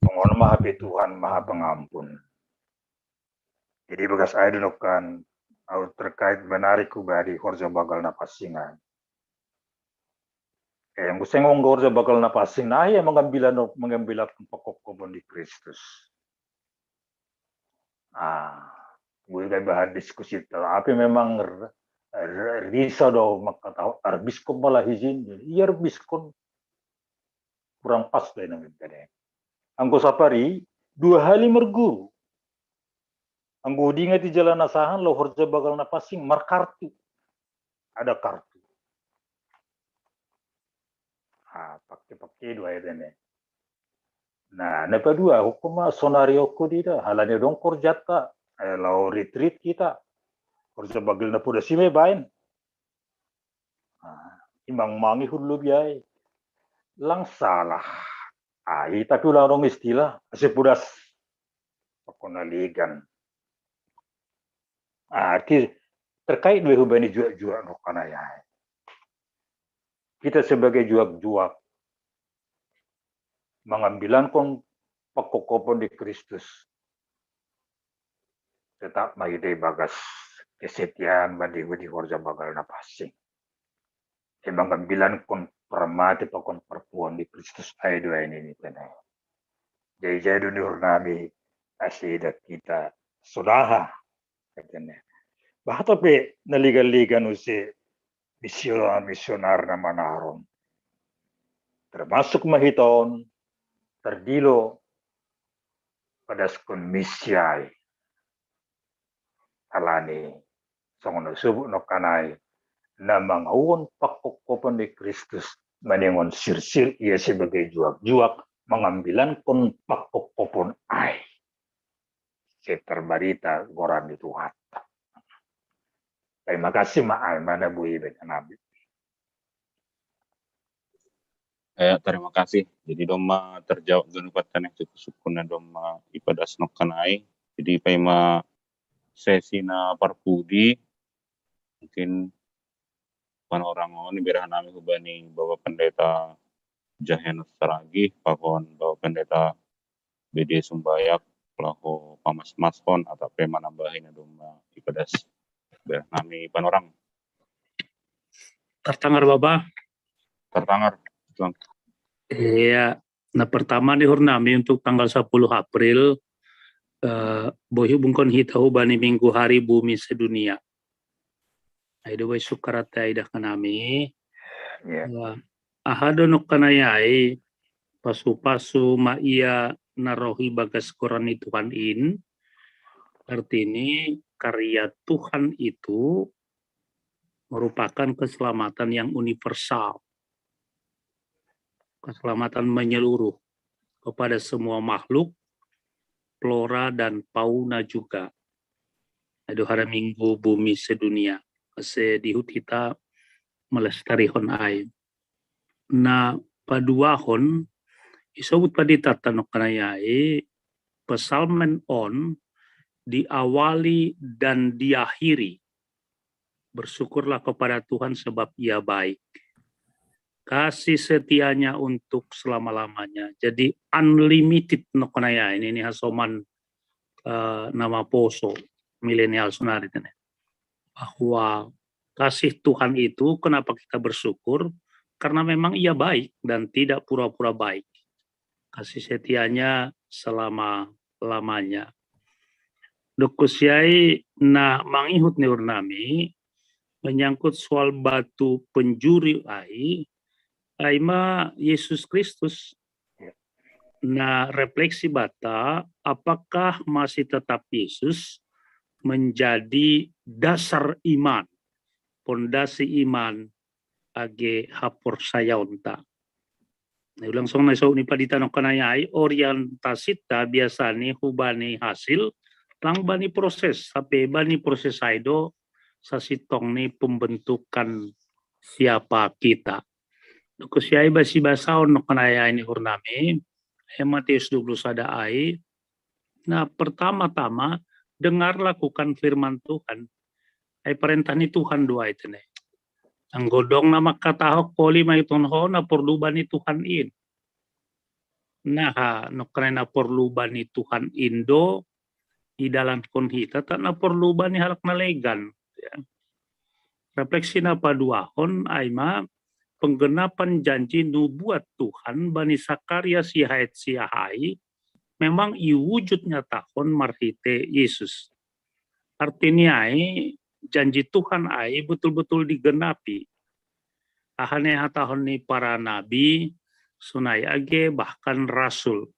Pengon maha Tuhan maha pengampun. Jadi bagas ai donokan au terkait menarik kubadi horja bagal na pasingan. Eh, yang kusengong horja bagal na pasing nah ya mengambil mengambil pakok kobon di Kristus. Ah, gue kayak bahan diskusi tapi memang risa do maka tahu arbiskon malah izin iya arbiskon kurang pas deh nang tadi. Anggo sapari dua hali merguru. Anggo diingati jalan nasahan lo horja bagal na pasing markartu. Ada kartu. Ah, pakai-pakai dua ayat ini. Nah, napa dua hukum sonario ko dida halani dong korjata eh, lao retreat kita. Horja bagal na poda sime bain. Nah, imang mangi hulu biai. Lang salah. Ai tapi ulang dong istilah sepudas pakona ligan. Arti terkait dua hubani juak-juak no kanayai. Kita sebagai juak-juak mengambilan kon pakokopon di Kristus. Tetap maide bagas kesetiaan badi hudi horja bagal na pasing. Emang gambilan kon permati pakon perpuan di Kristus ai dua ini ni tenai. Jai jai duni hurnami asida kita sodaha. Katanya. Bahata pe naliga-liga nusi misionar misionar na manaron. Termasuk mahiton terdilo padaskon misiai. Alani songon na subuk no kanai na mangauon pakkokkopon di Kristus maningon sirsir ia sebagai juak-juak mangambilankon pakkokkopon ai. Setar barita goran di Tuhan. Terima kasih ma ai mana bui beta nabi. Eh, terima kasih. Jadi domma terjawab ganu pattane suku-sukuna domma ipadas nokkanai. Jadi paima sesi na parpudi mungkin panorang on berahan nami hubani Bapak Pendeta Jahenus Saragih, pakon Bapak Pendeta B D Sumbayak, laho pamas-maskon atau pe manambahi na domma ipadas. Berahan nami panorang. Tertangar Bapak? Tertangar. Iya, nah pertama di hurnami untuk tanggal sepuluh April eh, bohi bungkon hita hubani minggu hari bumi sedunia. Aido bai sukarat aidah kanami. Yeah. Eh, aha donok kanayai pasu-pasu ma ia narohi bagas koran ni Tuhan in. Artini karya Tuhan itu merupakan keselamatan yang universal. Keselamatan menyeluruh kepada semua makhluk, flora dan fauna juga. Aduh hari Minggu bumi sedunia. Sedihut kita melestarihon ai. Na paduahon isobut padi tatanok kanayai pesalmen on diawali dan diakhiri bersyukurlah kepada Tuhan sebab Ia baik. kasih setianya untuk selama-lamanya. Jadi unlimited no kena ya ini, ini hasoman eh, nama poso milenial sonari ini. Bahwa kasih Tuhan itu kenapa kita bersyukur? Karena memang ia baik dan tidak pura-pura baik. Kasih setianya selama-lamanya. Dokusiai na mangihut ni urnami menyangkut soal batu penjuri ai, ai ma Yesus Kristus. Na refleksi bata, apakah masih tetap Yesus menjadi dasar iman, pondasi iman age haporsayaonta. Nah, ulang song na isau ni padita no kanayai, orientasita biasa ni hubani hasil, lang bani proses, tapi bani proses aido sasitong ni pembentukan siapa kita. Kusiai basi basaon no kanayai ni hurnami, Matius dua puluh sada ai. Nah, pertama-tama dengar lakukan firman Tuhan. Ai perintah ni Tuhan dua itu nih. Anggodong nama katahok poli maiton ho na porlu bani Tuhan in. Nah, no kena na porlu bani Tuhan indo i dalan kon hita tak na porlu bani halak na legan. Ya. Refleksi na paduahon ai ma penggenapan janji nubuat Tuhan bani Sakaria siahait siahai memang iwujud nyatahon marhite Yesus. Artinya ai janji Tuhan ai betul-betul digenapi. Ahane hatahon ni para nabi, sunai age bahkan rasul.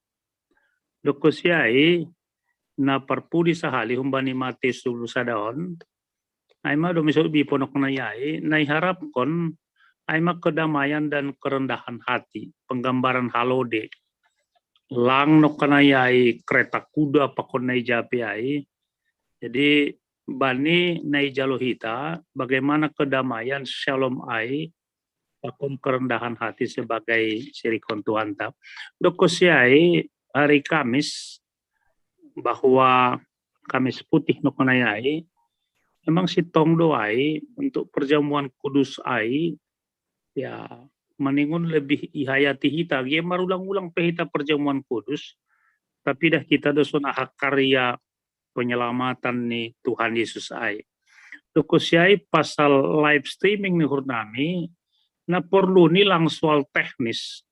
Dokusiai na parpudi sahali humbani Matius dua puluh sada on, ai ma domiso biponok na yai, na iharapkon ai ma kedamaian dan kerendahan hati, penggambaran halode. Lang no kanayai kereta kuda pakon na ijapi ai. Jadi bani na ijalo hita bagaimana kedamaian shalom ai pakon kerendahan hati sebagai sirikon Tuhan ta. Dokusiai hari Kamis bahwa Kamis putih no kanayai memang sitong do ai untuk perjamuan kudus ai ya maningon lebih ihayati hita. Gie marulang-ulang pe hita perjamuan kudus, tapi dah kita do sona karya penyelamatan ni Tuhan Yesus ai. Dokusiai pasal live streaming ni hurnami na porlu ni lang soal teknis.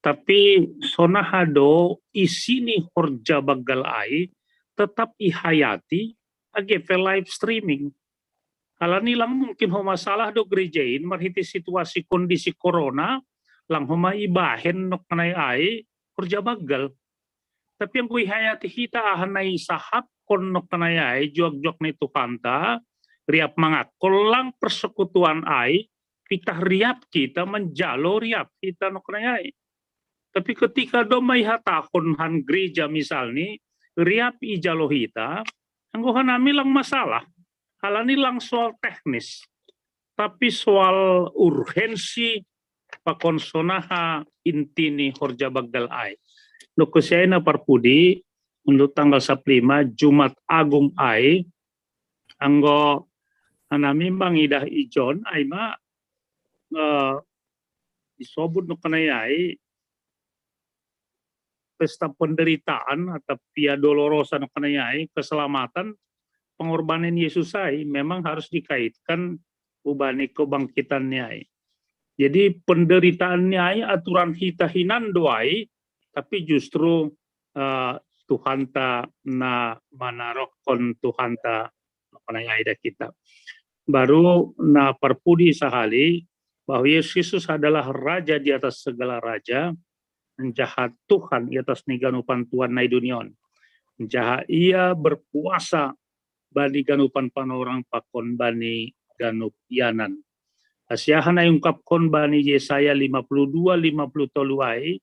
Tapi sona hado isi ni horja bagal ai tetap ihayati age pe live streaming. Alani lang mungkin ho masalah do gereja in marhiti situasi kondisi corona, lang ho ma ibahen nok kanai ai horja bagal. Tapi anggo ihayati hita aha na isahapkon nok kanai ai juak-juak ni Tuhanta, riap mangakkol lang persekutuan ai pitah riap kita manjalo riap hita nok kanai ai. Tapi ketika do ma ihatahon han gereja misalni riap ijalo hita, anggo hanami lang masalah. Alani lang soal teknis, tapi soal urgensi pakon sonaha inti ni horja bagal ai. Dokusiai na parpudi untuk tanggal sapuluh lima Jumat Agung ai, anggo hanami mangidah ijon ai ma eh, isobut no kanai ai pesta penderitaan atau Via Dolorosa no kanai ai keselamatan pengorbanan Yesus ai memang harus dikaitkan ubani kebangkitan ni ai. Jadi penderitaan ni ai aturan hita hinan do ai, tapi justru uh, Tuhanta na manarokkon Tuhanta panayai da kita. Baru na parpudi sahali bahwa Yesus Kristus adalah Raja di atas segala raja, menjahat Tuhan di atas ni ganupan Tuhan na i dunia on. Menjahat ia berkuasa bani ganupan panorang pakon bani ganup ianan. Asiahan na iungkapkon bani Yesaya lima puluh dua lima puluh tolu ai,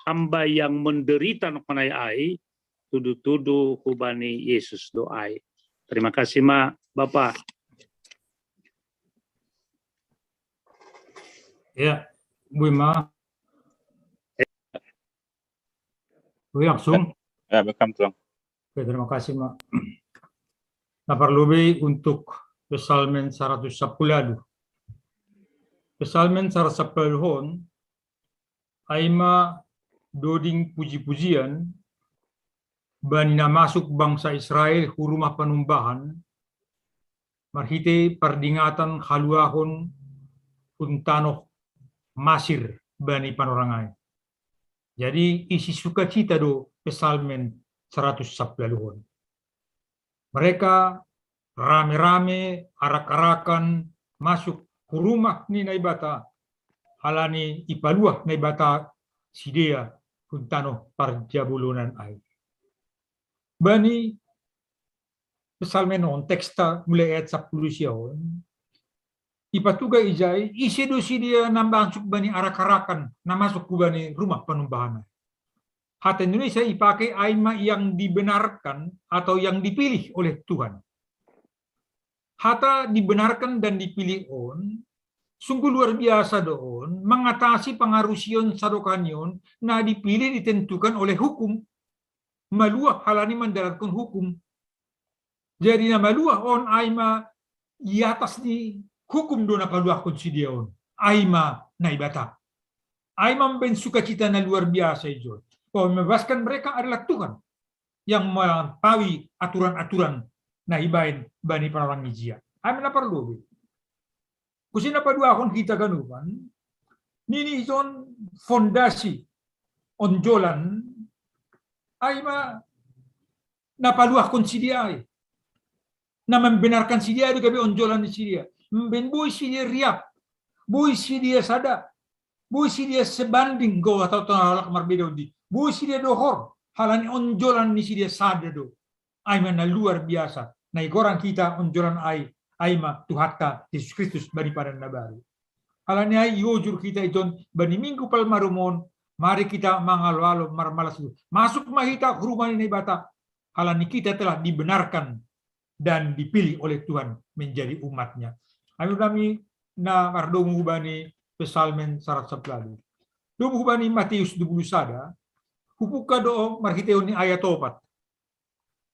hamba yang menderita no kanai ai, tudu-tudu hubani Yesus do ai. Terima kasih ma Bapa. Ya, bui ma. Bui langsung. Ya, welcome tuang. Oke, terima kasih ma. Na parlobei untuk Psalmen saratus sapuluh. Psalmen saratus sampulu on, ai ma doding puji-pujian, bani na masuk bangsa Israel hu rumah panumbahan, marhite pardingatan haluahon hun tanoh Masir bani panorang ai. Jadi isi sukacita do Psalmen saratus sampulu on. Mereka rame-rame arak-arakan masuk hu rumah ni Naibata, halani ipaluah Naibata sidea hun tanoh parjabulonan ai. Bani Psalmen on, teksta mulai ayat sampulu sia on, ipatuga ijai, ise do sidea na masuk bani arak-arakan, na masuk hu bani rumah panumbahan ai. Hata Indonesia ipake ai ma yang dibenarkan atau yang dipilih oleh Tuhan. Hata dibenarkan dan dipilih on, sungguh luar biasa do on, mangatasi pangarusion sadokahon on, na dipilih ditentukan oleh hukum, maluah halani mandalankan hukum. Jadi na maluah on ai ma di atas ni hukum do na paluahkon sidea on, ai ma Naibata. Ai ma mambaen sukacita na luar biasa ijon. Bahwa membebaskan mereka adalah Tuhan yang melampaui aturan-aturan na ibaen bani panorang i jia. Ai ma na parlobei. Kuse na paduahon hita ganupan, nini ijon fondasi onjolan, ai ma na paluahkon sidea ai. Na membenarkan sidea do gabe onjolan ni sidea. Mambaen boi sidea riap, boi sidea sada, boi sidea sebanding, go atau tona halak marbeda on di, boi sidea dohor, halani onjolan ni sidea sada do. Ai ma na luar biasa, na igoran hita onjolan ai, ai ma Tuhanta Jesus Kristus bani Padan na Baru. Halani ai iojur hita ijon bani Minggu Palmarum on, mari hita mangalo-alo marmalas-ulas. Masuk ma hita hu rumah ni Naibata, halani hita telah dibenarkan dan dipilih oleh Tuhan menjadi umat-Nya. Ai ma nami na mardomu hu bani Psalmen saratus sampulu. Domu hu bani Matius dua pulu sada, hubuka do marhitehon ni ayat opat.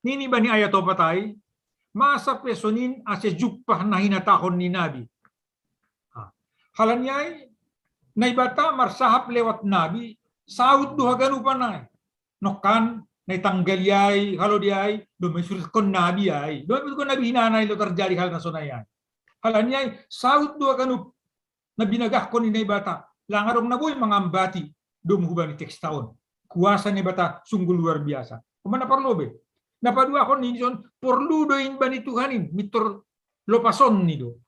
Nini bani ayat opat ai, masa pe sonin ase jumpah na hinatahon ni nabi. Ah, halani ai, Naibata marsahap lewat nabi, saut do haganupan ai. Nongkan na itanggali ai, halo di ai, domma isurathon nabi ai. Domma ipatuduhon nabi hinan ai lo tarjadi hal na sonai ai. Halani ai, saut do haganup na binagahkon ni Naibata, lang adong na boi mangambati, domu hu bani teksta on. Kuasa ni Naibata sungguh luar biasa. On ma na parlobei. Na paduahon nini on, porlu do in bani Tuhan in, mintor lopason ni do.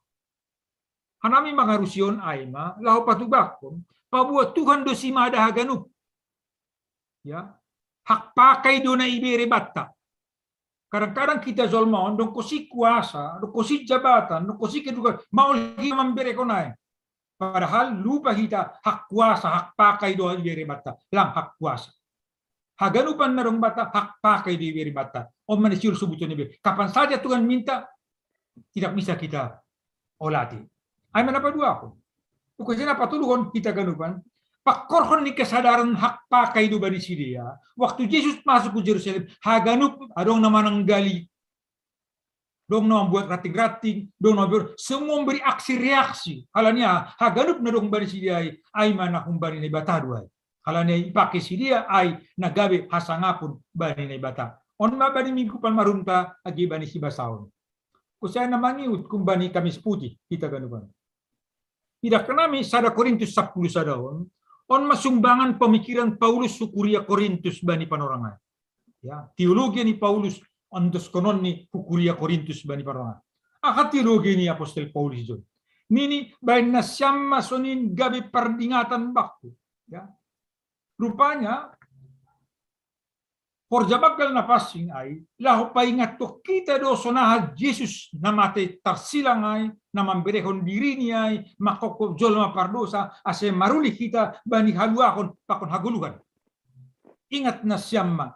Hanami mangarusion ai ma, laho patugahkon, paboa Tuhan do simada haganup. Ya, hak pakai do na ibere banta. Kadang-kadang hita jolma on, dong kosi kuasa, dong kosi jabatan, dong kosi kedudukan, maol hita mamberehon ai. Padahal lupa hita hak kuasa, hak pakai do ibere banta, lang hak kuasa. Haganupan na adong banta, hak pakai do ibere banta. On ma na siul sobuton ni be. Kapan saja Tuhan minta, tidak bisa kita olati. Ai ma na paduahon. Kuse na patoluhon hita ganupan, pangkorhon ni kesadaran hak pakai do bani sidea. Waktu Jesus masuk hu Jerusalem, haganup adong na mananggali. Dong na mambuat ranting-ranting, dong na mambuat, semua memberi aksi reaksi. Halani ai, haganup na adong bani sidea ai, ai ma na humbani Naibata do ai. Halani ai ipake sidea ai na gabe hasangapon bani Naibata. On ma bani Minggu Palmarumta age bani hibasaon. Kuse na mangihut humbani Kamis Putih hita ganupan. Idahkon nami sada Korintus sampulu sada on, on ma sumbangan pemikiran Paulus hu kuria Korintus bani panorang ai. Ya, teologia ni Paulus ondoskon on ni hu kuria Korintus bani panorang ai. Aha teologia ni apostel Paulus ijon? Nini, baen nasiam ma sonin gabe pardingatan bangku. Ya. Rupanya, horja banggal na pansing ai, laho paingathon hita do sonaha Jesus na mate tarsilang ai, na mamberehon dirini ai, mangkophop jolma pardosa, ase maruli hita bani haluahon pakon hagoluhan. Ingat nasiam ma,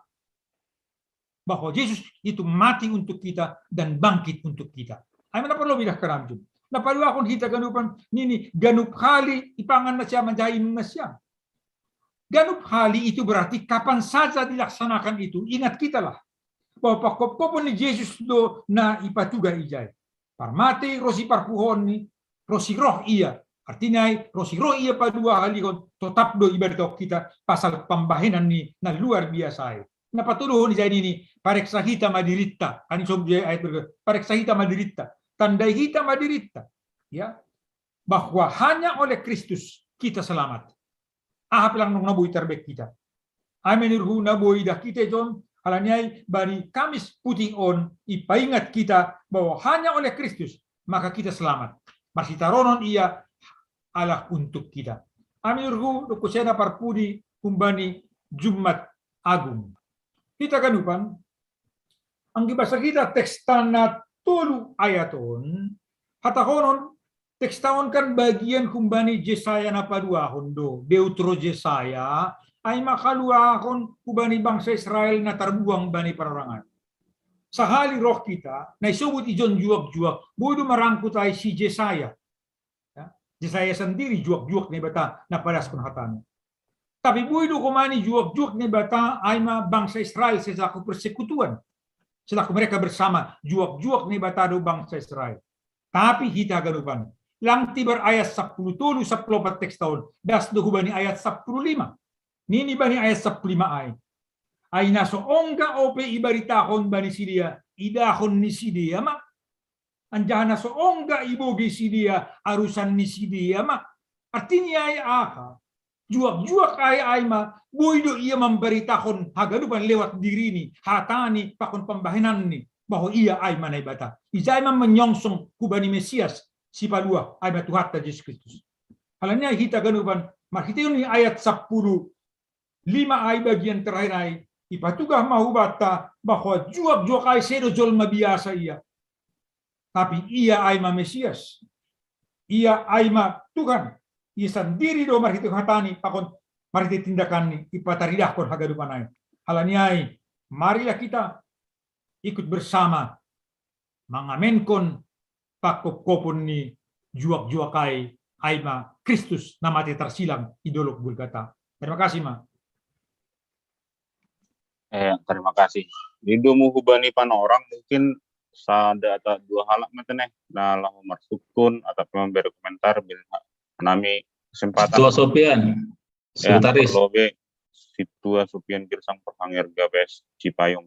bahwa Jesus itu mati untuk kita dan bangkit untuk kita. Ai ma na parlobei idahkon nami. Na paduahon hita ganupan, nini, ganup hali ipangan nasiam manjaha iinum nasiam. Ganup hali itu berarti kapan saja dilaksanakan itu, ingat hitalah bahwa pangkopkopon ni Jesus do na ipatuga ijai. Parmate ro siparpuhoon ni, ro siroh Ia, Artinya, ro si roh ia padua hali kon, totap do ibarat kita pasal pambahenan ni na luar biasa. Napatuduhon i jadi ni, pareksa hita ma diritta. Kan so ayat berikut, pareksa hita ma diritta. Tandai hita ma diritta. Ya, bahwa hanya oleh Kristus kita selamat. Aha pelang nong naboi tarbek kita. Ai menurhu naboi dah kita John, halaniai bari Kamis putih on ipaingat kita bahwa hanya oleh Kristus maka kita selamat. Marsitaronon ia Allah untuk kita. Ai menurhu doku sena parpudi humbani Jumat Agung. Kita kanupan, anggi basa kita tekstana tolu ayat on, hatahonon teksta on kan bagian humbani Jesaya na paduahon do, Deutro Jesaya, ai ma haluahon humbani bangsa Israel na tarbuang bani parorangan. Sahali roh kita, na isobut ijon juak-juak, boi do marangkut ai si Jesaya. Ya, Jesaya sandiri juak-juak Naibata na padaskon hatana. Tapi boi do homani juak-juak Naibata ai ma bangsa Israel selaku persekutuan. Selaku mereka bersama juak-juak Naibata do bangsa Israel. Tapi hita ganupan. Lang tibar ayat sapuluh tolu sapuluh opat teksta on. Das do hubani ayat sapuluh lima. Nini bani ayat sapuluh lima ai. Ai na so ongga ope ibaritahon bani sidea, idahon ni sidea ma. Anjaha na so ongga ibogei sidea, arusan ni sidea ma. Artinya ai aha? Juak-juak ai ai ma, boi do ia mambaritahon haganupan lewat dirini, hatani pakon pambahenanni, bahwa ia ai ma Naibata. Ija ai ma menyongsong hubani Mesias, si paluah ai ma Tuhanta Jesus Kristus. Halaniai hita ganupan, marhitehon ni ayat sapuluh lima ai bagian terakhir ai, ipatugah ma hubanta bahwa juak-juak ai sedo jolma biasa ia. Tapi ia ai ma Mesias. Ia ai ma Tuhan. Ia sandiri do marhitehon hatani, pakon marhitehon tindakanni, ipataridahkon haganupan ai. Halaniai, marilah kita ikut bersama mangamenkon pangkophopon ni juak-juak ai, ai ma Kristus na mate tarsilang i dolok Golgata. Terima kasih ma. Eh, terima kasih. Di domu hubani panorang mungkin sada atau dua halak mate neh na laho marsukun atau memberi komentar bila nami kesempatan. Ketua Sopian, Ya, sekretaris. Lobe, Situa Sopian Girsang Perhangir Gabes Cipayung.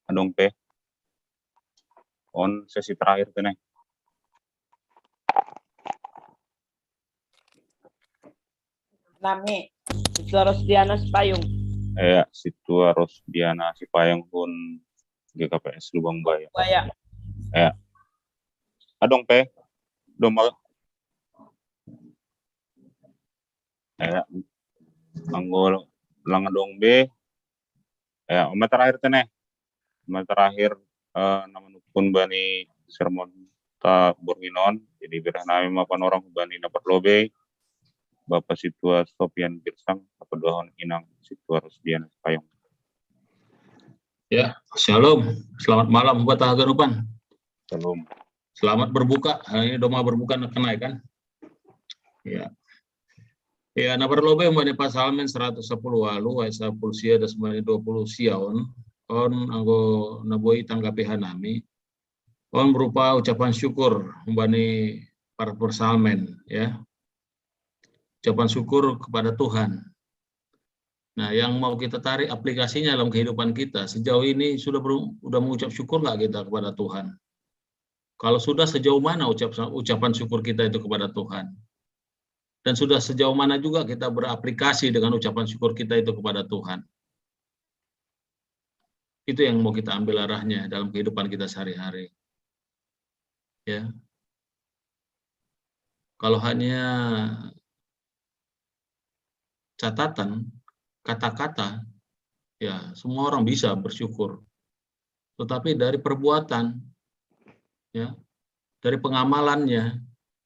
Adong pe. On sesi terakhir kene. Nami, Situa Rosdiana Sipayung. Ya, Situa Rosdiana Sipayung pun G K P S Lubang Baya. Baya. Adong pe. Doma. Ya. Anggo lang adong be. Ya, oma terakhir tene. Oma terakhir eh, na manungkun bani sermon ta borngin on. Jadi berah nami ma panorang bani na parlobei. Bapak Situa Sopian Girsang, apa doahon inang Situa Rosdiana Sipayung. Ya, shalom. Selamat malam buat haganupan. Shalom. Selamat berbuka. Hari ini doma berbuka na kenai kan? Ya. Ya, na parlobei mani Psalmen seratus sepuluh walu, ayat sepuluh sia, das mani dua puluh sia on. On anggo na boi tanggapi hanami. On berupa ucapan syukur humbani para psalmen, ya. Ucapan syukur kepada Tuhan. Nah, yang mau kita tarik aplikasinya dalam kehidupan kita. Sejauh ini sudah ber, sudah mengucap syukur nggak kita kepada Tuhan? Kalau sudah, sejauh mana ucap, ucapan syukur kita itu kepada Tuhan? Dan sudah sejauh mana juga kita beraplikasi dengan ucapan syukur kita itu kepada Tuhan? Itu yang mau kita ambil arahnya dalam kehidupan kita sehari-hari. Ya. Kalau hanya catatan, kata-kata, ya semua orang bisa bersyukur. Tetapi dari perbuatan, ya, dari pengamalannya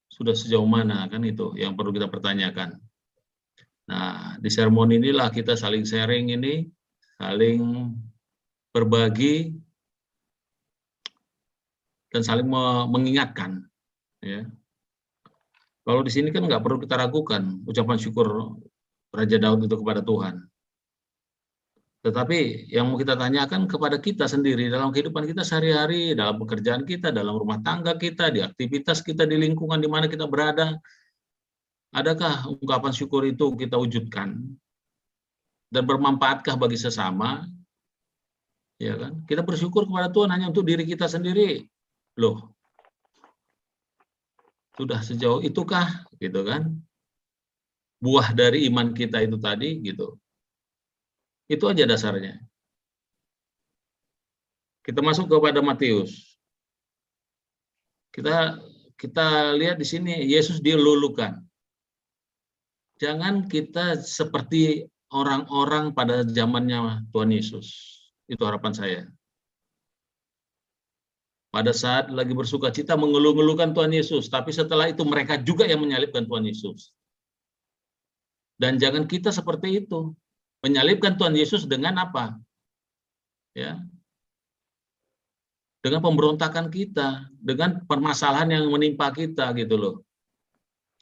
sudah sejauh mana, kan itu yang perlu kita pertanyakan. Nah, di sermon inilah kita saling sharing ini, saling berbagi dan saling me, mengingatkan, ya. Kalau di sini kan nggak perlu kita ragukan ucapan syukur Raja Daud itu kepada Tuhan. Tetapi yang mau kita tanyakan kepada kita sendiri dalam kehidupan kita sehari-hari, dalam pekerjaan kita, dalam rumah tangga kita, di aktivitas kita, di lingkungan di mana kita berada, adakah ungkapan syukur itu kita wujudkan dan bermanfaatkah bagi sesama? Ya kan? Kita bersyukur kepada Tuhan hanya untuk diri kita sendiri. Loh, sudah sejauh itukah gitu kan? Buah dari iman kita itu tadi gitu. Itu aja dasarnya. Kita masuk kepada Matius. Kita kita lihat di sini Yesus dilulukan. Jangan kita seperti orang-orang pada zamannya Tuhan Yesus. Itu harapan saya. Pada saat lagi bersuka cita mengeluh-ngeluhkan Tuhan Yesus, tapi setelah itu mereka juga yang menyalibkan Tuhan Yesus. Dan jangan kita seperti itu. Menyalibkan Tuhan Yesus dengan apa? Ya. Dengan pemberontakan kita, dengan permasalahan yang menimpa kita gitu loh.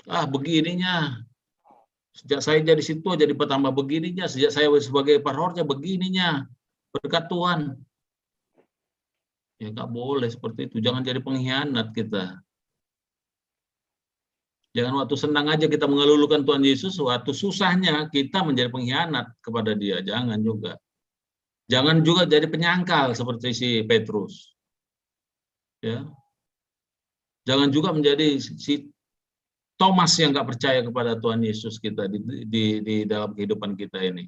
Ah, begininya. Sejak saya jadi situ jadi bertambah begininya, sejak saya sebagai parhornya begininya. Berkat Tuhan. Ya nggak boleh seperti itu. Jangan jadi pengkhianat kita. Jangan waktu senang aja kita mengelulukan Tuhan Yesus, waktu susahnya kita menjadi pengkhianat kepada Dia. Jangan juga. Jangan juga jadi penyangkal seperti si Petrus. Ya. Jangan juga menjadi si Thomas yang nggak percaya kepada Tuhan Yesus kita di, di, di dalam kehidupan kita ini.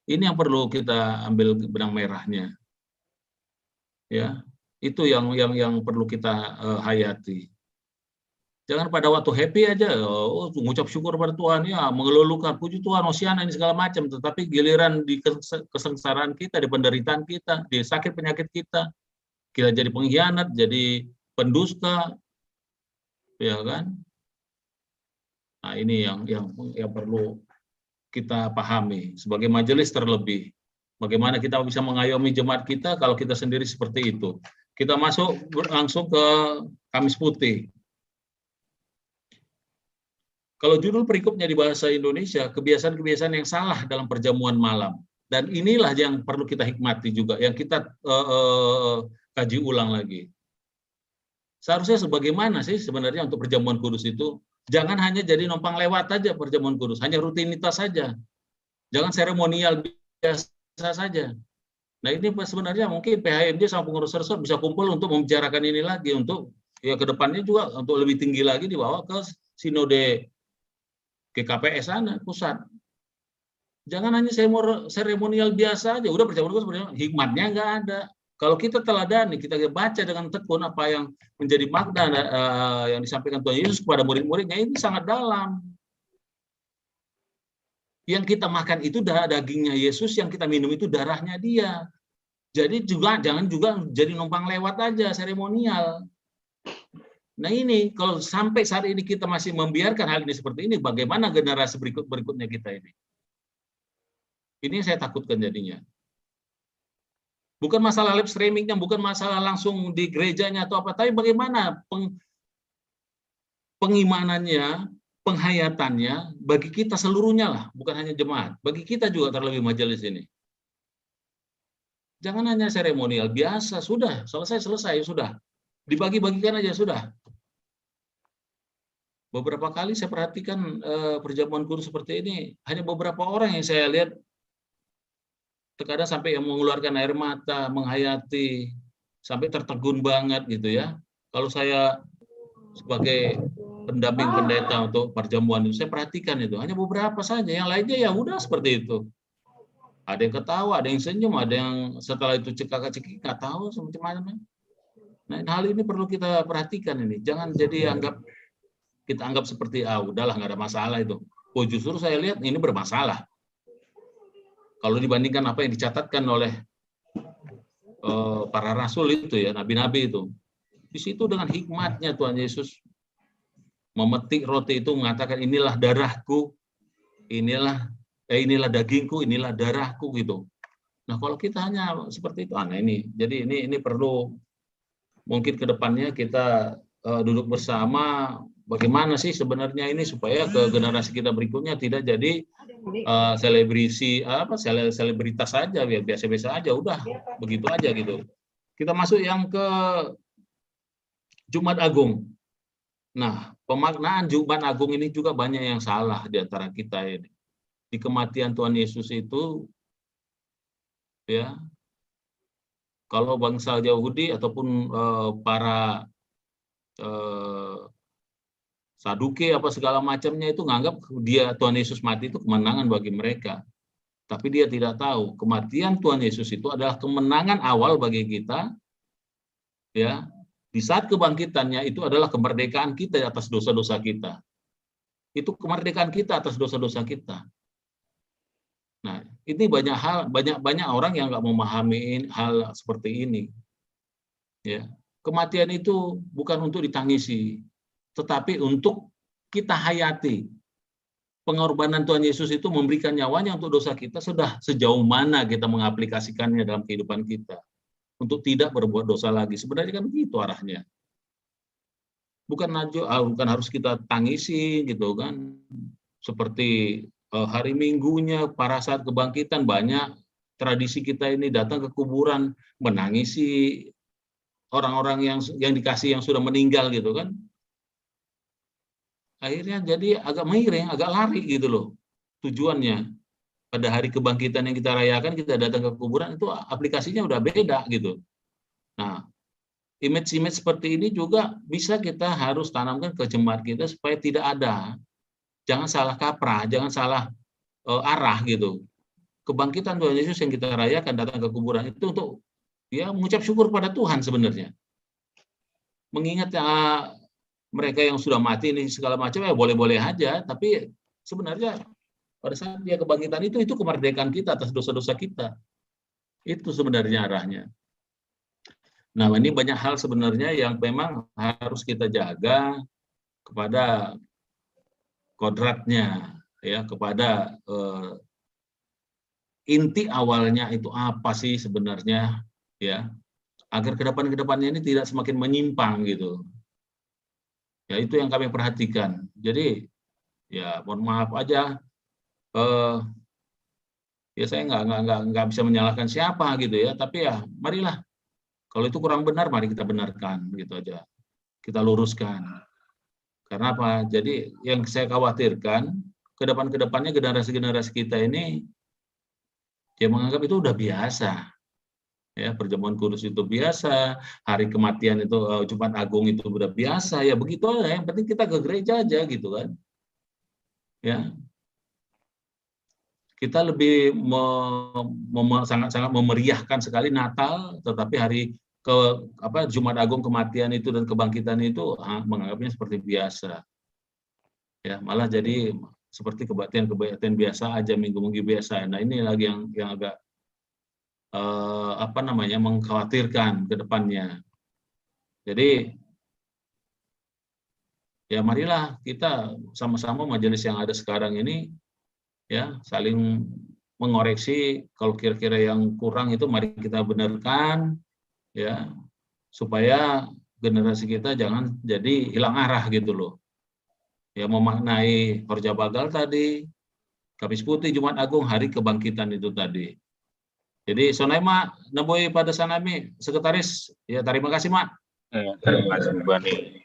Ini yang perlu kita ambil benang merahnya. Ya, itu yang yang yang perlu kita uh, hayati. Jangan pada waktu happy aja, oh, ngucap syukur pada Tuhan, ya, mengeluhkan puji Tuhan, Hosiana ini segala macam, tetapi giliran di kesengsaraan kita, di penderitaan kita, di sakit penyakit kita, kita jadi pengkhianat, jadi pendusta, ya kan? Nah, ini yang yang yang perlu kita pahami sebagai majelis terlebih. Bagaimana kita bisa mengayomi jemaat kita kalau kita sendiri seperti itu? Kita masuk langsung ke Kamis Putih. Kalau judul perikopnya di bahasa Indonesia, kebiasaan-kebiasaan yang salah dalam perjamuan malam. Dan inilah yang perlu kita hikmati juga, yang kita uh, uh, kaji ulang lagi. Seharusnya sebagaimana sih sebenarnya untuk perjamuan kudus itu? Jangan hanya jadi numpang lewat aja perjamuan kudus, hanya rutinitas saja. Jangan seremonial biasa saja. Nah, ini sebenarnya mungkin P H M J sama pengurus resort bisa kumpul untuk membicarakan ini lagi untuk ya ke depannya juga untuk lebih tinggi lagi dibawa ke sinode G K P S sana pusat. Jangan hanya seremonial biasa aja, udah percaya sebenarnya hikmatnya nggak ada. Kalau kita teladani, kita baca dengan tekun apa yang menjadi makna uh, yang disampaikan Tuhan Yesus kepada murid-muridnya, ini sangat dalam. Yang kita makan itu darah dagingnya Yesus, yang kita minum itu darahnya Dia. Jadi juga jangan juga jadi numpang lewat aja seremonial. Nah, ini kalau sampai saat ini kita masih membiarkan hal ini seperti ini, bagaimana generasi berikut berikutnya kita ini? Ini yang saya takutkan jadinya. Bukan masalah live streamingnya, bukan masalah langsung di gerejanya atau apa, tapi bagaimana peng, pengimanannya, penghayatannya bagi kita seluruhnya lah, bukan hanya jemaat, bagi kita juga terlebih majelis ini. Jangan hanya seremonial biasa, sudah selesai selesai sudah, dibagi-bagikan aja sudah. Beberapa kali saya perhatikan eh, perjamuan kudus seperti ini, hanya beberapa orang yang saya lihat terkadang sampai yang mengeluarkan air mata, menghayati, sampai tertegun banget gitu ya. Kalau saya sebagai pendamping pendeta untuk perjamuan itu, saya perhatikan itu hanya beberapa saja, yang lainnya ya udah seperti itu. Ada yang ketawa, ada yang senyum, ada yang setelah itu cekak-cekik nggak tahu macam mana. Nah, hal ini perlu kita perhatikan ini. Jangan jadi anggap kita anggap seperti ah udahlah nggak ada masalah itu. Oh justru saya lihat ini bermasalah. Kalau dibandingkan apa yang dicatatkan oleh uh, para rasul itu ya, nabi-nabi itu. Di situ dengan hikmatnya Tuhan Yesus memetik roti itu mengatakan inilah darahku, inilah eh inilah dagingku, inilah darahku gitu. Nah, kalau kita hanya seperti itu aneh ini. Jadi ini ini perlu mungkin ke depannya kita uh, duduk bersama bagaimana sih sebenarnya ini supaya ke generasi kita berikutnya tidak jadi eh, selebrisi apa sele- selebritas saja, ya biasa-biasa aja, udah begitu aja gitu. Kita masuk yang ke Jumat Agung. Nah, pemaknaan Jumat Agung ini juga banyak yang salah di antara kita ini. Di kematian Tuhan Yesus itu, ya, kalau bangsa Yahudi ataupun eh, para eh, Saduki apa segala macamnya itu nganggap dia, Tuhan Yesus mati itu kemenangan bagi mereka. Tapi dia tidak tahu kematian Tuhan Yesus itu adalah kemenangan awal bagi kita, ya. Di saat kebangkitannya itu adalah kemerdekaan kita atas dosa-dosa kita. Itu kemerdekaan kita atas dosa-dosa kita. Nah, ini banyak hal, banyak banyak orang yang nggak memahami hal seperti ini. Ya, kematian itu bukan untuk ditangisi, tetapi untuk kita hayati. Pengorbanan Tuhan Yesus itu memberikan nyawanya untuk dosa kita, sudah sejauh mana kita mengaplikasikannya dalam kehidupan kita untuk tidak berbuat dosa lagi. Sebenarnya kan begitu arahnya. Bukan aja, ah, bukan harus kita tangisi gitu kan. Seperti eh, hari Minggunya, pada saat kebangkitan, banyak tradisi kita ini datang ke kuburan, menangisi orang-orang yang yang dikasih yang sudah meninggal gitu kan. Akhirnya jadi agak miring, agak lari gitu loh tujuannya. Pada hari kebangkitan yang kita rayakan, kita datang ke kuburan, itu aplikasinya udah beda gitu. Nah, image-image seperti ini juga bisa kita harus tanamkan ke jemaat kita supaya tidak ada. Jangan salah kaprah, jangan salah eh, arah gitu. Kebangkitan Tuhan Yesus yang kita rayakan, datang ke kuburan itu untuk, ya, mengucap syukur pada Tuhan sebenarnya. Mengingat eh, mereka yang sudah mati ini segala macam, ya, boleh-boleh aja, tapi sebenarnya pada saat dia kebangkitan itu, itu kemerdekaan kita atas dosa-dosa kita. Itu sebenarnya arahnya. Nah, ini banyak hal sebenarnya yang memang harus kita jaga kepada kodratnya, ya, kepada eh, inti awalnya itu apa sih sebenarnya, ya, agar ke depan ke depannya ini tidak semakin menyimpang gitu. Ya, itu yang kami perhatikan. Jadi, ya, mohon maaf aja, eh, ya, saya nggak nggak nggak nggak bisa menyalahkan siapa gitu ya, tapi ya, marilah, kalau itu kurang benar, mari kita benarkan gitu aja, kita luruskan. Karena apa? Jadi yang saya khawatirkan ke depan ke depannya, generasi-generasi kita ini, dia menganggap itu udah biasa. Ya, perjamuan kudus itu biasa, hari kematian itu, eh, Jumat Agung itu udah biasa, ya begitu aja. Yang penting kita ke gereja aja gitu kan. Ya. Kita lebih me- mem- sangat-sangat memeriahkan sekali Natal, tetapi hari ke apa, Jumat Agung, kematian itu dan kebangkitan itu, ah, menganggapnya seperti biasa. Ya, malah jadi seperti kebaktian-kebaktian biasa aja, minggu-minggu biasa. Nah, ini lagi yang yang agak eh, apa namanya, mengkhawatirkan ke depannya. Jadi, ya, marilah kita sama-sama, majelis yang ada sekarang ini, ya, saling mengoreksi. Kalau kira-kira yang kurang itu, mari kita benarkan, ya, supaya generasi kita jangan jadi hilang arah gitu loh. Ya, memaknai Horja Bagal tadi, Kamis Putih, Jumat Agung, hari kebangkitan itu tadi. Jadi, sonai ma naboi pada sanami, Sekretaris. Ya, terima kasih, Mak. Eh, terima kasih, Bani.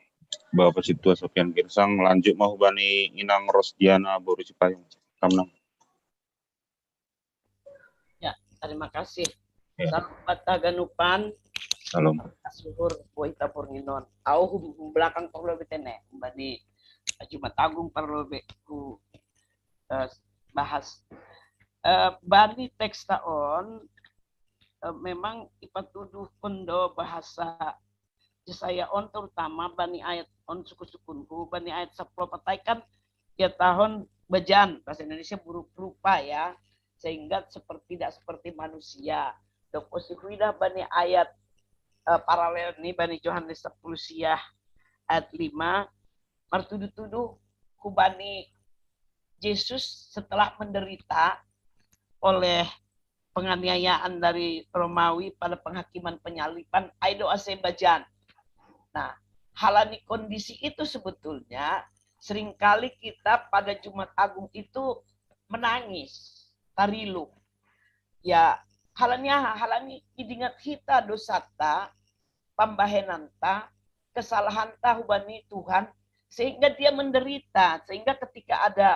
Bapak Situa Sofian Girsang, lanjut mau Bani Inang Rosdiana Boru Cipayung. Kamnang. Ya, terima kasih. Ya. Salam pataganupan. Salam. Suhur, buah ita purnginon. Au belakang perlu bete ne. Bani Jumat Agung perlu be ku uh, bahas. Uh, bani teks taon uh, memang ipat tuduh pendo bahasa Yesaya on, terutama bani ayat on suku-sukunku, bani ayat sepuluh patai kan ya tahun bejan, bahasa Indonesia buruk rupa ya, sehingga seperti tidak seperti manusia. Dok osi huida bani ayat uh, paralel ni bani Yohanes sepuluh siah ayat lima, martudu-tudu kubani Yesus setelah menderita oleh penganiayaan dari Romawi pada penghakiman penyaliban, aido asembajan. Nah, halani kondisi itu sebetulnya seringkali kita pada Jumat Agung itu menangis, tarilu. Ya, halani aha, halani idingat hita dosata, pambahenanta, kesalahanta hubani Tuhan, sehingga dia menderita, sehingga ketika ada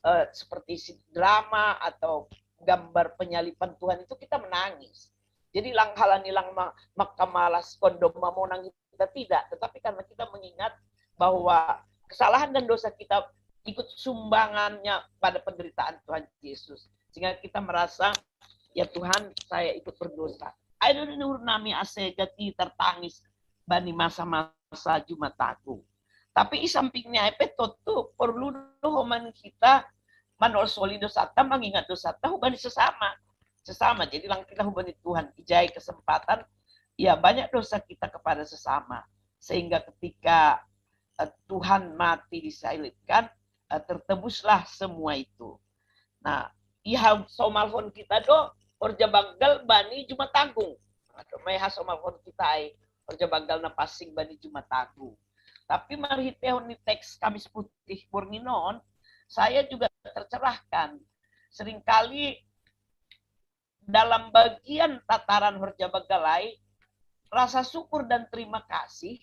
eh, seperti si drama atau gambar penyaliban Tuhan itu kita menangis. Jadi lang halani lang ma- makamalas kondom mamonang kita tidak, tetapi karena kita mengingat bahwa kesalahan dan dosa kita ikut sumbangannya pada penderitaan Tuhan Yesus. Sehingga kita merasa, ya Tuhan, saya ikut berdosa. Ayo dulu nami ase gati tertangis bani masa-masa Jumat Agung. Tapi i sampingnya epe totu perlu dohoman kita manolsoli dosata, mengingat dosata hubani sesama. Sesama. Jadi lang kita hubani Tuhan, ijai kesempatan, ya banyak dosa kita kepada sesama. Sehingga ketika eh, Tuhan mati disalibkan, eh, tertebuslah semua itu. Nah, iha somalhon kita do, Horja Bagal bani Jumat Agung. Atau mai ha somalhon kita ai, Horja Bagal na passing bani Jumat Agung. Tapi marhitehon ni teks Kamis Putih borngin on, saya juga tercerahkan. Seringkali dalam bagian tataran Horja Bagal ai, rasa syukur dan terima kasih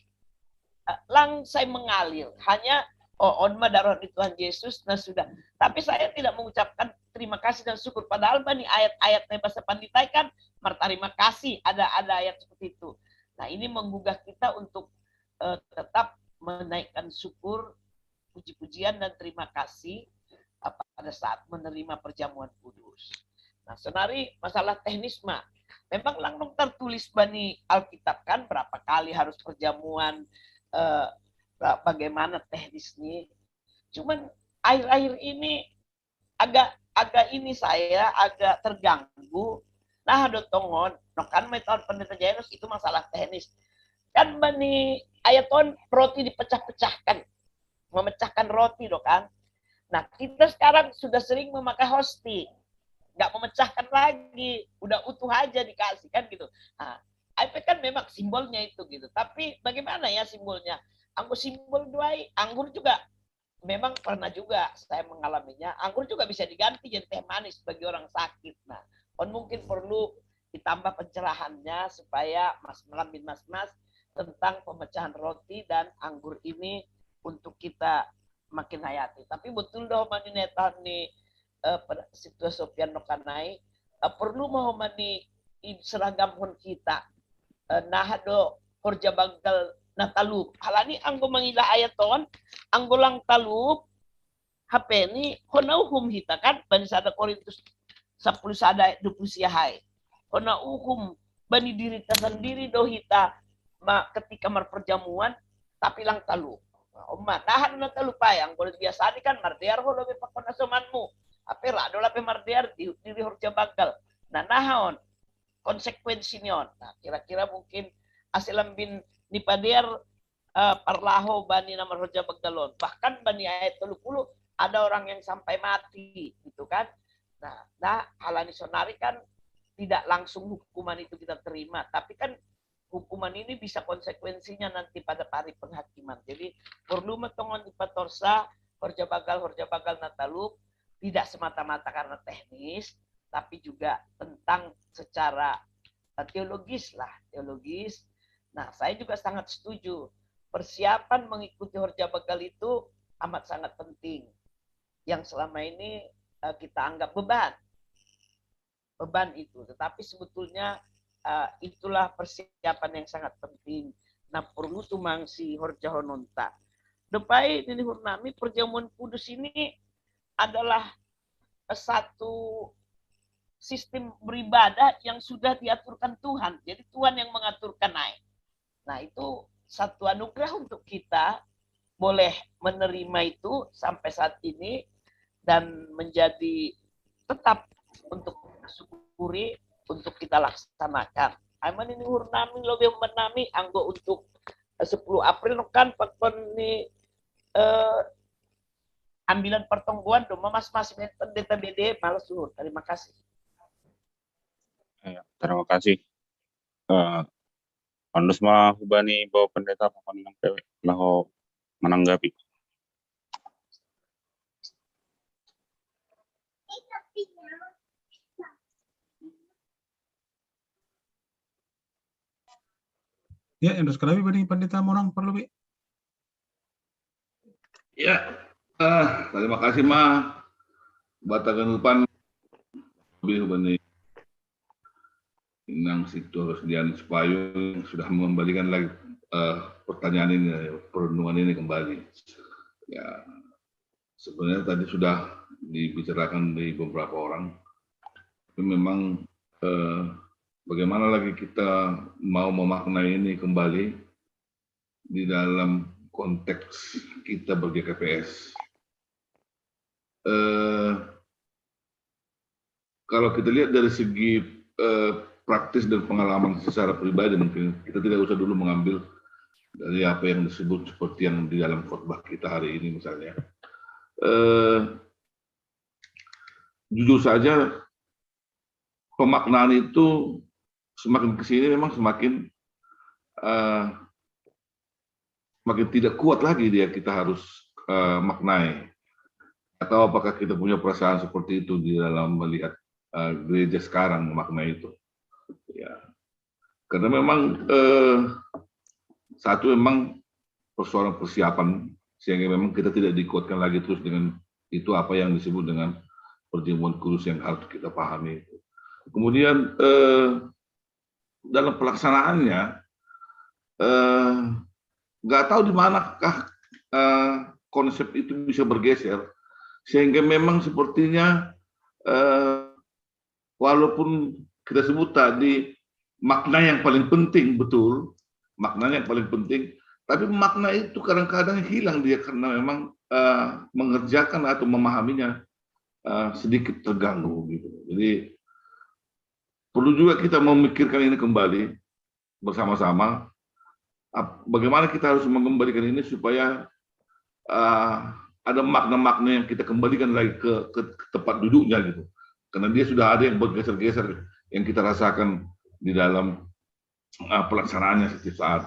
eh, langsai mengalir. Hanya, oh, on ma daroh ni Tuhan Yesus, nah sudah. Tapi saya tidak mengucapkan terima kasih dan syukur. Padahal bani ayat-ayat na bahasa panditai kan, martarima kasih, ada ada ayat seperti itu. Nah, ini menggugah kita untuk eh, tetap menaikkan syukur, puji-pujian dan terima kasih eh, pada saat menerima perjamuan kudus. Nah, sonari masalah teknis ma. Memang lang dong tertulis bani Alkitab kan berapa kali harus perjamuan, eh, bagaimana teknisnya. Cuman akhir-akhir ini agak agak ini saya agak terganggu. Nah, do tongon, no kan mai taon Pendeta Jairus itu masalah teknis. Kan bani ayat on roti dipecah-pecahkan, memecahkan roti do kan. Nah, kita sekarang sudah sering memakai hosti, nggak memecahkan lagi, udah utuh aja dikasih kan gitu. Nah, iPad kan memang simbolnya itu gitu. Tapi bagaimana ya simbolnya? Anggur simbol duai, anggur juga memang pernah juga saya mengalaminya. Anggur juga bisa diganti jadi teh manis bagi orang sakit. Nah, on mungkin perlu ditambah pencerahannya supaya mas melambin mas-mas tentang pemecahan roti dan anggur ini untuk kita makin hayati. Tapi betul dah mani netan ni eh, situasi sopian no kanai eh, perlu mau mani seragam hon kita eh, nah do Horja Bagal na talup. Halani anggo mangilah ayat on, anggo lang talup, hape ni hona uhum hita kan, bani sada Korintus sapuluh sada ayat dua puluh sia hai. Hona uhum bani dirita sandiri do hita ma, ketika marperjamuan, tapi lang talup. Nah, Oma, nahan na talup ai, anggo biasa ni kan mardear ho lobe pakon asomanmu. Ape rado lape mardear di, di Horja Bagal. Nah, nahaon konsekuensi ni on. Nah, kira-kira mungkin ase lambin ni padear eh, parlaho bani na marhorja Bagal on. Bahkan bani ayat tolu puluh ada orang yang sampai mati gitu kan. Nah, nah halani sonari kan tidak langsung hukuman itu kita terima, tapi kan hukuman ini bisa konsekuensinya nanti pada hari penghakiman. Jadi perlu metongon di patorsa Horja Bagal, Horja Bagal na talup tidak semata-mata karena teknis, tapi juga tentang secara eh, teologis lah, teologis. Nah, saya juga sangat setuju. Persiapan mengikuti Horja Bagal itu amat sangat penting. Yang selama ini eh, kita anggap beban. Beban itu. Tetapi sebetulnya eh, itulah persiapan yang sangat penting. Nah, perlu tumang si horjahononta. Dopai nini hurnami, perjamuan kudus ini adalah satu sistem beribadah yang sudah diaturkan Tuhan. Jadi Tuhan yang mengaturkan naik. Nah, itu satu anugerah untuk kita boleh menerima itu sampai saat ini dan menjadi tetap untuk kita syukuri, untuk kita laksanakan. Aman ini hurnami lobi nami anggo untuk eh, sepuluh April kan pakon ni eh, ambilan pertongguan do mamas mas pendeta B D malas suhur. Terima kasih. Ya, terima kasih. Uh, Ondos ma hubani Bapak Pendeta pakon nang pewe laho menanggapi. Ya, Endros Karawi bani Pandita Morang perlu bi. Ya, eh, terima kasih ma batagan upan lebih bani Inang Situ harus dian supaya sudah mengembalikan lagi eh, pertanyaan ini, perenungan ini kembali. Ya, sebenarnya tadi sudah dibicarakan di beberapa orang. Tapi memang eh, bagaimana lagi kita mau memaknai ini kembali di dalam konteks kita ber-G K P S. Eh, kalau kita lihat dari segi eh, praktis dan pengalaman secara pribadi, mungkin kita tidak usah dulu mengambil dari apa yang disebut seperti yang di dalam khotbah kita hari ini misalnya. Eh, jujur saja, pemaknaan itu semakin kesini memang semakin uh, semakin tidak kuat lagi dia kita harus uh, maknai. Atau apakah kita punya perasaan seperti itu di dalam melihat uh, gereja sekarang memaknai itu? Ya, karena memang uh, satu memang persoalan persiapan sehingga memang kita tidak dikuatkan lagi terus dengan itu apa yang disebut dengan perjamuan kudus yang harus kita pahami itu. Kemudian eh, dalam pelaksanaannya eh, nggak tahu di manakah eh, konsep itu bisa bergeser sehingga memang sepertinya eh, walaupun kita sebut tadi makna yang paling penting, betul, maknanya yang paling penting, tapi makna itu kadang-kadang hilang dia karena memang uh, mengerjakan atau memahaminya uh, sedikit terganggu gitu. Jadi perlu juga kita memikirkan ini kembali bersama-sama bagaimana kita harus mengembalikan ini supaya uh, ada makna-makna yang kita kembalikan lagi ke, ke tempat duduknya gitu. Karena dia sudah ada yang bergeser-geser yang kita rasakan di dalam uh, pelaksanaannya setiap saat.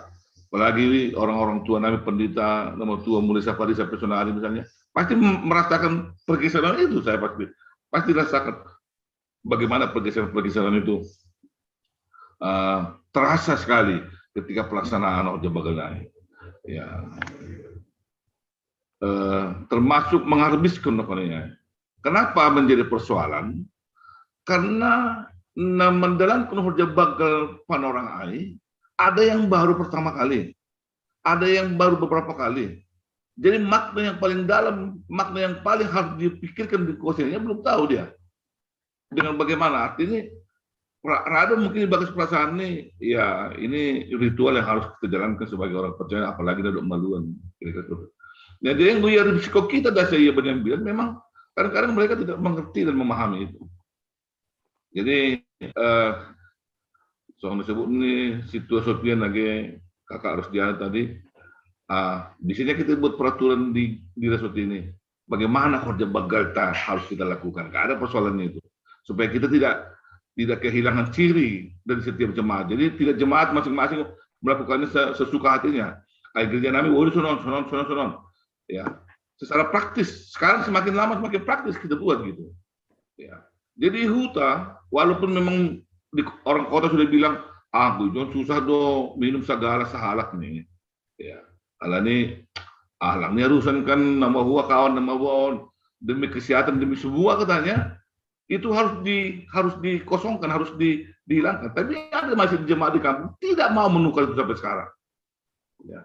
Apalagi orang-orang tua nami pendeta, nomor tua mulai safari sampai sonari misalnya, pasti merasakan pergeseran itu saya pasti pasti rasakan bagaimana pergeseran-pergeseran itu uh, terasa sekali ketika pelaksanaan Orja Bagalai. Ya. Uh, termasuk menghabiskan namanya. Kenapa menjadi persoalan? Karena mendalam Orja Bagal Panorang Ai ada yang baru pertama kali, ada yang baru beberapa kali. Jadi makna yang paling dalam, makna yang paling harus dipikirkan di kuasanya belum tahu dia. Dengan bagaimana artinya Rado mungkin di bagas perasaan ini, ya ini ritual yang harus kita jalankan sebagai orang percaya, apalagi duduk maluan. Kira-kira itu. Nah, jadi yang gue risiko kita dasar iya benar bilang memang kadang-kadang mereka tidak mengerti dan memahami itu. Jadi eh, soal disebut ini situasi lagi kakak harus dia tadi, ah, di sini kita buat peraturan di di resort ini. Bagaimana kerja bagal harus kita lakukan? Gak ada persoalan itu. Supaya kita tidak tidak kehilangan ciri dari setiap jemaat. Jadi tidak jemaat masing-masing melakukannya sesuka hatinya. Kayak gereja nami, woi sonon, sonon, sonon, sonon. Ya, secara praktis sekarang semakin lama semakin praktis kita buat gitu. Ya. Jadi huta, walaupun memang di, orang kota sudah bilang, ah, gue susah do minum segala sehalak nih. Ya, ala ini ahlak ini harusan kan nama hua kawan nama hua demi kesehatan demi semua katanya itu harus di harus dikosongkan, harus di, dihilangkan. Tapi ada masih jemaat di kampung tidak mau menukar itu sampai sekarang. Ya.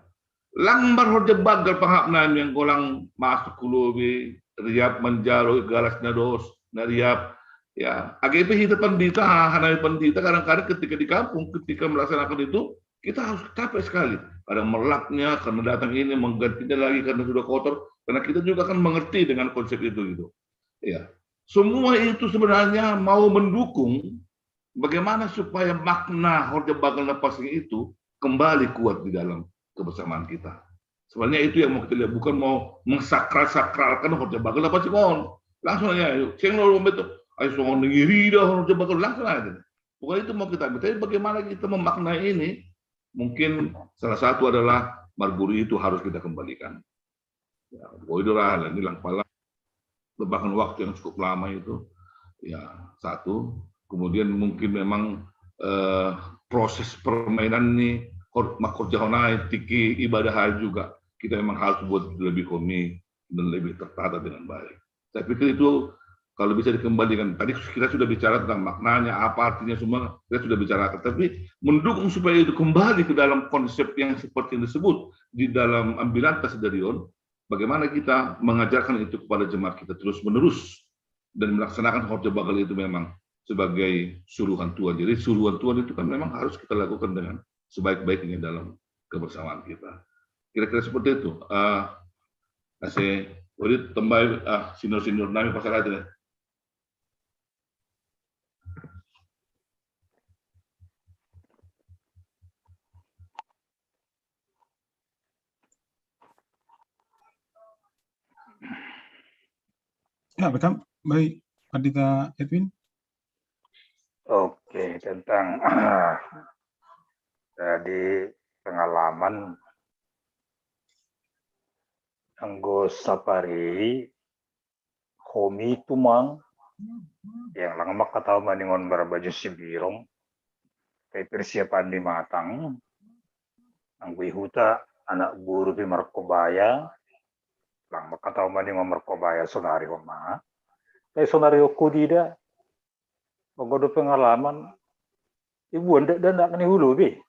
Langbar horja bagal pahapnan yang golang masuk kulobe riap manjaro galas nados na riap. Ya, agar itu kita pendeta, hana pendeta kadang-kadang ketika di kampung, ketika melaksanakan itu kita harus capek sekali. Ada melaknya karena datang ini menggantinya lagi karena sudah kotor. Karena kita juga kan mengerti dengan konsep itu gitu. Ya, semua itu sebenarnya mau mendukung bagaimana supaya makna horja bagal napasnya itu kembali kuat di dalam kebersamaan kita. Sebenarnya itu yang mau kita lihat, bukan mau mensakral-sakralkan horja bagal napasnya. Langsung aja, ayo, ceng lo betul. Ayo soal negeri dah horja bagal langsung aja. Bukan itu mau kita ambil. Tapi bagaimana kita memaknai ini? Mungkin salah satu adalah marguri itu harus kita kembalikan. Ya, boidolah ini langpala bahkan waktu yang cukup lama itu. Ya, satu. Kemudian mungkin memang eh, proses permainan ini kor- makorjahonai tiki ibadah juga. Kita memang harus buat lebih huni dan lebih tertata dengan baik. Saya pikir itu kalau bisa dikembalikan. Tadi kita sudah bicara tentang maknanya, apa artinya semua, kita sudah bicarakan. Tapi mendukung supaya itu kembali ke dalam konsep yang seperti yang disebut di dalam Ambilanta Sidarion, bagaimana kita mengajarkan itu kepada jemaat kita terus-menerus dan melaksanakan horja bagal itu memang sebagai suruhan Tuhan. Jadi suruhan Tuhan itu kan memang harus kita lakukan dengan sebaik-baiknya dalam kebersamaan kita. Kira-kira seperti itu. Uh, Ase, Wadid, Tembai, ah, senior-senior nami pasal aja deh. Ya, betul. Baik, Pandita Edwin. Oke, tentang tadi pengalaman anggo sapari homi tumang yang lang makatau maningon marbaju sibirong, tai persiapan di matang, anggo i huta anak boru pe markobaya, lang makatau maningon markobaya sonari homa, tai sonari ho kudida, anggo do pengalaman, ibuan dak danak ni hulu be.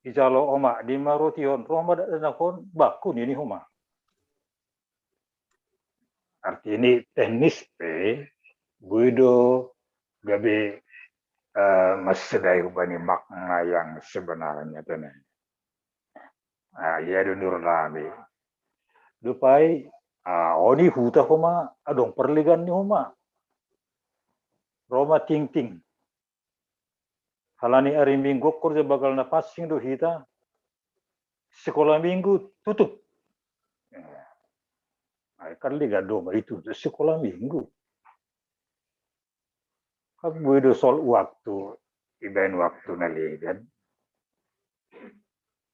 Ijalo omak di marotihon, roh ma dak danak on, bakku nini homa. Arti ni teknis pe, boi do gabe uh, massedai hubani makna yang sebenarnya tenen. Nah, ia do nur nami. Dupai, ah, oni huta homa, adong perligan ni homa. Roma tingting. Halani ari minggu korja bagal na passing do hita. Sekolah minggu tutup. Ai kan liga doma itu sekolah minggu. Kan boi do sol waktu ibaen waktu na ligan.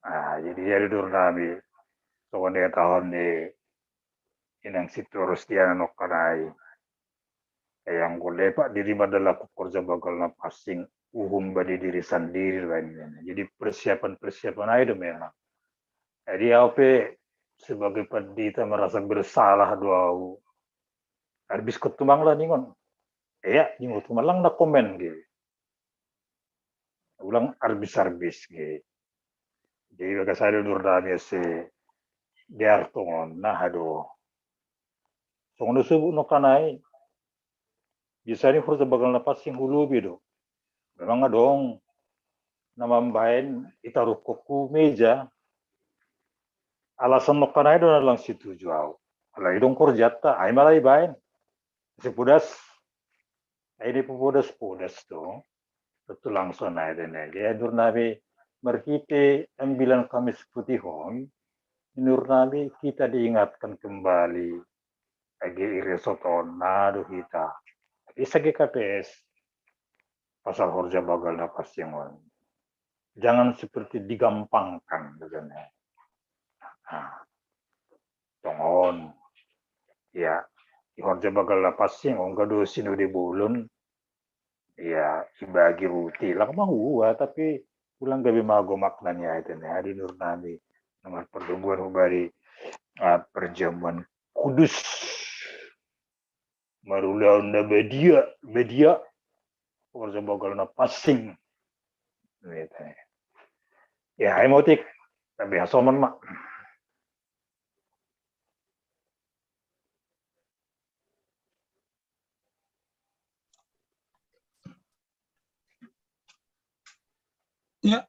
Ah, jadi jadi dur nami sokonde tahun di inang situ harus dia nokkanai. Yang gue lepak diri pada laku kerja bagal na passing uhum badi diri sendiri lainnya. Jadi persiapan-persiapan aja memang. Jadi apa sebagai pendeta merasa bersalah doa arbis ketumang lah ningon. Iya, ningon tumalang na komen gitu. Ulang arbis-arbis gitu. Jadi bagas ada nur dami se diartongon nah aduh. Songon do subuk no kanai. Bisa ni hurta bagal na passing hulubi do. Memang adong na mambaen itaruhkon ku meja. Alasan no kanai do na lang situju au. Alai dong korjanta, ai malai baen. Sipudas. Ai di pupudas-pudas tu. Betul langsung ai dene. Dia nur nabi marhite ambilan Kamis putih hon. Nur nabi kita diingatkan kembali age iresotonna do hita. Bisa G K P S pasal horja bagal na passing on. Jangan seperti digampangkan katanya. Nah, tongon. Ya, di horja bagal na passing on gado sinode bolon. Ya, ibagi ruti lang mangua tapi ulang gabe mago maknanya itu nih. Adi nur nabi nomor perlungguan ubari uh, perjamuan kudus. Marulaon na badia, badia. Horja bagal na passing. Ya, ai motik. Tapi hasoman mak. Ya,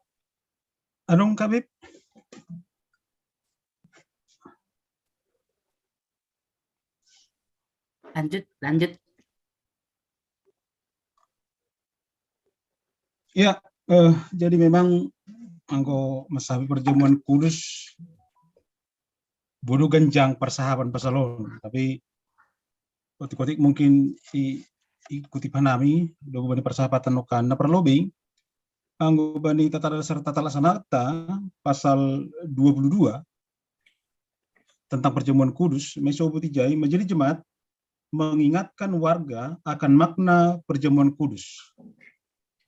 Anung Kabib. Lanjut, lanjut. Ya, eh, jadi memang anggo masabi perjamuan kudus bodo ganjang persahaban pasalon, tapi kotik-kotik mungkin i, ikuti panami do bani persahabatan nokan na perlobing anggo bani tata dasar tata laksana ta pasal dua puluh dua tentang perjamuan kudus, meso buti jai menjadi jemaat mengingatkan warga akan makna perjamuan kudus.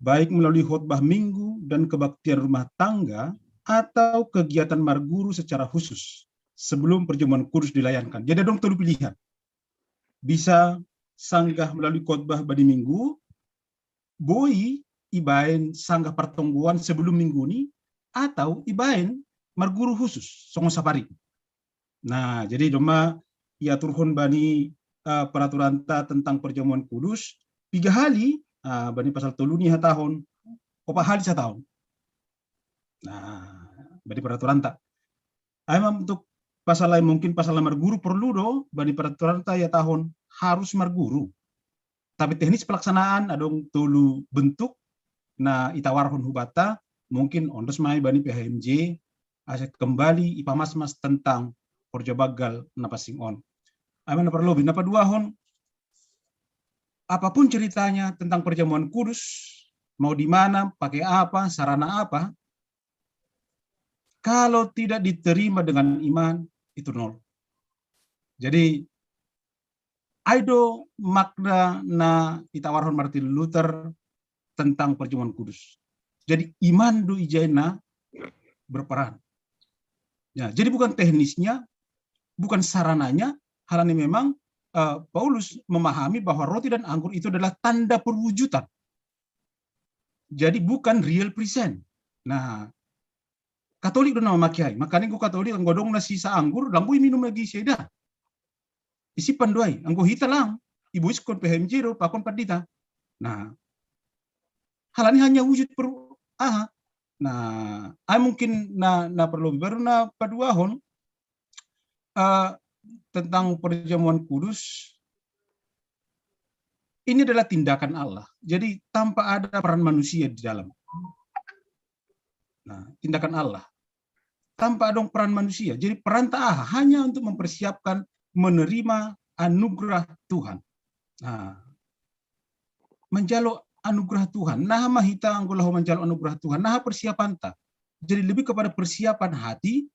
baik melalui khotbah minggu dan kebaktian rumah tangga atau kegiatan marguru secara khusus sebelum perjamuan kudus dilayankan. Jadi dong tolu pilihan. Bisa sanggah melalui khotbah bani minggu, boi ibaen sanggah pertonggoan sebelum minggu ni, atau ibaen marguru khusus songon sapari. Nah, jadi doma iaturhon bani uh, peraturan ta tentang perjamuan kudus tiga hali, uh, bani pasal tolu ni hatahon, opat hali satahun. Nah, bani peraturan ta. Emang untuk pasal lain mungkin pasal nomor guru perlu do bani peraturan ta ia tahun harus marguru. Tapi teknis pelaksanaan adong tolu bentuk na itawarhon hubata, mungkin ondos mai bani P H M J asa kembali ipamasmas tentang porjo bagal na passing on. Amin apa lebih napa dua hon, apapun ceritanya tentang perjamuan kudus, mau di mana, pakai apa, sarana apa, kalau tidak diterima dengan iman, itu nol. Jadi ai do makna na itawarhon Martin Luther tentang perjamuan kudus. Jadi iman do ijai na berperan. Ya, jadi bukan teknisnya, bukan sarananya, hal ini memang uh, Paulus memahami bahwa roti dan anggur itu adalah tanda perwujudan. Jadi bukan real present. Nah, Katolik do nama makiai. Makanya gue Katolik anggo dong na sisa anggur, lang boi minum lagi sida. Isi panduai, anggo hita lang ibu iskon P H M J do pakon pandita. Nah, hal ini hanya wujud per aha. Nah, ai mungkin na, na perlu baru na paduahon uh, tentang perjamuan kudus. Ini adalah tindakan Allah. Jadi tanpa ada peran manusia di dalam. Nah, tindakan Allah tanpa ada peran manusia. Jadi peran ta aha hanya untuk mempersiapkan menerima anugerah Tuhan. Nah, menjalo anugerah Tuhan. Nah, mahita anggo laho menjalo anugerah Tuhan. Nah, persiapan ta. Jadi lebih kepada persiapan hati,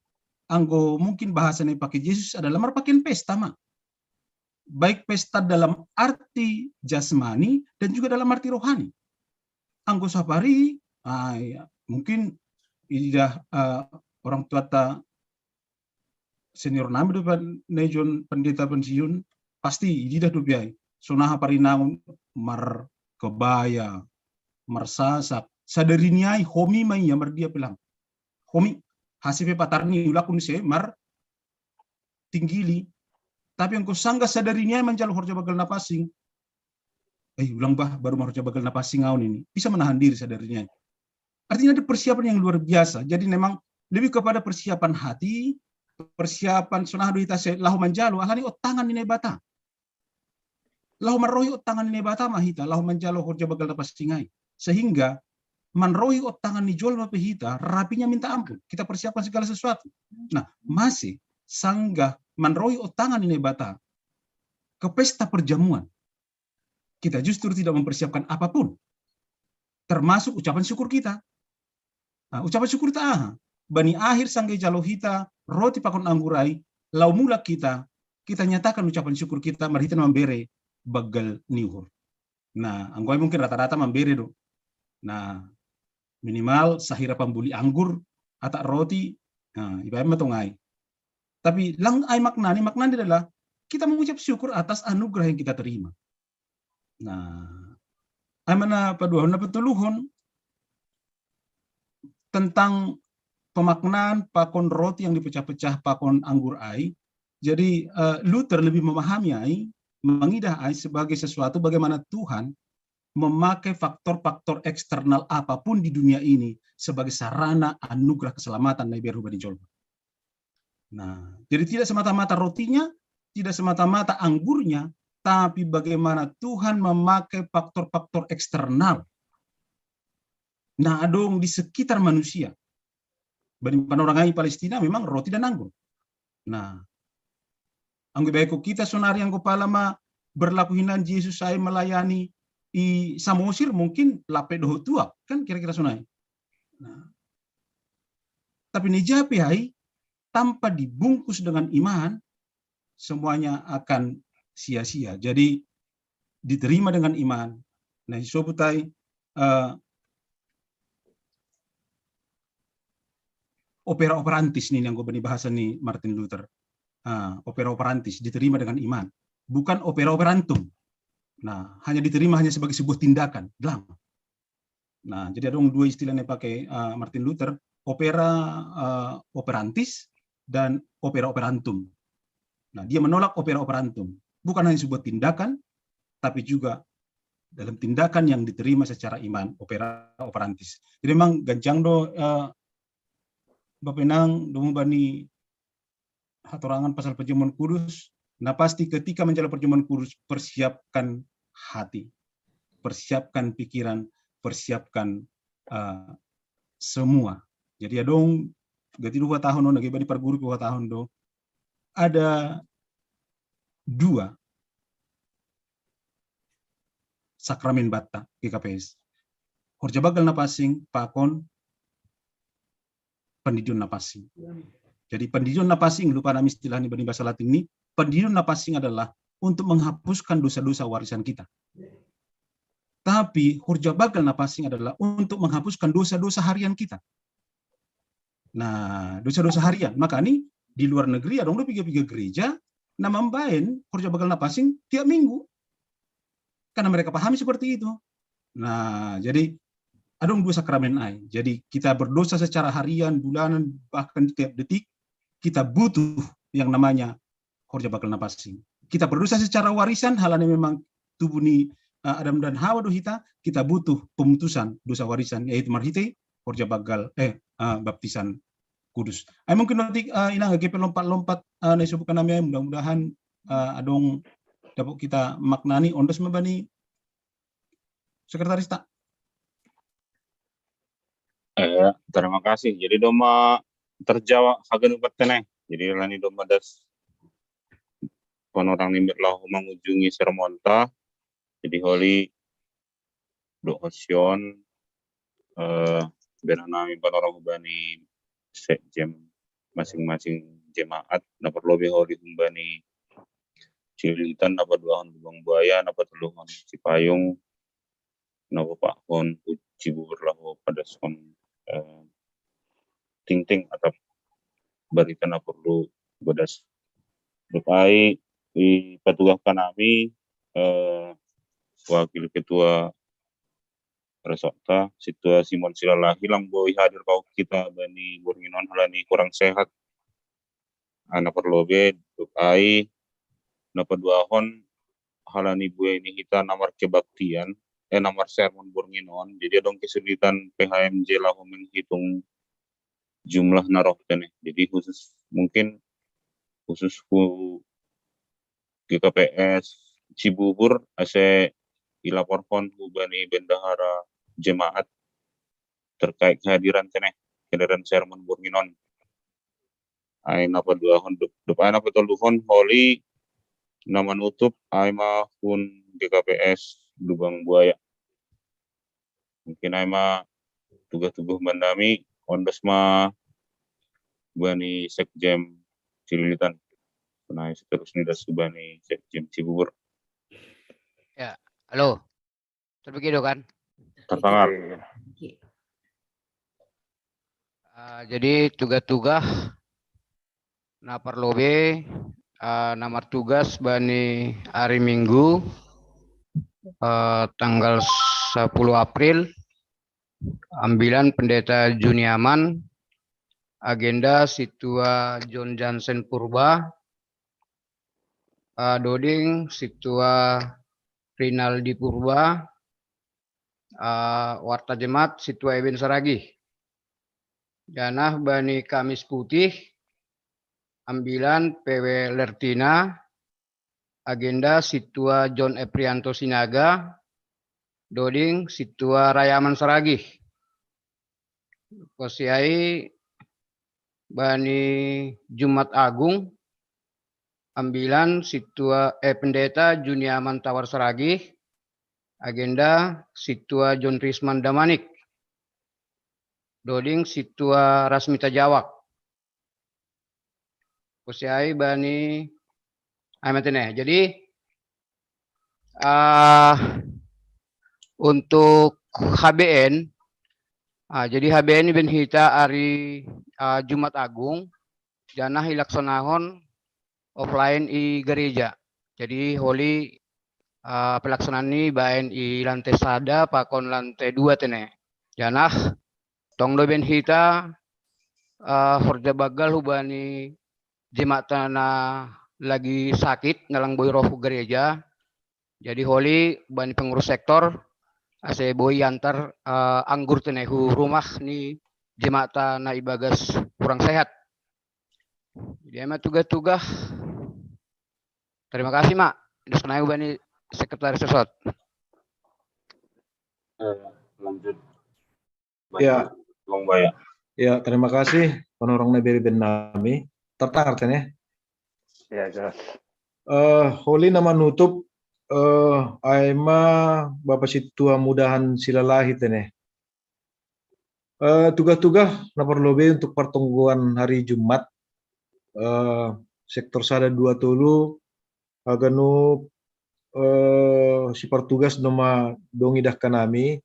anggo mungkin bahasa yang dipakai Yesus adalah merupakan pesta ma. Baik pesta dalam arti jasmani dan juga dalam arti rohani. Anggo sapari, ah, ya, mungkin idah uh, orang tua ta senior nami do Nejon pendeta pensiun, pasti idah do biai. Sonaha parinangon markebaya, marsasak, sadari niai homi ma ia mardia pelang. Homi, hasipe patarni ulakun se mar tinggili. Tapi anggo sangga sadari niai manjalo horja bagal na passing, eh ulang bah baru marhorja bagal na passing aun ini, bisa menahan diri sadari niai. Artinya ada persiapan yang luar biasa. Jadi memang lebih kepada persiapan hati, persiapan sonaha do hita se laho manjalo alani o tangan ni Naibata. Laho manrohi o tangan ni Naibata ma hita laho manjalo horja bagal na passing ai. Sehingga manrohi o tangan ni jolma pe hita rapinya minta ampun. Kita persiapkan segala sesuatu. Nah, masih sanggah manrohi o tangan ni Naibata ke pesta perjamuan, kita justru tidak mempersiapkan apapun, termasuk ucapan syukur kita. Nah, ucapan syukur ta aha? Bani akhir sangga ijalo hita roti pakon anggur ai, laho mulak hita, kita nyatakan ucapan syukur kita marhite mambere bagal ni uhur. Nah, anggo ai mungkin rata-rata mambere do. Nah, minimal sahira pamboli anggur atau roti, nah, ibaen ma tong ai. Tapi lang ai maknani, maknani adalah kita mengucap syukur atas anugerah yang kita terima. Nah, ai ma na paduahon, na patoluhon tentang pemaknaan pakon roti yang dipecah-pecah pakon anggur ai. Jadi uh, Luther lebih memahami ai, mengidah ai sebagai sesuatu bagaimana Tuhan memakai faktor-faktor eksternal apapun di dunia ini sebagai sarana anugerah keselamatan na iberhu bani jolma. Nah, jadi tidak semata-mata rotinya, tidak semata-mata anggurnya, tapi bagaimana Tuhan memakai faktor-faktor eksternal na adong di sekitar manusia. Bani panorang ai Palestina memang roti dan anggur. Nah, anggo ibaen ho hita sonari anggo pala ma berlaku hinan Jesus ai melayani i Samosir mungkin lape dohot tuak kan kira-kira sonai. Nah, tapi na ija pe ai tanpa dibungkus dengan iman, semuanya akan sia-sia. Jadi diterima dengan iman. Nah, isobut ai uh, opera operantis nih yang gue bahasa nih Martin Luther. Ah, opera operantis diterima dengan iman, bukan opera operantum. Nah, hanya diterima hanya sebagai sebuah tindakan. Nah, jadi ada dua istilah yang pakai uh, Martin Luther, opera uh, operantis dan opera operantum. Nah, dia menolak opera operantum. Bukan hanya sebuah tindakan, tapi juga dalam tindakan yang diterima secara iman, opera operantis. Jadi memang ganjang do uh, bapenang domu bani hatorangan pasal perjamuan kudus. Nah, pasti ketika menjalani perjamuan kudus, persiapkan hati, persiapkan pikiran, persiapkan uh, semua. Jadi ya dong, gati dua tahun, lagi bani perguru dua tahun do. Ada dua sakramen batta G K P S. Horja bagal na passing pakon pendidion na passing. Jadi pendidion na passing, lupa nama istilah ini bahasa Latin ini, pendidion na passing adalah untuk menghapuskan dosa-dosa warisan kita. Tapi horja bagal na passing adalah untuk menghapuskan dosa-dosa harian kita. Nah, dosa-dosa harian. Makanya di luar negeri ada piga-piga gereja na mambaen horja bagal na passing tiap minggu. Karena mereka pahami seperti itu. Nah, jadi ada dua sakramen ai. Jadi kita berdosa secara harian, bulanan, bahkan tiap detik, kita butuh yang namanya horja bagal na passing. Kita berdosa secara warisan, hal ini memang tubuh ni uh, Adam dan Hawa do hita, kita butuh pemutusan dosa warisan, yaitu marhite horja bagal eh uh, baptisan kudus. Ai mungkin nanti uh, inang lagi lompat-lompat uh, na disebutkan namanya, mudah-mudahan uh, adong dapat kita maknani. Ondos ma bani sekretaris ta. Eh, terima kasih. Jadi doma terjawab hagan upat teneng. Jadi lani doma das panorang ni mirlah mangujungi sermonta. Jadi holi do hosion eh, bena nami panorang hubani sekjen masing-masing jemaat na perlu be holi humbani Cililitan, na paduahon Lubang Buaya, na patelluhon Cipayung, na paopathon Cibubur laho padaskon eh, tingting atau barita na perlu badas. Dopai ipatugahkan nami eh, wakil ketua resorta, situa Simon Silalahi lang boi hadir kau kita bani borngin on halani kurang sehat. Ana perlu be dopai na paduahon halani buai ni hita na markebaktian eh na marsermon borngin on. Jadi adong kesulitan P H M J laho menghitung jumlah na roh tene. Jadi khusus mungkin khusus ku G K P S Cibubur ase ilaporhon hubani bendahara jemaat terkait kehadiran tene, kehadiran sermon borngin on. Ai na paduahon dopai na patoluhon holi na manutup ai ma hun G K P S Lubang Buaya. Mungkin ai ma tugah-tugah mandami ondos ma bani sekjen Cililitan. Nah, seterusnya das bani sekjen Cibubur. Ya, halo. Terbegitu kan? Terdengar. Uh, jadi tugah-tugah na parlobe uh, na martugas bani hari Minggu uh, tanggal sepuluh April, ambilan Pendeta Juniaman, agenda situa John Jansen Purba, uh, doding situa Rinaldi Purba, uh, warta jemaat situa Eben Saragih. Janah bani Kamis Putih, ambilan P W Lertina, agenda situa John Eprianto Sinaga, doding situa Rayaman Saragih. Kosiai bani Jumat Agung, ambilan situa eh, Pendeta Juniaman Tawar Saragih, agenda situa John Risman Damanik, doding situa Rasmita Jawak. Kosiai bani ai matene. Jadi uh, untuk H B N, uh, jadi H B N ini ben hita hari eh, Jumat Agung, janah ilaksanahon offline i gereja. Jadi holi, eh, pelaksanaan ni baen i lantai sada pakon lantai dua tene. Janah tong do ben hita, eh, horja bagal hubani jemaat na lagi sakit, na lang boi roh hu gereja. Jadi holi bani pengurus sektor, ase boi antar, eh, anggur tene hu rumah ni jemaat na ibagas kurang sehat. Jadi ai ma tugah-tugah. Terima kasih, Mak. Dos kenai bani sekretaris resort. Eh, lanjut. Ya. Bang Baya. Ya, terima kasih panorang na beri ben nami. Tertangar tene. Ya, jelas. Eh, holi na manutup, eh, ai ma Bapa Sintua Mudahan Silalahi tene. Eh, tugah-tugah na parlobei untuk partonggoan hari Jumat, eh, sektor sada dua tolu, haganup, eh, sipartugas no ma dong idah kanami,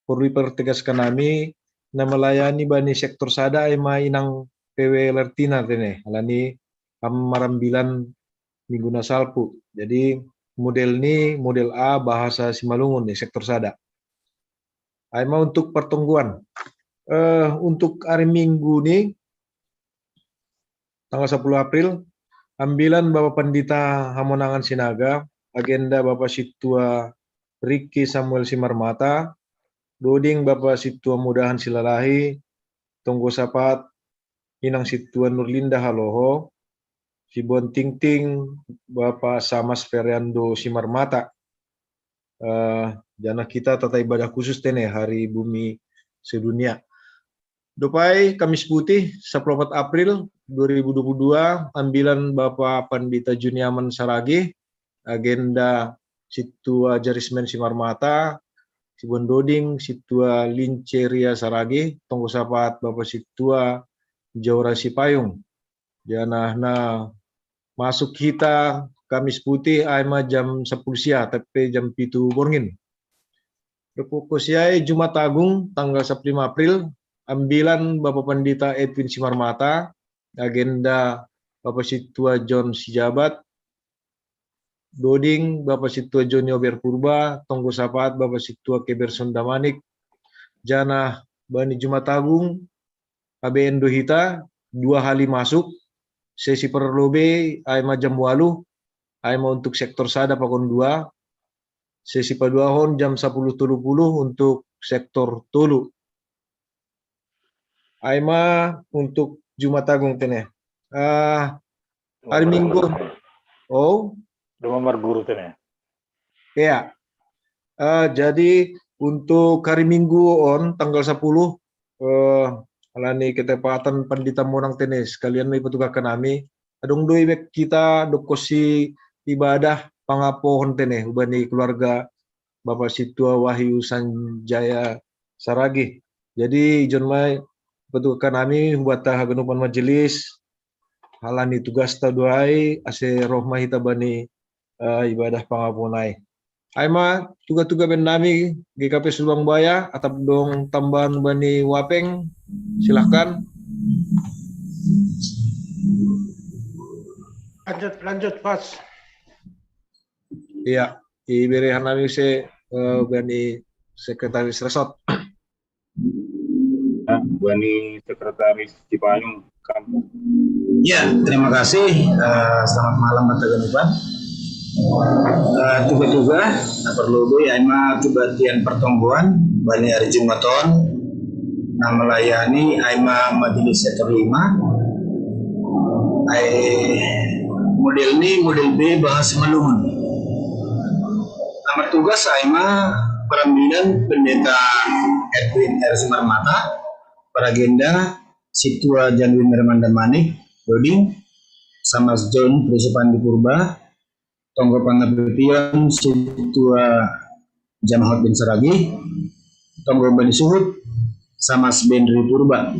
porlu ipartegas kanami, na malayani bani sektor sada ai ma inang P W L R T na tene, alani am marambilan minggu na salpu. Jadi model ni, model A bahasa Simalungun ni sektor sada. Ai ma untuk partonggoan. Eh, untuk hari Minggu ni, tanggal sapuluh April, ambilan Bapa Pandita Hamonangan Sinaga, agenda Bapa Sintua Riki Samuel Simarmata, doding Bapa Sintua Mudahan Silalahi, tonggo sapat Inang Sintua Nurlinda Haloho, sibuan tingting Bapa Samas Feriando Simarmata. Eh, janah kita tata ibadah khusus tene Hari Bumi Sedunia. Dopai Kamis Putih, sapuluh opat April dua ribu dua puluh dua, ambilan Bapa Pandita Juniaman Saragih, agenda Sintua Jarismen Simarmata, sibuan doding Sintua Linceria Saragih, tonggo sapat Bapa Sintua Jaura Sipayung. Janah na masuk hita Kamis Putih ai ma jam sapuluh sia, tapi jam pitu borngin. Dokosi ai Jumat Agung tanggal sapuluh lima April, ambilan Bapa Pandita Edwin Simarmata, agenda Bapa Sintua John Sijabat, doding Bapa Sintua Joni Ober Purba, tonggo sapat Bapa Sintua Keberson Damanik, janah bani Jumat Agung, A B N do hita, dua hali masuk, sesi parlobei ai ma jam waluh, ai ma untuk sektor sada pakon dua, sesi paduahon jam sapuluh tolu puluh untuk sektor tolu. Ai ma untuk Jumat Agung tene. Ah, hari Minggu. Oh, Dua marguru tene. Ya. Eh, jadi untuk hari Minggu on tanggal sapuluh, eh, alani ketepatan Pandita Monang tene, sekalian no ipatugah kanami. Adong do ibaen hita dokosi ibadah pangapohon tene hubani keluarga Bapa Sintua Wahyu Sanjaya Saragih. Jadi ijon ma ipatugah kanami hubanta haganupan majelis, alani tugasta do ai, ase roh ma hita bani, eh, ibadah pangapohon ai. Ai ma tugah-tugah ben nami G K P Subang Baya, atap dong tambahan bani Wapeng, silahkan. Lanjut, lanjut, Pas. Iya, iberi nami se, eh, bani sekretaris resort. Ya, bani sekretaris Cipayung kan. Ya, terima kasih. Eh, selamat malam, Pak Teguh Pak. Eh, tugah-tugah, na parlobei ai ma kebaktian partonggoan bani hari Jumat on, na malayani ai ma majelis sektor lima. Ai model ni, model B bahasa Simalungun. Na martugas ai ma parambilan Pendeta Edwin R Simarmata, paragenda Sintua Janwin Herman Damanik, doding Samas John Pri Supandi Purba, tonggo pangapipion Sintua Jamahot bin Saragih, tonggo bani suhut Samas Benri Purba.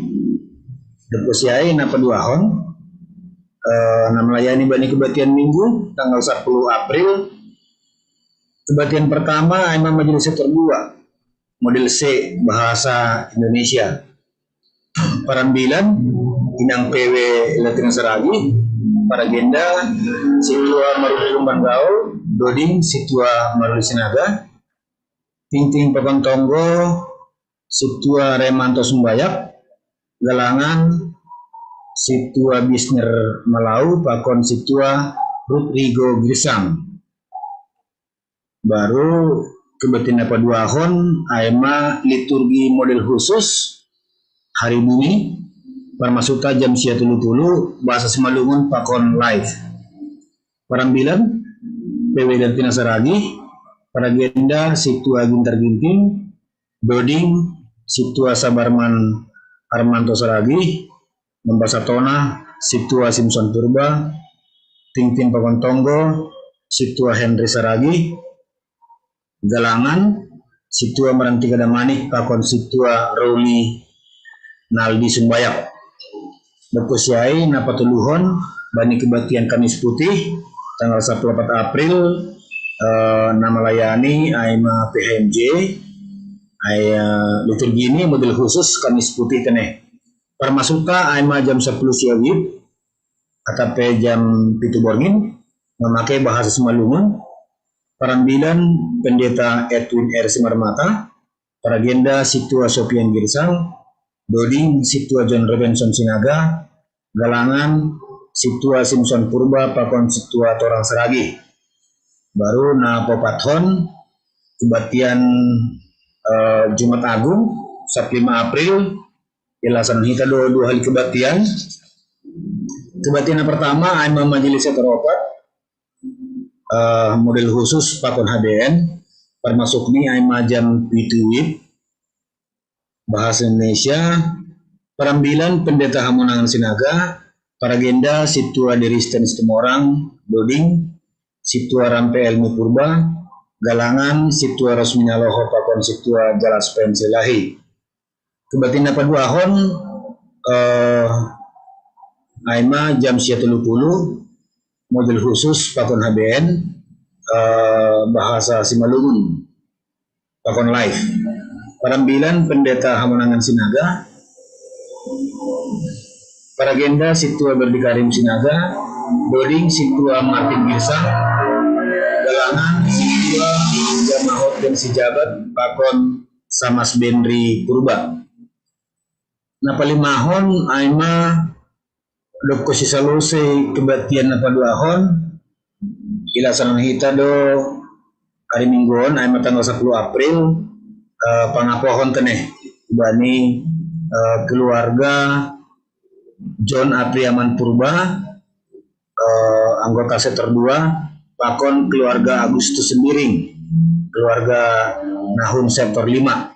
Dokosi ai na paduahon, eh, na malayani bani kebaktian Minggu tanggal sapuluh April. Kebaktian pertama ai ma majelis sektor dua, model C, bahasa Indonesia. Parambilan Inang P W Latina Saragi, paragenda Situa Maruli Lumban Gaul, Doding Situa Maruli Sinaga, Tingting Pakon Tonggo Situa Remanto Sumbayak, galangan Situa Bisner Malau pakon Situa Rodrigo Girsang. Baru kebaktian na paduahon ai ma liturgi model khusus hari bumi, parmasuta jam sia tolu puluh, bahasa Simalungun pakon live. Parambilan, P W Latina Saragi, paragenda Situa Gintar Ginting, Doding Situa Sabarman Armanto Saragi, mambasa tona Situa Simson Purba, Tingting Pakon Tonggo Situa Henry Saragi, galangan Situa Marantika Damanik pakon Situa Ruli Naldi Sumbayak. Doko siai na patoluhon bani kebaktian Kamis Putih tanggal sapuluh apat April, eh, na malayani ai ma P H M J, ai, eh, liturgi ni model khusus Kamis Putih teneh. Parmasuta ai ma jam sapuluh sia wib, atape jam pitu borngin, mamakai bahasa Simalungun, parambilan Pendeta Edwin R Simarmata, paragenda Situa Sopian Girsang, Doding Situa John Robinson Sinaga, galangan Situa Simson Purba pakon Situa Torang Saragi. Baru na paopathon kebaktian, eh, Jumat Agung, Sabtu lima April, ilasanan hita do dua hali kebaktian. Kebaktian na pertama ai ma majelis taropat, eh, model khusus pakon H B N, parmasuk ni ai ma jam pitu wib, bahasa Indonesia, parambilan Pendeta Hamonangan Sinaga, paragenda Situa Deristen Situmorang, Doding Situa Rampe Elmi Purba, galangan Situa Rosmina Loho pakon Situa Jalas Pensilahi. Kebaktian na paduahon, eh, ai ma jam sia tolu puluh, model khusus pakon H B N, eh, bahasa Simalungun pakon live. Parambilan Pendeta Hamonangan Sinaga, paragenda Situa Berdi Karim Sinaga, Doding Situa Martin Girsang, galangan Situa Jamahot dan Sijabat pakon Samas Benri Purba. Na palimahon ai ma doko sisalose kebaktian na paduahon, ilasanan hita do hari Minggu on ai ma tanggal sapuluh April, eh, pangapohon teneh bani, eh, keluarga John Apriaman Purba, eh, anggota sektor dua, pakon keluarga Agustus Sembiring, keluarga Nahun sektor lima.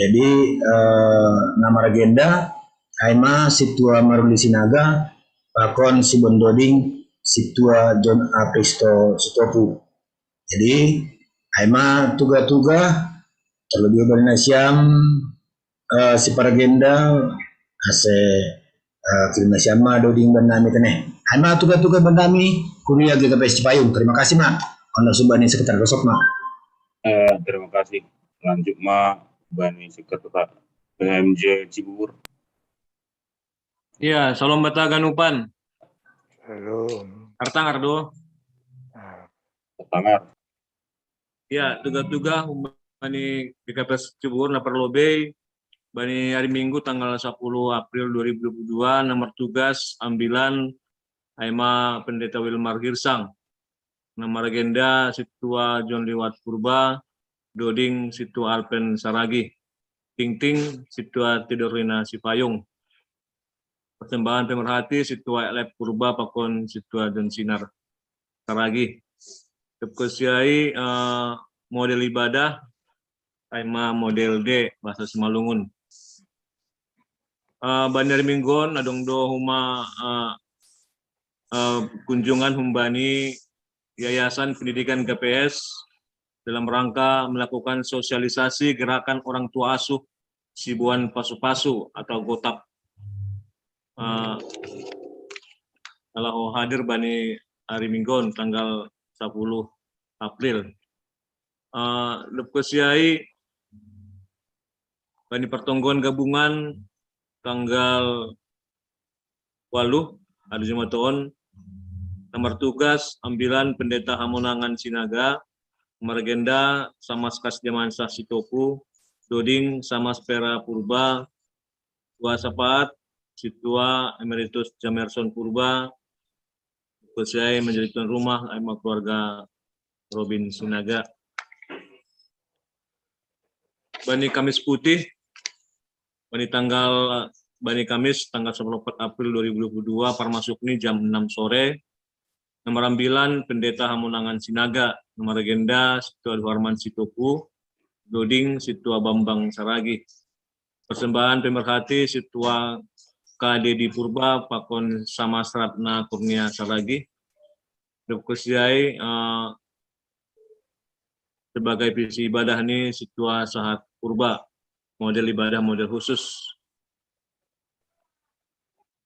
Jadi, eh, na maragenda ai ma Situa Maruli Sinaga pakon Sibon Doding Situa John Akristo Sitopu. Jadi, ai ma tuga-tuga terlebih bani nasiam, eh, siparagenda ase, eh, kirim nasiam ma Doding bani nami teneh. Ai ma tuga-tuga bani nami, kuria G K P S Cipayung. Terima kasih ma. Honda subani sekitar gosok ma. Eh, terima kasih. Lanjut ma bani sekitar P H M J Cibubur. Ya, salam bataga nupan. Halo. Artang Ardo. Tangar. Ya, tuga-tuga bani G K P S Cibubur na parlobei bani hari Minggu tanggal sapuluh April dua ribu dua puluh dua, na martugas ambilan ai ma Pendeta Wilmar Girsang. Na maragenda Situa John Liwat Purba, Doding Situa Alpen Saragi, Tingting Situa Tidorina Sipayung. Persembahan pemerhati Situa Elep Purba pakon Situa John Sinar Saragi. Doko siai, eh, model ibadah ai ma model D bahasa Simalungun. Eh, bani hari Minggu on adong do homa, eh, eh, kunjungan humbani Yayasan Pendidikan G K P S dalam rangka melakukan sosialisasi gerakan orang tua asuh sibuan pasu-pasu atau gotap. Eh, na laho hadir bani hari Minggu on tanggal sapuluh April. Eh, doko siai bani pertonggoan gabungan tanggal waluh, hari Jumat on, nomor tugas ambilan Pendeta Hamonangan Sinaga, maragenda Samas Kasdiaman Sah Sitopu, Doding Samas Pera Purba, Tua Sapaat, Situa Emeritus Jamerson Purba, Kusai menjadi tuan rumah, ai ma keluarga Robin Sinaga. Bani Kamis Putih, bani tanggal bani Kamis tanggal sepuluh April dua ribu dua puluh dua, parmasuk ni jam enam sore, nomor ambilan Pendeta Hamonangan Sinaga, nomor agenda Situa Duharman Sitopu, Doding Situa Bambang Saragi. Persembahan pemerhati Situa K D di Purba pakon Samas Ratna Kurnia Saragi. Dapet kusiai uh, sebagai visi ibadah ni Situa Sahat Purba, model ibadah model khusus.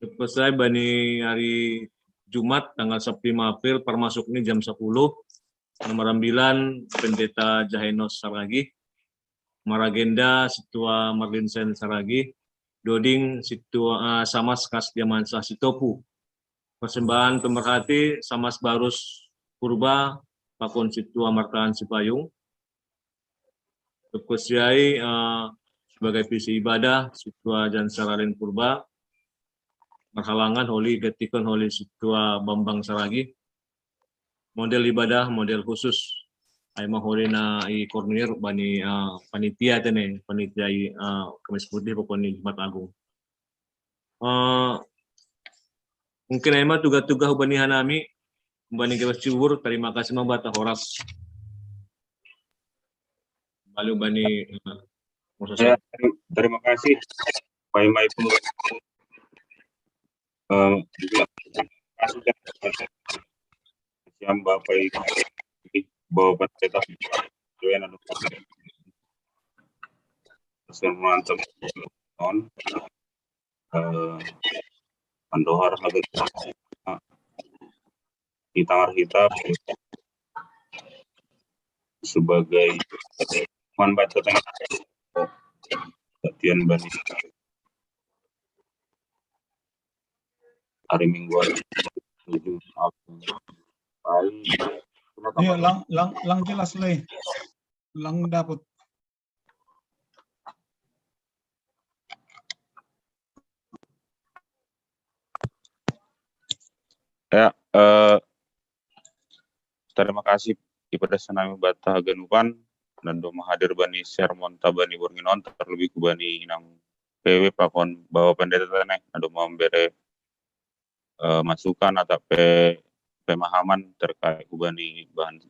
Dapet kusiai bani hari Jumat tanggal sepuluh April, parmasuk ni jam sepuluh, nomor ambilan Pendeta Jahenos Saragi, maragenda Situa Marlinsen Saragi, Doding Situa uh, Samas Kasdiaman Sah Sitopu. Persembahan pemerhati Samas Barus Purba pakon Situa Martaan Sipayung. Dapet kusiai uh, sebagai visi ibadah Situa Jan Saralin Purba, marhalangan holi gantikon holi Situa Bambang Saragi, model ibadah model khusus. Ai ma holi na i koordinir bani uh, panitia tene, panitia i uh, Kamis Putih pakon ni Jumat Agung. Uh, mungkin ai ma tuga-tuga hubani hanami, hubani Gebas Cibur, terima kasih ma bata horas. Balu bani uh, ya, terima kasih. Pai mai pun um, juga kasih siang Bapak Ibu bahwa kita juga ada semua teman uh, mendohar harga di tangan kita sebagai manfaat tengah latihan bani hari Minggu hari tujuh April. Iya, lang lang lang jelas leh. Lang dapat. Ya, eh, terima kasih ipada sanami bata haganupan nando mahadir bani sermon tabani borngin on, terlebih ku bani inang P W pakon bawa pendeta tene nando membere uh, masukan atau pe pemahaman terkait ku bani bahan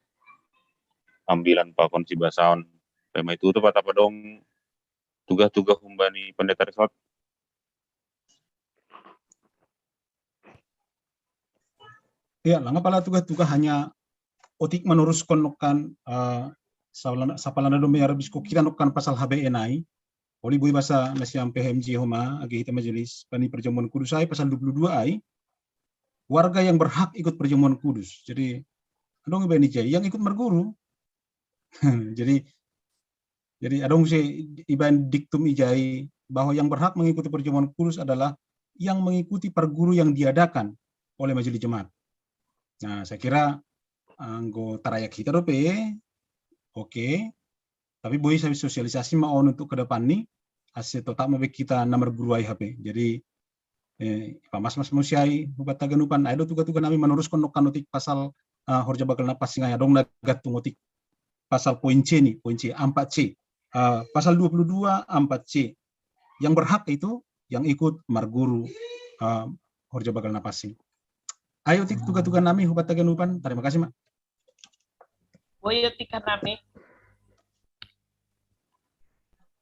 ambilan pakon sibasaon. Pema itu tu patapa dong tugas-tugas humbani pendeta resort. Ya, lang apala tugas-tugas hanya otik meneruskan nokan uh, sapalana domi arabis ko kita nokan pasal H B N ai. Oli bui basa nasiam P H M J homa agi hita majelis pani perjamuan kudus ai pasal dua puluh dua ai. Warga yang berhak ikut perjamuan kudus. Jadi adong iban ijai yang ikut merguru. Jadi jadi adong si iban diktum ijai bahwa yang berhak mengikuti perjamuan kudus adalah yang mengikuti perguru yang diadakan oleh majelis jemaat. Nah, saya kira anggo tarayak kita dope, oke. Tapi boi sosialisasi ma on untuk ke depan ni, ase tetap mabe kita nomor guru ai hape. Jadi eh, pamas mas musiai buat taganupan. Ayo tuga-tuga nami meneruskan nokan otik pasal uh, horja bakal napas singai adong nagat tungotik pasal poin C ni, poin C, empat C. Uh, pasal dua puluh dua empat C. Yang berhak itu yang ikut marguru uh, horja bakal napas sing. Ayo tik tuga-tuga nami hubat taganupan. Terima kasih, Mak. Boyo tika nami.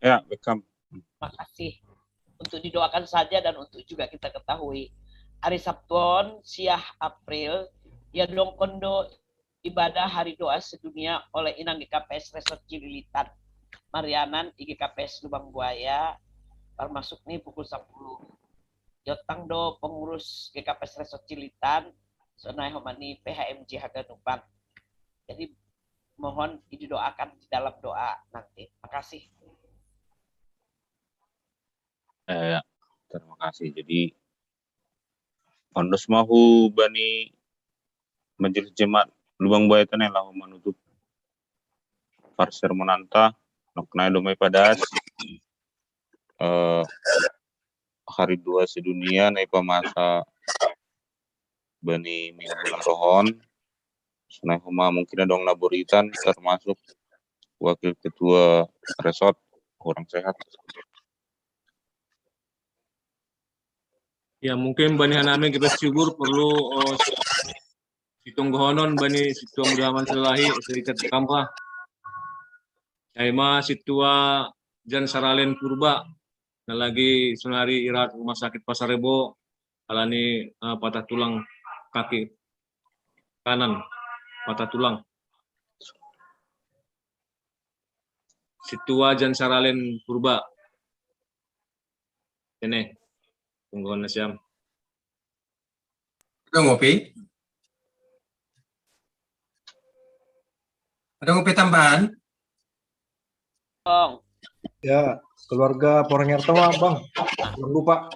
Ya, welcome. Terima kasih. Untuk didoakan saja dan untuk juga kita ketahui. Hari Sabtuon, siah April, ya dongkondo ibadah hari doa sedunia oleh Inang G K P S Resort Cililitan. Marianan I G K P S Lubang Buaya, termasuk nih pukul sepuluh. Jotang do pengurus G K P S Resort Cililitan, sonai homani P H M J Haganupan. Jadi mohon didoakan di dalam doa nanti. Makasih. Eh, terima kasih. Jadi Ondos ma hubani Majelis Jemaat Lubang Buaya Tene laho manutup parsermonanta. Noknai do ma i padas, eh, hari dua sedunia na ipamasa bani minggu na rohon. Sonai homa mungkin adong na buritan, termasuk wakil ketua resort kurang sehat. Ya, mungkin bani hanami gabe subur perlu, oh, sitonggohonon bani Sintua Muda Haman Selahi, Serikat Kampa. Ai ma Sintua Jan Saralen Purba, na lagi sonari irawat rumah sakit Pasar Rebo, alani, eh, patah tulang kaki kanan, patah tulang. Sintua Jan Saralen Purba. Ini, tungguan nasiam. Ada ngopi? Ada ngopi tambahan? Bang, Ya, keluarga Poreng Ertawa, Bang. Jangan lupa.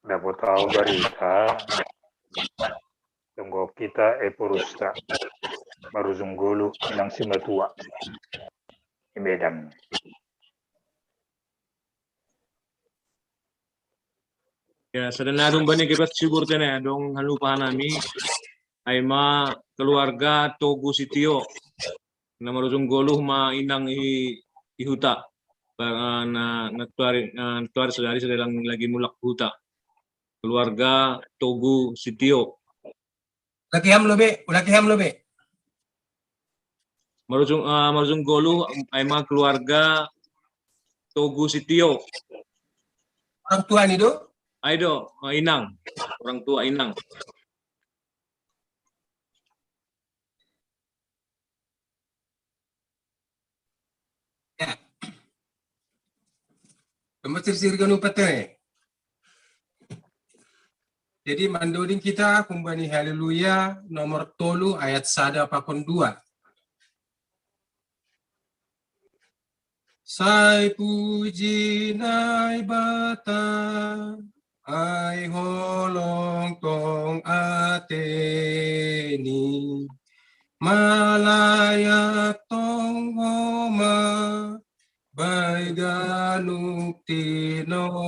Dapot au barita, tonggo kita Eporusta, Marujung Golu, Inang Simatua, di Medan. Ya, sada na adong bani gabe subur tene, adong halupa hanami. Ai ma keluarga Togu Sitio. Na Marujung Golu ma inang i, i huta. Ba-, na, na tuari, na tuari sadari sada lagi mulak huta. Keluarga Togu Sitio. Ulaki ham lo be, ulaki ham lo be. Marujung, eh, Marujung Golu, ai ma keluarga Togu Sitio. Orang tua ni do? Ai do, eh, inang. Orang tua inang. Ya. Tamba sirsir ganu patene. Jadi mandoding kita humbani Haleluya nomor tolu ayat sada pakon dua. Sai puji Naibata, ai holong tong ateni, malayak tong homa, bai ganup tinopani,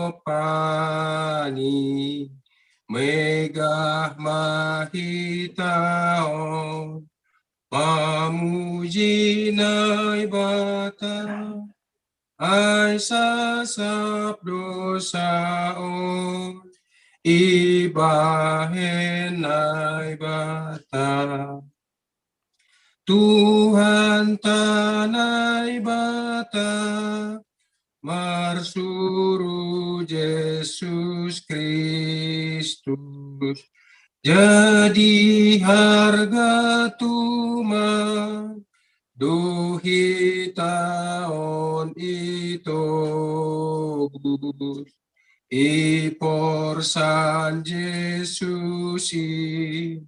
megah ma hita on, pamuji Naibata, ai sasap dosa on, ibahen Naibata. Tuhan ta Naibata, marsuru Jesus Kristus, jadi harga tuma do hita on i Togu, i porsan Jesus i,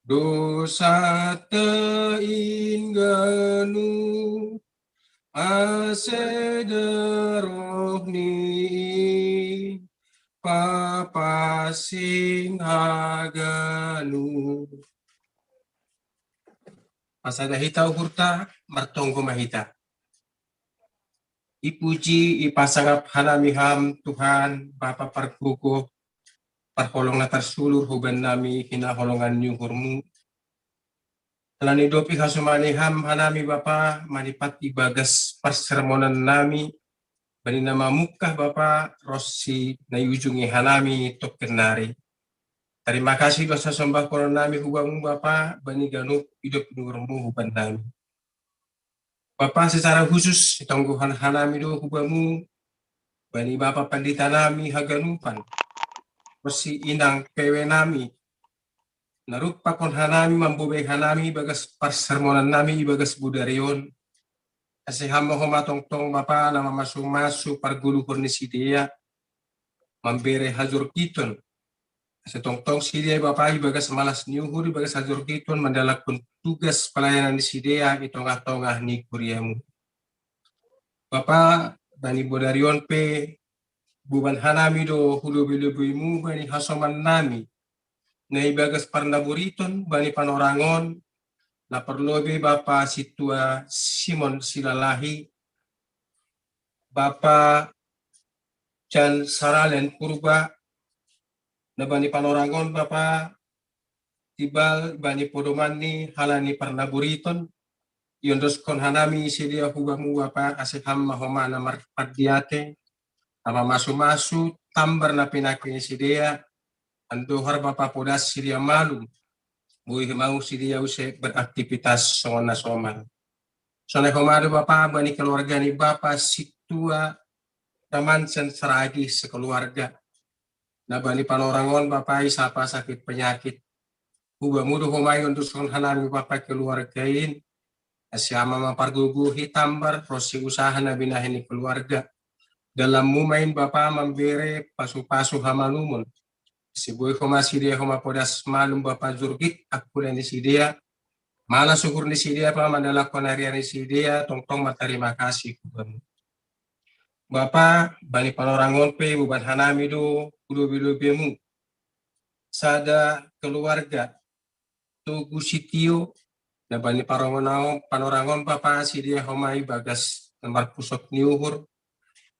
dosa ta in ganup, ase daroh ni i, papansing haganup. Pasada hita uhurta, martonggo ma hita. Ipuji, ipasangap hanami Ham, Tuhan, Bapa pargogo, parholong na tarsulur hubannami hinaholongan ni uhurMu. Alani dopi hasumani Ham hanami Bapa, manipat ibagas parsermonan nami, bani na mamungkah Bapa, ronsi na iujungi hanami tongkin nari. Tarima kasih do sasombahon nami hubamu Bapa, bani ganup idop ni uhurMu hubannami. Bapa, secara khusus, sitonggohon hanami do hubamu, bani Bapa Pandita nami haganupan, ronsi inang P W nami, na rup pakon hanami mambobei hanami ibagas parsermonan nami ibagas bodari on, ase Ham ma homa tongtong Bapa na mamasu-masu pargoluhon ni sidea, mambere hajorgiton, Setongtong sidea Bapa ibagas malas ni uhur ibagas hajorgiton mandalakkon tugas pelayanan ni sidea i tongah-tongah ni kuriamu. Bapa, bani bodari on pe, boban hanami do hulobi-lobimu bani hasoman nami na ibagas parnaburiton bani panorangon, na parlobi Bapa Sintua Simon Silalahi, Bapa Jan Saralen Purba, na bani panorangon Bapa Tibal bani podomanni halani parnaburiton, iondoskon hanami sidea hubamu Bapa ase ham ma homa na marpandiate, na mamasu-masu tambar na pinake ni sidea, andohar Bapa podas sidea malum, boi mau sidea use beraktivitas songon na somal. Sonai homa do Bapa bani keluarga ni Bapa Sintua Tamansen Saragi sekeluarga. Na bani panorangon Bapa i sapa sakit penyakit. Hubamu do homa iondoskon hanami Bapa keluarga in, ase ham ma pargogohi tambar ronsi usaha na binahen ni keluarga. Dalanmu ma in Bapa mambere pasu-pasu hamalumon. Ase boi homa sidea homa podas malum Bapa jorgit angkula ni sidea, malas uhur ni sidea Bapa mandalakkon ari-ari ni sidea, tongtong martarima kasih hubamu. Bapa, bani panorangon pe boban hanami do hulobi-lobimu. Sada keluarga, Togu Sitio, na bani parongon-, panorangon Bapa sidea homa ibagas na marpusok ni uhur,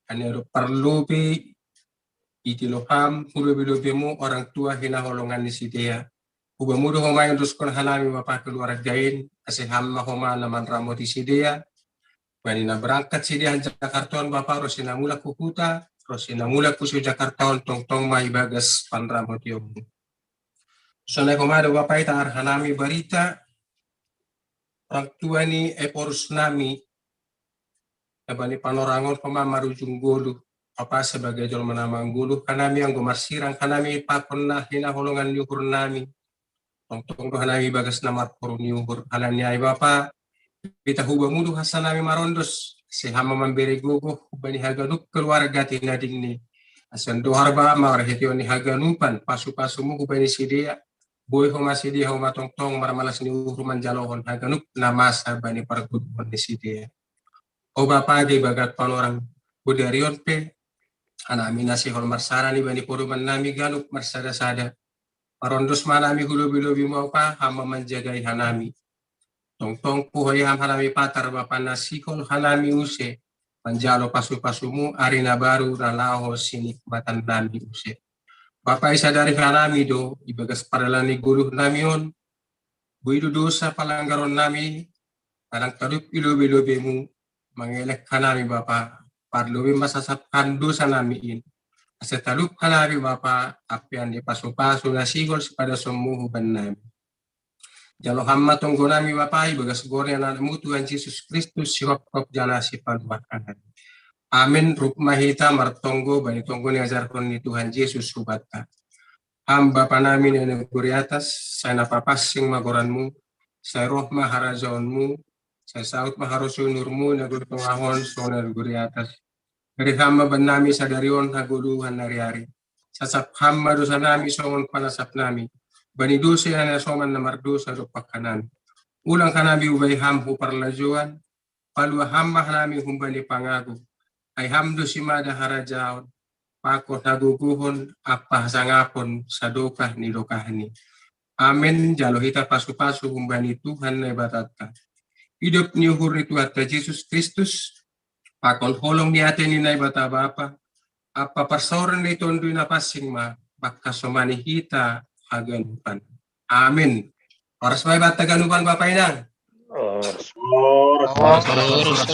ane do parlobi, itilo ham hulobi-lobimu orang tua hinaholongan ni sidea. Hubamu do homa iondoskon hanami Bapa keluarga in, ase ham ma homa na manramoti sidea, bani na berangkat sidea Jakarta on Bapa, ronsi na mulak hu huta, ronsi na mulak hu Jakarta on, tongtong ma ibagas panramotionmu. Sonai homa do Bapa i taar hanami barita orang tua ni Ephorus nami, na bani panorangon homa marujung goluh, Bapa sebagai jolma na manggoluh hanami anggo marsirang hanami pakon na hinaholongan ni uhur nami. Tongtong do hanami bagas na marporu ni uhur, halani ai Bapa, beta hubamu do hansa nami marondos, ase ham ma mambere gogoh hubani haganup keluarga ti na dingni. Ase andohar Bapa marhiteon ni haganupan pasu-pasumu hubani sidea, boi homa sidea homa tongtong marmalas ni uhur manjalohon haganup na masa bani pargoluhon ni sidea. O Bapa, di bagas panorang bodari on pe, hanami na sihol marsada ni bani podoman nami ganup marsada-sada. Marondos ma hanami hulobi-lobimu Bapa, ham ma manjagai hanami. Tongtong puhoi ham hanami patar Bapa na sihol hanami use manjalo pasu-pasumu ari na baru na laho sinikmatan nami use. Bapa, isadari hanami do ibagas pardalan ni goluh nami on, boi do dosa palanggaron nami, kadang talup ilobi-lobimu, mangelek hanami Bapa, parlobi masasapkan dosa nami in. Ase talup hanami Bapa, apian ni pasu-pasu na sihol sipadasonmu huban nami. Jalo ham ma tonggo nami Bapa, ibagas goar ni Anakmu Tuhan Jesus Kristus, sihopkop jala sipaluah hanami. Amin. Rup ma hita martonggo bani tonggo ni ajarhon ni Tuhan Jesus hubanta. Ham Bapa nami na di atas, sai na papansing ma goranmu, sai roh ma harajaonmu, sai saut ma harosuan ni uhurmu na di tongah on songon na di atas. Bere ham ma bannami sadari on hagoluhan ni ari-ari. Sasap ham ma dosa nami songon panasap nami bani dosa ni na soman na mardosa dompak hanami. Unang hanami hubai ham hu parlajouan, paluah ham ma hanami humbani pangago. Ai ham do simada harajaon, pakon hagogohon, ampa hasangapon sadokah ni dokahni. Amin. Jalo hita pasu-pasu humbani Tuhan Naibatanta. Idop ni uhur ni Tuhanta Jesus Kristus, pakon holong ni ate ni Naibata Bapa, ampa parsaoran ni Tondi Napansing ma mangkasomani hita haganupan. Amin. Horas ma ibanta haganupan Bapa inang. Horas. Horas.